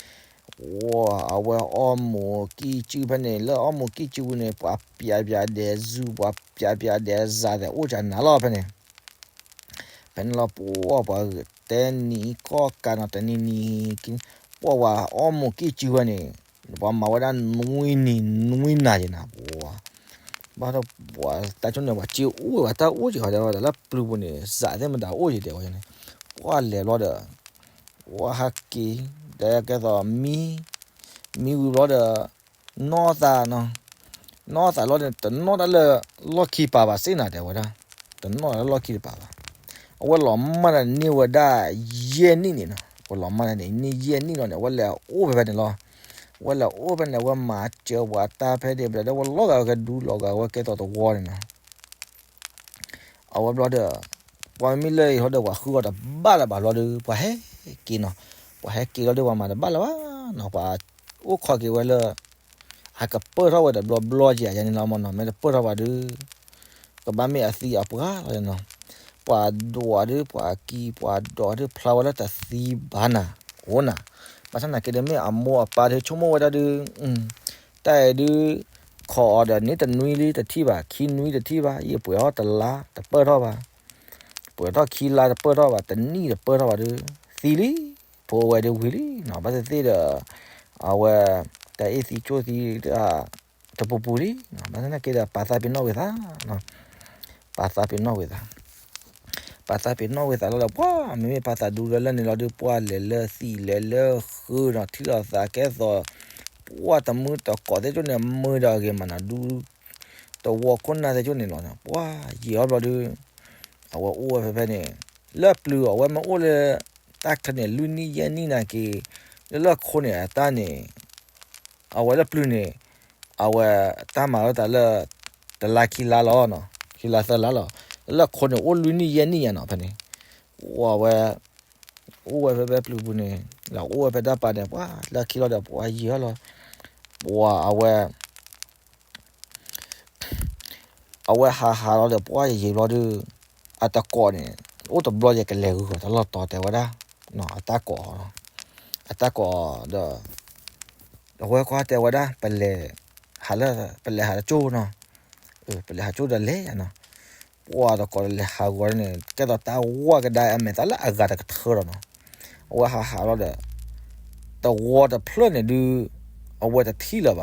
အဝဲအီၣ်မူးကံၢ်စုဖဲန့ၣ် လၢအီၣ်မူးကံၢ်စုပူၤန့ၣ် ပှၤပျးပျးဒဲးစူၤ ပှၤပျးပျးဒဲးစး သဲးအိၣ်ကနၤလီၤဖဲန့ၣ်, ဖဲန့ၣ်လီၤပှၤ ပှၤဂၤတဲနံၤကီၢ်ကးနီၤ တနံၤနံၤ ပှၤဝဲအီၣ်မူးကံၢ်စုဝဲန့ၣ် ပှၤမၤဝဲဒၣ်နွံနံၤနွံနၤယဲနၤပှၤ ဘၣ်ဒီးပှၤတၢ်ကၠိန့ၣ် ပှၤစ့အိၣ်ဝဲတၢ်အိၣ်က့ၤဃီတဲဝဲဒၣ်လၢပျုၤပူၤန့ၣ် စးသ့ၣ်မတၤအိၣ်က့ၤတဲဝဲန့ၣ်, ပှၤလဲၤဘျီဒီး ပှၤဟးက့ၤ ဒီးကဲသိးမံ မံဝံၤဘျီဒီး နီၢ်သးနီၤ, နီၢ်သးလီၤန့ၣ် တနီၣ်တၢ်လၢလီၢ်ခံပၤဘၣ်စ့ၢ်နၤတဲဝဲဒၣ်, တနီၣ်တၢ်လၢလီၢ်ခံတပၤဘၣ်, အဝဲလီၤမၢ်န့ၢ်ဝဲဒၣ် ယဲၢ်နံၣ်န့ၣ်နီၤ, ပှၤလီၤမၢ်န့ၢ်န့ၣ် နံၣ်ယဲၢ်နံၣ်လီၤန့ၣ် အဝဲလဲၤအိၣ်ဖဲဖဲန့ၣ်လီၤ, အဝဲလဲၤအိၣ်ဖဲန့ၣ် အဝဲမၤစၢၤပှၤတၢ်ဖဲန့ၣ် ပှၤဒီးဝဲလီၤဂာ်ဝဲကဒုလီၤဂာ်ဝဲကဲသိးသဝီန့ၣ်နီၤ အဝဲဘျီဒီး ပှၤမ့မ့ၢ်လၢအံၤဟီဒီး ပှၤဃုအီၤတဘၣ်လၢၤဘၣ်ဘျီဒီး ပှၤဟဲက့ၤနီၤ, ပှၤဟဲက့ၤလီၤဒီး ပှၤမၤတဘၣ်လၢၤဘၣ်နီၤ, ပှၤအိၣ်ခိးက့ၤဝဲလၢ ဟးကပၢၢ်ထီၣ်ဝဲတဘျီဘျီက့ၤယဲန့ၣ်လီၤမနီၤ, မ့ၢ်တပၢၢ်ထီၣ်ဘၣ်ဒီး ကဘၣ်မ့ၢ်အသံအပှၢ်လီၤနီၤ, ပှၤဒွးဒီး ပှၤကံ ပှၤဒွးဒီး ဖျါဝဲလၢတသံဘၣ်နၤ, အိၣ်နၤ, ဘၣ်ဆၣ်သနာ်က့ဒီး မ့ၢ်အမိၢ်အပၢ်ဒီး ဆိကမိၣ်ဝဲဒၣ်ဒီး တၢ်အံၤဒုး ခိးအီၤဒီးန့ၢ်တနွံလံတထံၣ်ဘၣ်, ခံနွံတထံၣ်ဘၣ်, ယပှဲၤထီၣ်တလါတပၢၢ်ထီၣ်ဘၣ်, ပှဲၤထီၣ်ခံလါတပၢၢ်ထီၣ်ဘၣ်, တနံၣ်တပၢၢ်ထီၣ်ဘၣ်ဒီး သံလံ, ဖိဝဲဒုးဝံၤလံနီၤ, ဘၣ်သ့ၣ်သ့ၣ်ဒီး အဝဲ တၢ်အ့ၣ်သံကၠိၣ်သံ တပူၤပူၤလံနီၤ, ဘၣ်သနာ်က့ဒီး ပာ်သးပ့ၤနီၣ်ဝဲသး ပာ်သးပ့ၤနီၣ်ဝဲသး ပာ်သးပ့ၤနီၣ်ဝဲသးလီၤဒီး ပှၤမ့မ့ၢ်ပာ်သးဒူလၢလၢန့ၣ်လီၤဒီး ပှၤလဲၤလၢသံးလဲၤလၢဃုနီၤ, ထံၣ်လိာ်သးကဲသိး ပှၤတမုၢ်တကိးသ့ၣ်ကၠိန့ၣ် မုာ်ဒီးအဂ့ၤမးနီၤ, ဒူ တဝီခိၣ်နၢ်သ့ၣ်ကၠိန့ၣ်လီၤ, ပှၤယံာ်အီၤဘျီဒီး အဝဲအိၣ်ဝဲဖဲဖဲန့ၣ် လၢပျုၤအဝဲမ့ၢ်အိၣ်လၢ တၢ်ချၢန့ၣ် လွံၢ်နံၣ်ယဲၢ်နံၣ်နာ်က့ လၢလၢခိန့ၣ် အတၢ်န့ၣ် အဝဲလၢပျုၤန့ၣ် အဝဲတၢ်မၤဝဲသးလၢ တလါခံလါလီၤ, ခံလါသၢလါလီၤ, လၢခိန့ၣ် အိၣ်လွံၢ်နံၣ်ယဲၢ်နံၣ်ညါနီၤ ဖဲန့ၣ်, အဝဲ အိၣ်ဝဲဖဲဖဲပျုၤပူၤန့ၣ် လၢအိၣ်ဝဲဖဲတၢ်ပာ်န့ၣ် ပှၤလၢခံလီၤဒီး ပှၤယံာ်အီၤလီၤ, ပှၤအဝဲ အဝဲဟးဟးလီၤဒီး ပှၤယံာ်ယံာ်ဘျီဒီး အတကိးန့ၣ် အိၣ်တဘျီယကလဲၤဂုၤကီးတၢ်လီၢ်တီၤတဲဝဲဒၣ်, အတၢ်ကိး, အတၢ်ကိးဒီး အဝဲကွၢ်တဲဝဲဒၣ် ပလဲၤ ဟးလၢ ပလဲၤဟးတကၠိၢ်နီၤ, ပလဲၤဟးကၠိၢ်ဒီးလဲၤနီၤ, ပှၤတကိးဒီးလဲၤဟးဂီၤန့ၣ် ကဲသိးတၢ်ဝါကဒါအမဲာ်သးလၢအဂၤတကထၢဒီးနီၤ, အဝဲဟးဟးလီၤဒီး တဝီတဖျၢၣ်န့ၣ်ဒုး အဝဲတထံၣ်လၢၤဘၣ်နီၤ, အဝဲလဲၤတလၢထီၣ်က့ၤဒီးလၢပှၢ်လီၤ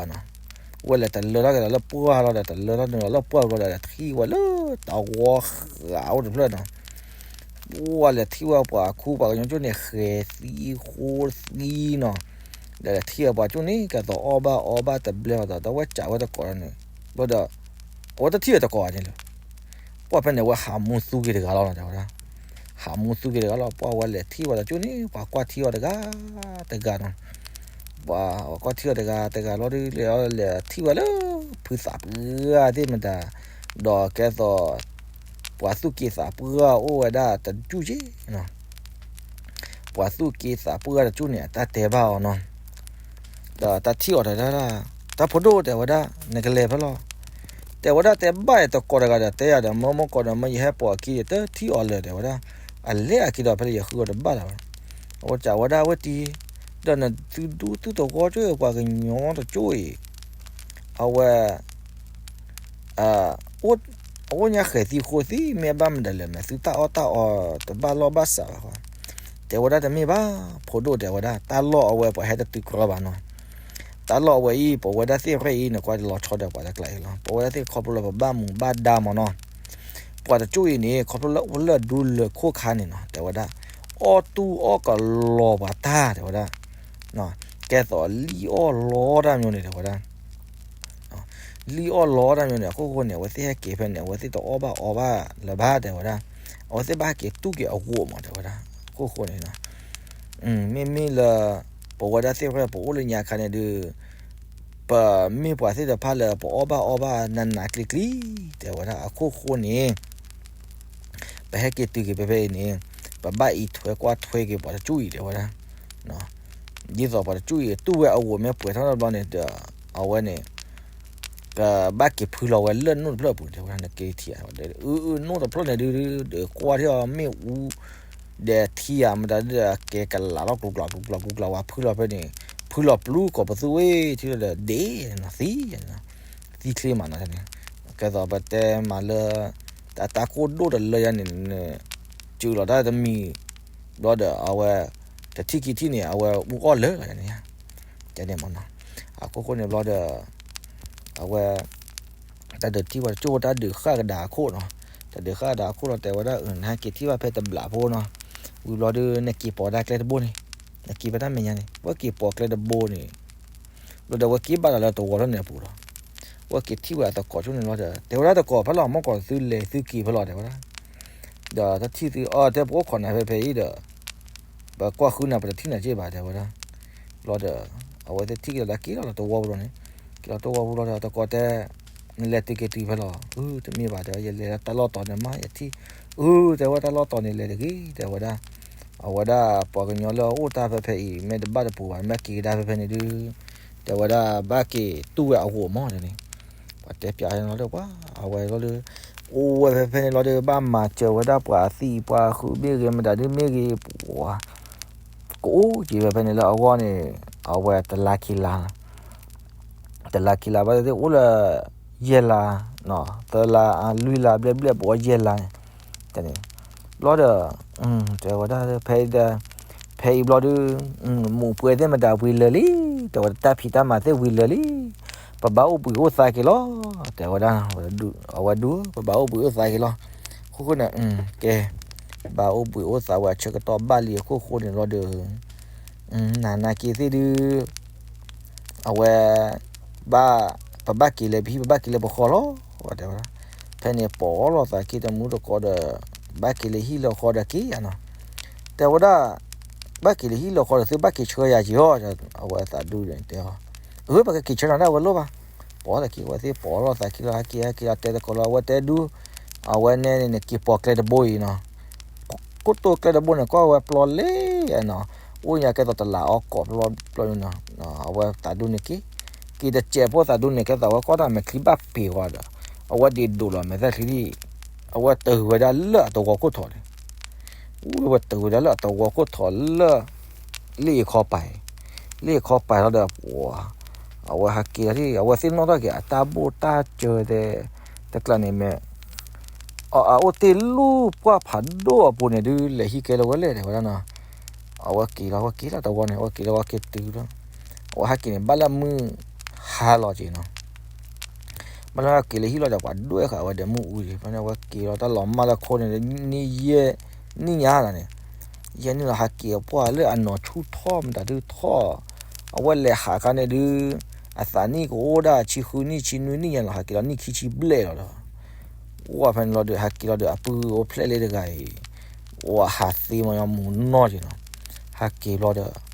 ဒီး တလၢထီၣ်န့ၣ်လီၤလၢပှၢ်ဘျီဒီး ထံၣ်ဝဲလၢတဝီဃးအိၣ်တဖျၢၣ်နီၤ, ပှၤလဲၤထံၣ်ဝဲပှၤခူပှၤကညီကၠိၣ်န့ၣ် ဃဲၤသံဃိသံနီၤ, ဒီးလဲၤထံၣ်ဝဲပှၤကၠိၣ်န့ၣ် ကဲသိးအီၣ်ဘၣ်အီဘၣ်တဘျဲၣ်အီၤဒီး တဝဲစံးဝဲတကိးဒီးန့ၣ်, ဘျီဒီး အဝဲတထံၣ်ဝဲတကိးဘၣ်န့ၣ်လၢ ပှၤဖဲန့ၣ် အဝဲဟးမူသူက့ၤတဂၤလီၤနီၤ တဲဝဲဒၣ်, ဟးမူသူက့ၤတဂၤလီၤ, ပှၤဝဲလဲၤထံၣ်ဝဲတကၠိၣ်န့ၣ် ပှၤကွၢ်ထံအီၤတဂၤ တဂၤနီၤ, ပှၤကွၢ်ထံအီၤတဂၤတဂၤလီၤဒီး လဲၤလဲၤထံၣ်ဝဲလၢ ဖုသးပှၢ်သ့ၣ်မတၤ, ဒီးကဲသိး ပှၤသူၣ်က့သးပှၢ်အိၣ်ဝဲဒၣ်တကၠိၣ်က့နီၤ, ပှၤသူၣ်က့သးပှၢ်တကၠိၣ်န့ၣ် အတၢ်တဲဘၣ်အီၤနီၤ ဒီးတၢ်ထံၣ်အီၤတဒၣ်, တၢ်ဖိဒိၣ်တဲဝဲဒၣ် နကလဲၤဖဲလဲၣ်, တဲဝဲဒၣ်တဲဘၣ်ယတကိးတဂၤဒီး တဲယၤဒီး မၢမၢကိးဒီး မၢယဟဲပိာ်အခံဒီး တထံၣ်အီၤလၢၤ တဲဝဲဒၣ်, အလဲၤအခံဒီး ဖဲလၢယဃုအီၤတဘၣ်လၢၤဘၣ်, အဝဲစံးဝဲဒၣ်ဝဲတံၤ, ဒီးနသုဒူသုသဝီကၠိၣ်အံၤ ပှၤကညီတကၠိၣ်အံၤ အဝဲ အအိၣ်ညါဃဲၤသံဃိသံ မ့ၢ်အဘၣ်မနုၤလဲၣ်န့ၣ် သုတၢ်အီၣ်တၢ်အီတဘၣ်လီၢ်ဘၣ်စးဘၣ်ဃီ, တဲဝဲဒၣ်တမ့ၢ်ဘၣ်, ဖိဒိၣ်တဲဝဲဒၣ် တၢ်လီၢ်အဝဲပှၤဟဲတတုၤကြီဘၣ်နီၤ, တၢ်လီၢ်အဝဲအံၤ ပဝဲဒၣ်သ့ၣ်ရဲၣ်အံၤ နကွၢ်လီၤဆီဒီးပှၤလၢကျါအံၤလီၤ, ပဝဲဒၣ်သ့ၣ်ခီဖျိလၢပဘၣ်မူဘၣ်ဒါမးနီၤ, ပှၤတကၠိၣ်အံၤန့ၣ် ခီဖျိလၢအိၣ်လၢဒူလၢၢ်ခိၣ်ခါန့ၣ်နီၤ တဲဝဲဒၣ်, အီၣ်တူၢ်အီၣ်ကလီၤပှၤတၢ်တဲဝဲဒၣ် ကဲသိးလံၣ်အီၣ်လီတၢ်မၠိန့ၣ် တဲဝဲဒၣ်, လံၣ်အီၣ်လီတၢ်မၠိန့ၣ် အခိၣ်ဃိန့ၣ် အဝဲသ့ၣ်ဟဲက့ၤဖဲန့ၣ် အဝဲသ့ၣ်တအီၣ်ဘၣ်အီဘၣ်လၢၤဘၣ် တဲဝဲဒၣ်, အဝဲသ့ၣ်ဘၣ်ဟဲက့ၤတူၢ်က့ၤအဂီၢ်မး တဲဝဲဒၣ်. အခိၣ်ဃိန့ၣ် မ့မ့ၢ်လၢ ပဝဲဒၣ်သ့ၣ်တဖၣ် ပအိၣ်လၢညါခါန့ၣ်ဒုး ပမ့ၢ်ပှၤသ့ၣ်တဖၣ်လၢပအီၣ်ဘၣ်အီဘၣ်နးနးကျံၤကျံၤ တဲဝဲဒၣ်. အခိၣ်ဃိန့ၣ် ပဟဲက့ၤတုၤက့ၤဖဲဖဲအံၤန့ၣ် ပဘၣ်အံးထွဲကွၢ်ထွဲက့ၤပှၤတကၠူၢ်အံၤ တဲဝဲဒၣ်. ဒ်သိးပှၤတကၠူၢ်အံၤ တူၢ်ဝဲအဂီၢ်မ့ၢ်ပှဲၤထီၣ်တဘျီန့ၣ်ဒီး အဝဲန့ၣ် ကဘၣ်က့ၤဖုလီၤဝဲလၢနိၣ်တဖျၢၣ်အပူၤ တဲဝဲဒၣ်. နက့ၤထံၣ် အ နိၣ်တဖျၢၣ်န့ၣ်ဒုး ဒီးကွၢ်ထံၣ်အီၤမ့ၣ်အူ ဒီးထံဧါမတၤဒုးဒီး ကဲကလးလီၤ ကျူကျးကျူကျးကျူကျးဝဲ ဖုလီၤဖဲန့ၣ် ဖုလီၤပျူၤကိးပသူဝဲ ထံၣ်လီၤဒီး ဒ့ သံ သံချ့မးနီၤန့ၣ်. ကဲသိးပတဲမးလၢ တၢ်တၢ်ကိၢ်ဒိၣ်တလၢယါန့ၣ် စၢၤလီၤတၢ်တမံၤ ဘျီဒီးအဝဲ တထံၣ်ခံထံၣ်န့ၣ် အဝဲအူအီၣ်လၢာ်လီၤန့ၣ် တဲန့ၣ်မးနီၤ. အခိၣ်ဃိန့ၣ်ဘျီဒီး အဝဲ တၢ်ဒုးထံၣ်ဝဲတကၠိၢ်တၢ်ဒုးဃၣ်ကဒါအခိၣ်နီၤ. တၢ်ဒုးဃၣ်ကဒါအခိၣ်လီၤ တဲဝဲဒၣ် နဟဲက့ၤထံၣ်ဘၣ်ဖဲတဘျးဖိနီၤ. ဝံၤဘျီဒီး နက့ၤပိာ်ဒၣ်ကျဲတဘိန့ၣ် နက့ၤဖဲတၢ်မဲာ်ညါန့ၣ် ဝဲက့ၤပိာ်ကျဲတဘိန့ၣ် ဘျီဒီးဝဲက့ၤဘၣ်ဒီးလၢတဝီဖျၢၣ်န့ၣ်အပူၤလီၤ. ဝဲက့ၤထံၣ်ဝဲအသကိးဆိန့ၣ်လီၤဒီး တဲဝဲဒၣ် သကိးဖဲလီၤ မ့ၢ်ကီးသုလဲၤသုက့ၤဖဲလီၤ တဲဝဲဒၣ်. ဒီးတထံၣ်သုအီၤ တဲပအိၣ်ခိးနၤဖဲဖဲအံၤဒီး ပကွၢ်ဃုနၤ ပတထံၣ်နၤက့ဘၣ် တဲဝဲဒၣ်. ဘျီဒီး အဝဲသ့ၣ်ထံၣ်က့ၤလီၤဒီးက့ၤလီၤလၢတဝီပူၤလီၤန့ၣ် က့ၤလီၤတဝီပူၤလီၤဒီး သကိးတဲ နလဲၤတုၤက့ၤတုၤဖဲလီၤ. အၢ တမ့ၢ်ဘၣ် တဲဝဲ ယလဲၤလၢတၢ်လီၢ်တီၤန့ၣ်မး ယထံၣ် အၢ တဲဝဲ တၢ်လီၢ်တီၤန့ၣ်လဲၤတဂ့ၤ တဲဝဲဒၣ်. အဝဲဒၣ်ပှၤကညီလၢအအိၣ်တၢ်ဖဲဖဲအံၤ မ့ၢ်တဘၣ်တပူၤဘၣ် မ့ၢ်က့ၤကဒါဖဲဖဲန့ၣ်ဒုး တဲဝဲဒၣ် ဘၣ်က့ၤတူၢ်ဝဲအဂီၢ်မးန့ၣ်. ပှၤတဲပၠးလီၤဒီး ပှၤအဝဲလီၤဒီး အိၣ်ဝဲဖဲဖဲန့ၣ်လီၤဒီး ဘၣ်မၤစၢၤဝဲဒၣ်ပှၤအသံၣ်ပှၤဃုမ့ၢ်ဂ့ၤ မတၤဒုမ့ၢ်ဂ့ၤ ပှၤ ကအိၣ်က့ၤဖဲဖဲန့ၣ်လၢအဂီၢ်န့ၣ် အဝဲတလါခံလါ တလါခံလါဘၣ်သ့ၣ်သ့ၣ်အိၣ်လၢ ယဲၢ်လါ သၢလါ လွံၢ်လါ ဘျဲၣ်ဘျဲၣ် ပအိၣ်ယဲၢ်လါန့ၣ် တန့ၣ် ဘျီဒီး တဲဝဲဒၣ် ဖဲအံၤဒီး ဖဲအံၤဘျီဒုး မူးပှဲၤသ့ၣ်မတၤဝံၤလၢာ်လံ တဲဝဲ တၢ်ဖံးတၢ်မၤသ့ၣ်ဝံၤလၢာ်လံ ပဘၣ်အိၣ်ဘှံးအိၣ်သါက့ၤလီၤ တဲဝဲဒၣ် အဝဲဒုး ပဘၣ်အိၣ်ဘှံးအိၣ်သါက့ၤလီၤ အခိၣ်ဃိန့ၣ် ကဲ ဘၣ်အိၣ်ဘှံးအိၣ်သါဝဲအဆၢကတီၢ်ဘၣ်လံအခိၣ်ဃိန့ၣ်ဘျီဒီး နနာ်က့ၤသ့ၣ်ဒုး အဝဲ ဘၣ် ပဘၣ်က့ၤလၢပဟံၣ် ပဘၣ်က့ၤလၢပဃီလီၤ တဲဝဲဒၣ်. ဖဲန့ၣ်ပိာ်အီၣ်လိာ်သးက့ၤတမူတကိးဒီး ဘၣ်က့ၤလၢဟံၣ်လၢဃီဒီးက့ၤယၤနီၤ တဲဝဲဒၣ် ဘၣ်က့ၤလၢဟံၣ်လၢဃီဒီးသုဘၣ်က့ၤဆှၢယၤက့ၤအီၤ အဝဲသးဒူန့ၣ်တဲအီၤ အၢ ပကက့ၤဆှၢနၤဒၣ်ဝဲလိၣ်ဘၣ် ပိာ်သးက့ၤဝဲသ့ၣ် ပိာ်အီၣ်လိာ်သးက့ၤလီၤ ဟဲက့ၤဟဲက့ၤလီၤ တဲသကိးလီၤ အဝဲတဲဒုး အဝဲနဲန့ၣ်န့ၣ် က့ၤပိာ်ကျဲတဘိအံၤနီၤ ကိတိာ်ကျဲတဘိန့ၣ် ကွၢ်ဝဲပျီလဲၣ်နီၤ အိၣ်ညါကဲသိးတလးအီၣ်ကိးပျီပျီန့ၣ်နီၤ အဝဲသးဒူန့ၣ်က့ၤ က့ၤတစဲးဖိသးဒူန့ၣ် ကဲသိးအဝဲကွၢ်တၢ်မဲာ်ချံဘၣ်ပ့ၤဝဲဒီး အဝဲဒ့ဒိးလီၤမဲာ်သၣ်ချံဒံး အဝဲတၢ်ဝဲဒၣ်လၢအတဝီခိၣ်ထီၣ်န့ၣ် အဝဲတၢ်ဝဲဒၣ်လၢအတဝီခိၣ်ထီၣ်လၢ လ့ၣ်ခီပၤ လ့ၣ်ခီပၤလီၤဒီး အဝဲဟးက့ၤလီၤ အဝဲသ့ၣ်နီၣ်ထီၣ်က့ၤ အတၢ်ဘိၣ်တၢ်စၢၤသဲး တကျါန့ၣ်မ့ၢ် အအိၣ်တ့ၢ်လူၢ်ပှၢ်ဖးဒိၣ်အပူၤန့ၣ်ဒုး လဲၤဟံၣ်ကဲလၢဝဲလဲၣ် တဲဝဲဒၣ်နီၤ အဝဲက့ၤလီၤ အဝဲက့ၤလီၤတဝီန့ၣ် အဝဲက့ၤလီၤ အဝဲက့ၤတုၤလီၤ အဝဲဟးက့ၤန့ၣ် ဘၣ်လၢမုၢ်ဟါလီၤက့ၤနီၤ ဘၣ်လၢက့ၤလၢဟံၣ်လီၤဒီး ပှၤဒွဲၣ်ဃာ်ဝဲဒီးမုၢ်အူက့ၤ ဖဲန့ၣ် အဝဲက့ၤလီၤတၢ်လီၤမၢ်လၢခိန့ၣ် နံၣ်ယဲၢ်နံၣ်ညါလီၤန့ၣ် ယဲၢ်နံၣ်လီၤ ဟးက့ၤအပှၢ်လၢအနီၢ်ဆူၣ်ထီၣ်မတၤဒုးထီၣ် အဝဲလဲၤဟးခါန့ၣ်ဒုး အသးနံၣ်ကအိၣ်ဒၣ် ဆံဃုနံၣ်ဆံနွံနံၣ်ညါလီၤ ဟးက့ၤလီၤနံၣ်ခံဆံဘျဲၣ်လီၤဒီး အိၣ်ဖဲန့ၣ်လီၤဒီး ဟးက့ၤလီၤဒီး အပုၢ်အိၣ်ဖျဲၣ်လၢတဂၤအံၤ အိၣ်ဟးသ့မီၤမူနီၢ်က့ၤနီၤ ဟးက့ၤလီၤဒီး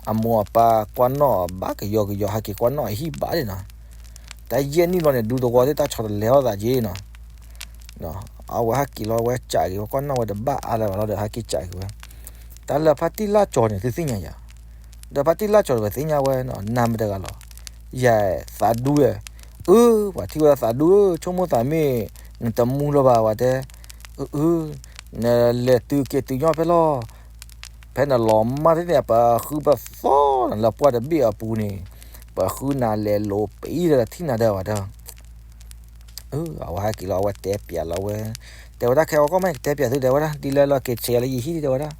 အမိၢ်အပၢ်ကွၢ်နီၣ်ဘၣ်ကယီကယီ ဟးက့ၤကွၢ်နီၣ်အဟံၣ်ဘၣ်ဒံးနီၤ တၢ်ယဲၢ်နံၣ်လီၤန့ၣ် ဒူသဝီသ့ၣ်တၢ်ဆီတလဲအီၣ်သးက့ၤနီၤ အဝဲဟဲက့ၤလီၤ အဝဲကးက့ၤဝဲ ကွၢ်နီၣ်ဝဲတဘၣ်အါလၢၤဘၣ်လီၤဒီး ဟဲက့ၤကးက့ၤဝဲ တၢ်လၢဖါတံၢ်လၢ်ကၠီၤန့ၣ် သုသ့ၣ်ညါယၤ ဒီးဖါတံၢ်လၢ်ကၠီၤန့ၣ် ပသ့ၣ်ညါဝဲနီၤ နၤမတၤတဂၤလီၤ ယၤသးဒူဝဲ အၢ ပှၤထံၣ်ဝဲသးဒူဧၢ ဆိကမိၣ်သးမ့ၢ် နတမူလၢၤဘၣ်ဝဲတဲ အၢ အၢ နလဲၤတုၤက့ၤတုၤညီဖဲလီၤ ဖဲနလီၤမၢ်သ့ၣ်န့ၣ် ပဃုပသီနၤလၢပှၢ်တဘ့ၣ်အပူၤန့ၣ် ပဃုနၤလဲၤလိာ်ပံၤဒီးထံၣ်နၤဒၢးဝဲဒၢး အဝဲဟဲက့ၤလီၤ အဝဲတဲပျးလီၤဝဲ တဲဝဲဒၣ် ခဲအံၤကီၢ်မ့ၢ် ကတဲပျးသု တဲဝဲဒၣ် ဒ်လဲၣ်လီၤ က့ၤဆဲးလၢယဟံၣ် တဲဝဲဒၣ်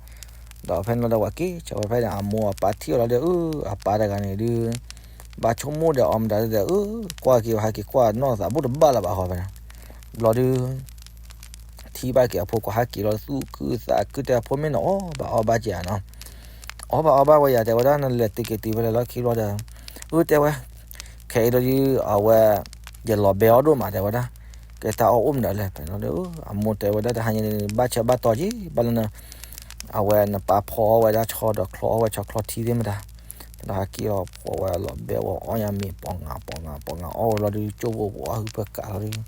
ဒီးဖဲန့ၣ်လီၤဒီး ပှၤက့ၤဆၢဝဲဖဲန့ၣ် အမိၢ်အပၢ်ထံၣ်အီၤလီၤဒီး အၢ အပၢ်တဂၤန့ၣ်ဒုး ဘၣ်ဆိကမိၣ်ဒီးအီၤမတၤဒုးဒီး အၢ ကွၢ်က့ၤ ဟဲက့ၤကွၢ်နီၢ်သးဘူးတဘၣ်လၢၤဘၣ်ဃီဖဲန့ၣ် ဘျီဒုး ထံၣ်ဘၣ်က့ၤအဖိခွါဟဲက့ၤလီၤ သူၣ်ခုသးခု တဲအဖိမ့ၢ်နအီၣ်ဘၣ်အီဘၣ်က့ၤဧါနီၤ အီၣ်ဘၣ်အီဘၣ်ဝဲယၤ တဲဝဲဒၣ် နလဲၤတုၤက့ၤတုၤဖဲလဲၣ်လီၤခံဘျီဒီး အၢ တဲဝဲ ခဲအံၤဒီး အဝဲ ယလီၤဘဲအီၣ်ဒိၣ်မး တဲဝဲဒၣ် ကဲတၢ်အီၣ်အိၣ်မနုၤလဲၣ် ဖဲန့ၣ်လီၤဒီး အမိၢ်တဲဝဲဒၣ်တဟါညါန့ၣ် ဘၣ်ဆၢဘၣ်တီၤက့ၤ ဘၣ်လၢန အဝဲနပာ်ဖီအီၣ်ဝဲဒၣ်ဆီဒီးချီအီၣ်ဝဲဆီချီထံသ့ၣ်မတၤ, ဒီးဟဲက့ၤလီၤဖီဝဲလီၤဘဲဝဲအီၣ်ညါမ့ၤ ပီၢ်ငါပီၢ်ငါပီၢ်ငါအီၣ်ဝဲလီၤဒီး ကၠိဘိဘိအီၣ်ဟုဖၢကးလီၤဒီး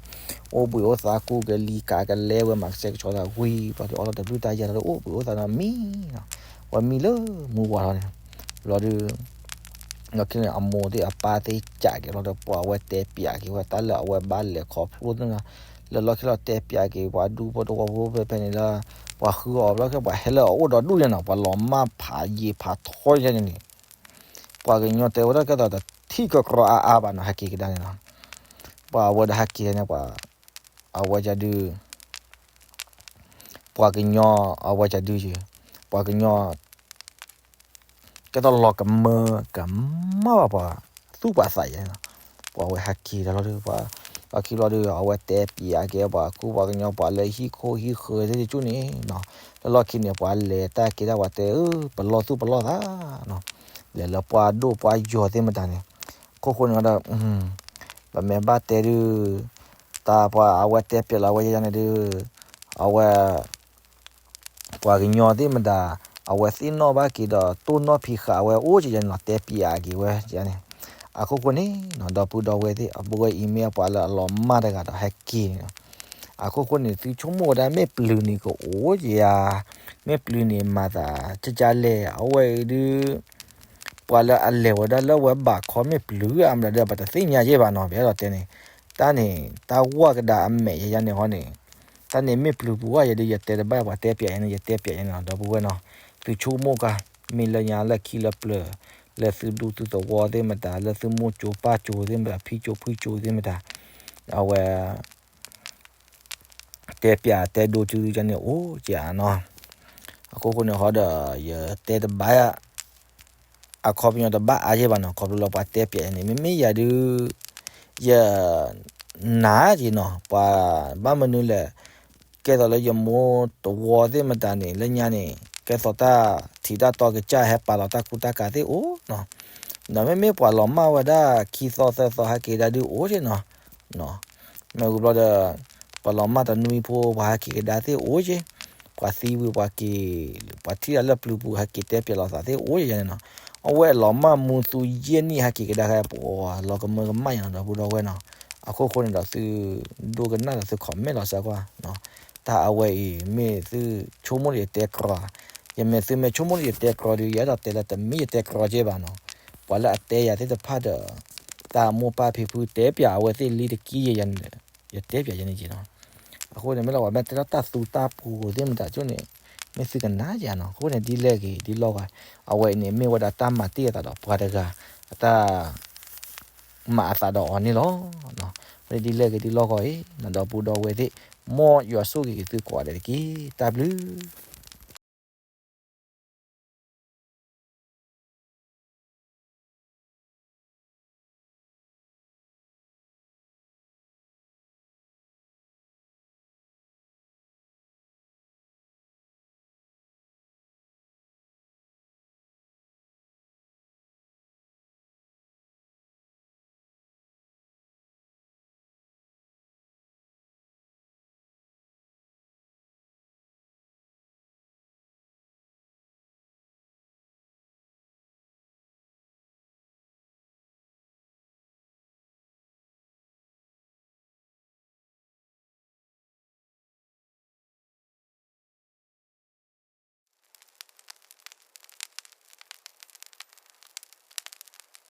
အိၣ်ဘှံးအိၣ်သါကူကလံၤကးကလဲဝဲမၤကစဲကဆီသးဝံၤ ဘျီဒီးအီၣ်လီၤတဘျုးတၢ်ယၤလီၤဒီး အိၣ်ဘှံးအိၣ်သါဒီးမံလီၤ, ဝဲမံလၢမူဝါလီၤန့ၣ်, ဘျီဒီး လီၢ်ခံန့ၣ် အမိၢ်သ့ၣ်အပၢ်သ့ၣ်ကးက့ၤလီၤဒီး ပှၤဝဲတဲပၠးက့ၤဝဲတၢ်လၢအဝဲဘၣ်လဲၤခီဖျိသ့ၣ်မတၤ, လၢလီၢ်ခံလီၤတဲပၠးက့ၤ ပှၤဒူဖိတဝီဖိဖဲဖဲန့ၣ်လၢ ပှၤဃုအီၤဘျီခဲ ပှၤဟဲလၢအအိၣ်ဒီးဒူၣ်န့ၣ်နီၤ ပှၤလီၤမၢ်ဖးယံာ်ဖးထီယဲန့ၣ်န့ၣ်, ပှၤကညီတဲဝဲဒၣ်ကဲသိးတထံၣ်ကကြီအါအါဘၣ်နီၤ ဟဲက့ၤကဒါန့ၣ်လီၤ, ပှၤအဝဲဒီးဟဲက့ၤန့ၣ် ပှၤ အဝဲဒုး ပှၤကညီအဝဲဒုးယဲ ပှၤကညီ ကဲသိးလီၤကမၢကမၣ်ဘၣ်ပှၤသူၣ်ပှၤသးယဲန့ၣ်လီၤ, ပှၤဝဲဟဲက့ၤဒီးလီၤဒီး ပှၤ လီၢ်ခံဘျီဒီး အဝဲတဲပၠးက့ၤပှၤကူပှၤကညီပှၤလၢဟံၣ်ခိၣ်ဟံၣ်ဃၢၤသ့ၣ်တကၠူၣ်န့ၣ်နီၤ, လၢလီၢ်ခံန့ၣ် ပှၤလဲၤတၢ်က့ၤတၢ်ပှၤတဲအၢ ပလီၢ်သူၣ်ပလီၢ်သးနီၤ, လဲၤလၢပှၤဒိၣ်ပှၤယီၤသ့ၣ်မတၤန့ၣ်, အခိၣ်ဃိန့ၣ်ဒီး ပမ့ၢ်ဘၣ်တဲဒုး တၢ်ပှၤအဝဲတဲပၠးလီၤဝဲယဲန့ၣ်ဒုး အဝဲ ပှၤကညီသ့ၣ်မတၤ အဝဲသ့ၣ်နီၣ်ဘၣ်က့ၤဒီးတိၢ်နီၣ်ဖံးဃာ်အဝဲအိၣ်ကယဲန့ၣ်လီၤ တဲပၠးက့ၤဝဲန့ၣ်, အခိၣ်ဃိန့ၣ်နီၤ ဒီပုၢ်ဒီဝဲၢ်သ့ၣ် အဝဲအံၤမ့ၢ်ပှၤလၢအလီၤမၢ်တဂၤဒီးဟဲက့ၤန့ၣ်လီၤ, အခိၣ်ဃိန့ၣ် သုဆိကမိၣ်ဝဲဒၣ်မ့ၢ်ပျုၤန့ၣ်ကအိၣ်ကယၤ, မ့ၢ်ပျုၤန့ၣ်မၤသးကကလဲၣ် အဝဲအံၤဒုး ပှၤလၢအလဲၤဝဲဒၣ်လၢဝဲဘးခီမ့ၢ်ပျုၤဧါမတၤဒီး ပတသ့ၣ်ညါယဲဘၣ်နီၤ ပအဲၣ်ဒိးတဲန့ၣ်, တၢ်န့ၣ် တၢ်ဝၢ်ကဒါအမဲာ်ယဲယဲန့ၣ်ဃီန့ၣ်, တၢ်န့ၣ်မ့ၢ်ပျုၤပူၤဧါယဲဒုး ယတဲတဘၣ် ပှၤတဲပၠးယဲန့ၣ် ယတဲပၠးယဲန့ၣ်လီၤ ဒီပုၢ်ဝဲၢ်နီၤ, သုဆိကမိၣ်ကါ မ့ၢ်လၢညါလၢခံလၢပျၢၤ လၢသုဒူသုသဝီသ့ၣ်မတၤ လၢသုမိၢ်ကၠိပၢ်ကၠိသ့ၣ်မတၤ ဖံကၠိဖုကၠိသ့ၣ်မတၤ, အဝဲ တဲပၠးတဲဒိသုန့ၣ်အိၣ်ကယၤနီၤ, အခိၣ်ဃိန့ၣ်ဃီဒီး ယတဲတဘၣ် အခီပညီတဘၣ်အါယဲဘၣ်နီၤ ခီဖျိလၢပှၤတဲပၠးယဲန့ၣ် မ့မ့ၢ်ယၤဒုး ယ နာ်က့ၤနီၤ ပှၤဘၣ်မနုၤလဲၣ်, ကဲသိးလၢယမိၢ်တဝီသ့ၣ်မတၤန့ၣ် လၢညါန့ၣ် ကဲသိးတၢ်ထံးတၢ်တီကစၢ်ဟဲပာ်လီၤတၢ်ကူတၢ်ကၤသ့ၣ်အိၣ်နီၤ, ဒီးမ့မ့ၢ်ပှၤလီၤမၢ်ဝဲဒၣ်ခံသီသၢသီဟဲက့ၤဒၣ်ဒုးအိၣ်က့ၤနီၤ, မ့ၢ်ဝံၤဘျီဒီး ပှၤလီၤမၢ်တနွံဖိ ပှၤဟဲက့ၤကဒါသ့ၣ်အိၣ်က့ၤ, ပှၤသံဝံၤပှၤက့ၤ ပှၤထံၣ်တၢ်လၢပျုၤပူၤဟဲက့ၤတဲပၠးလီၤသးသ့ၣ်အိၣ်က့ၤယဲန့ၣ်နီၤ, အဝဲလီၤမၢ်မူသူယဲၢ်နံၣ်ဟဲက့ၤကဒါဃဲ ပှၤလီၤကမၢကမၣ်ယဲနီၤ ဒီပုၢ်ဒီဝဲၢ်နီၤ, အခိၣ်ဃိန့ၣ်ဒီးသုဒိကနၣ်ဒီးသု comment လီၤစၢကွၢ် တၢ်အဝဲအံၤ မ့ၢ်သုဆိကမိၣ်ဒီးယတဲကြီ, ယမ့ၢ်သုမ့ၢ်ဆိကမိၣ်ဒီးယတဲကြီဒီး ယအဲၣ်ဒိးတဲလၢတမ့ၢ်ယတဲကြီက့ဘၣ်နီၤ, ပှၤလၢအတဲယၤသ့ၣ်တဖၣ်ဒီး တၢ်မိၢ်ပၢ်ဖံဖုတဲပၠးအဝဲသ့ၣ်လံတက့ၢ်ယဲန့ၣ်, ယတဲပၠးယဲန့ၣ်က့နီၤ, အဃိန့ၣ်မ့ၢ်လၢပှၤမ့ၢ်တဲထီၣ်တၢ်သူတၢ်ပူၤသ့ၣ်မတၤကၠိန့ၣ် မ့ၢ်သုကနၣ်ယၤနီၤ, အဃိန့ၣ်ဒ်လဲၣ်ဂ့ၤဒ်လဲၣ်ဂ့ၤ, အဝဲအံၤန့ၣ် မ့ၢ်ဝဲဒၣ်တၢ်မၤတ့ၢ်အသးဒီးပှၤတဂၤ အတၢ် မၤအသးဒီးအီၤန့ၣ်လီၤ. အဃိန့ၣ်ဒ်လဲၣ်ဂ့ၤဒ်လဲၣ်ဂ့ၤအံၤ ဒီပုၢ်ဒီဝဲၢ်သ့ၣ် မ်ယွၤဆိၣ်ဂ့ၤက့ၤသုကိးဂၤဒဲးတက့ၢ်. တၢ်ဘျုး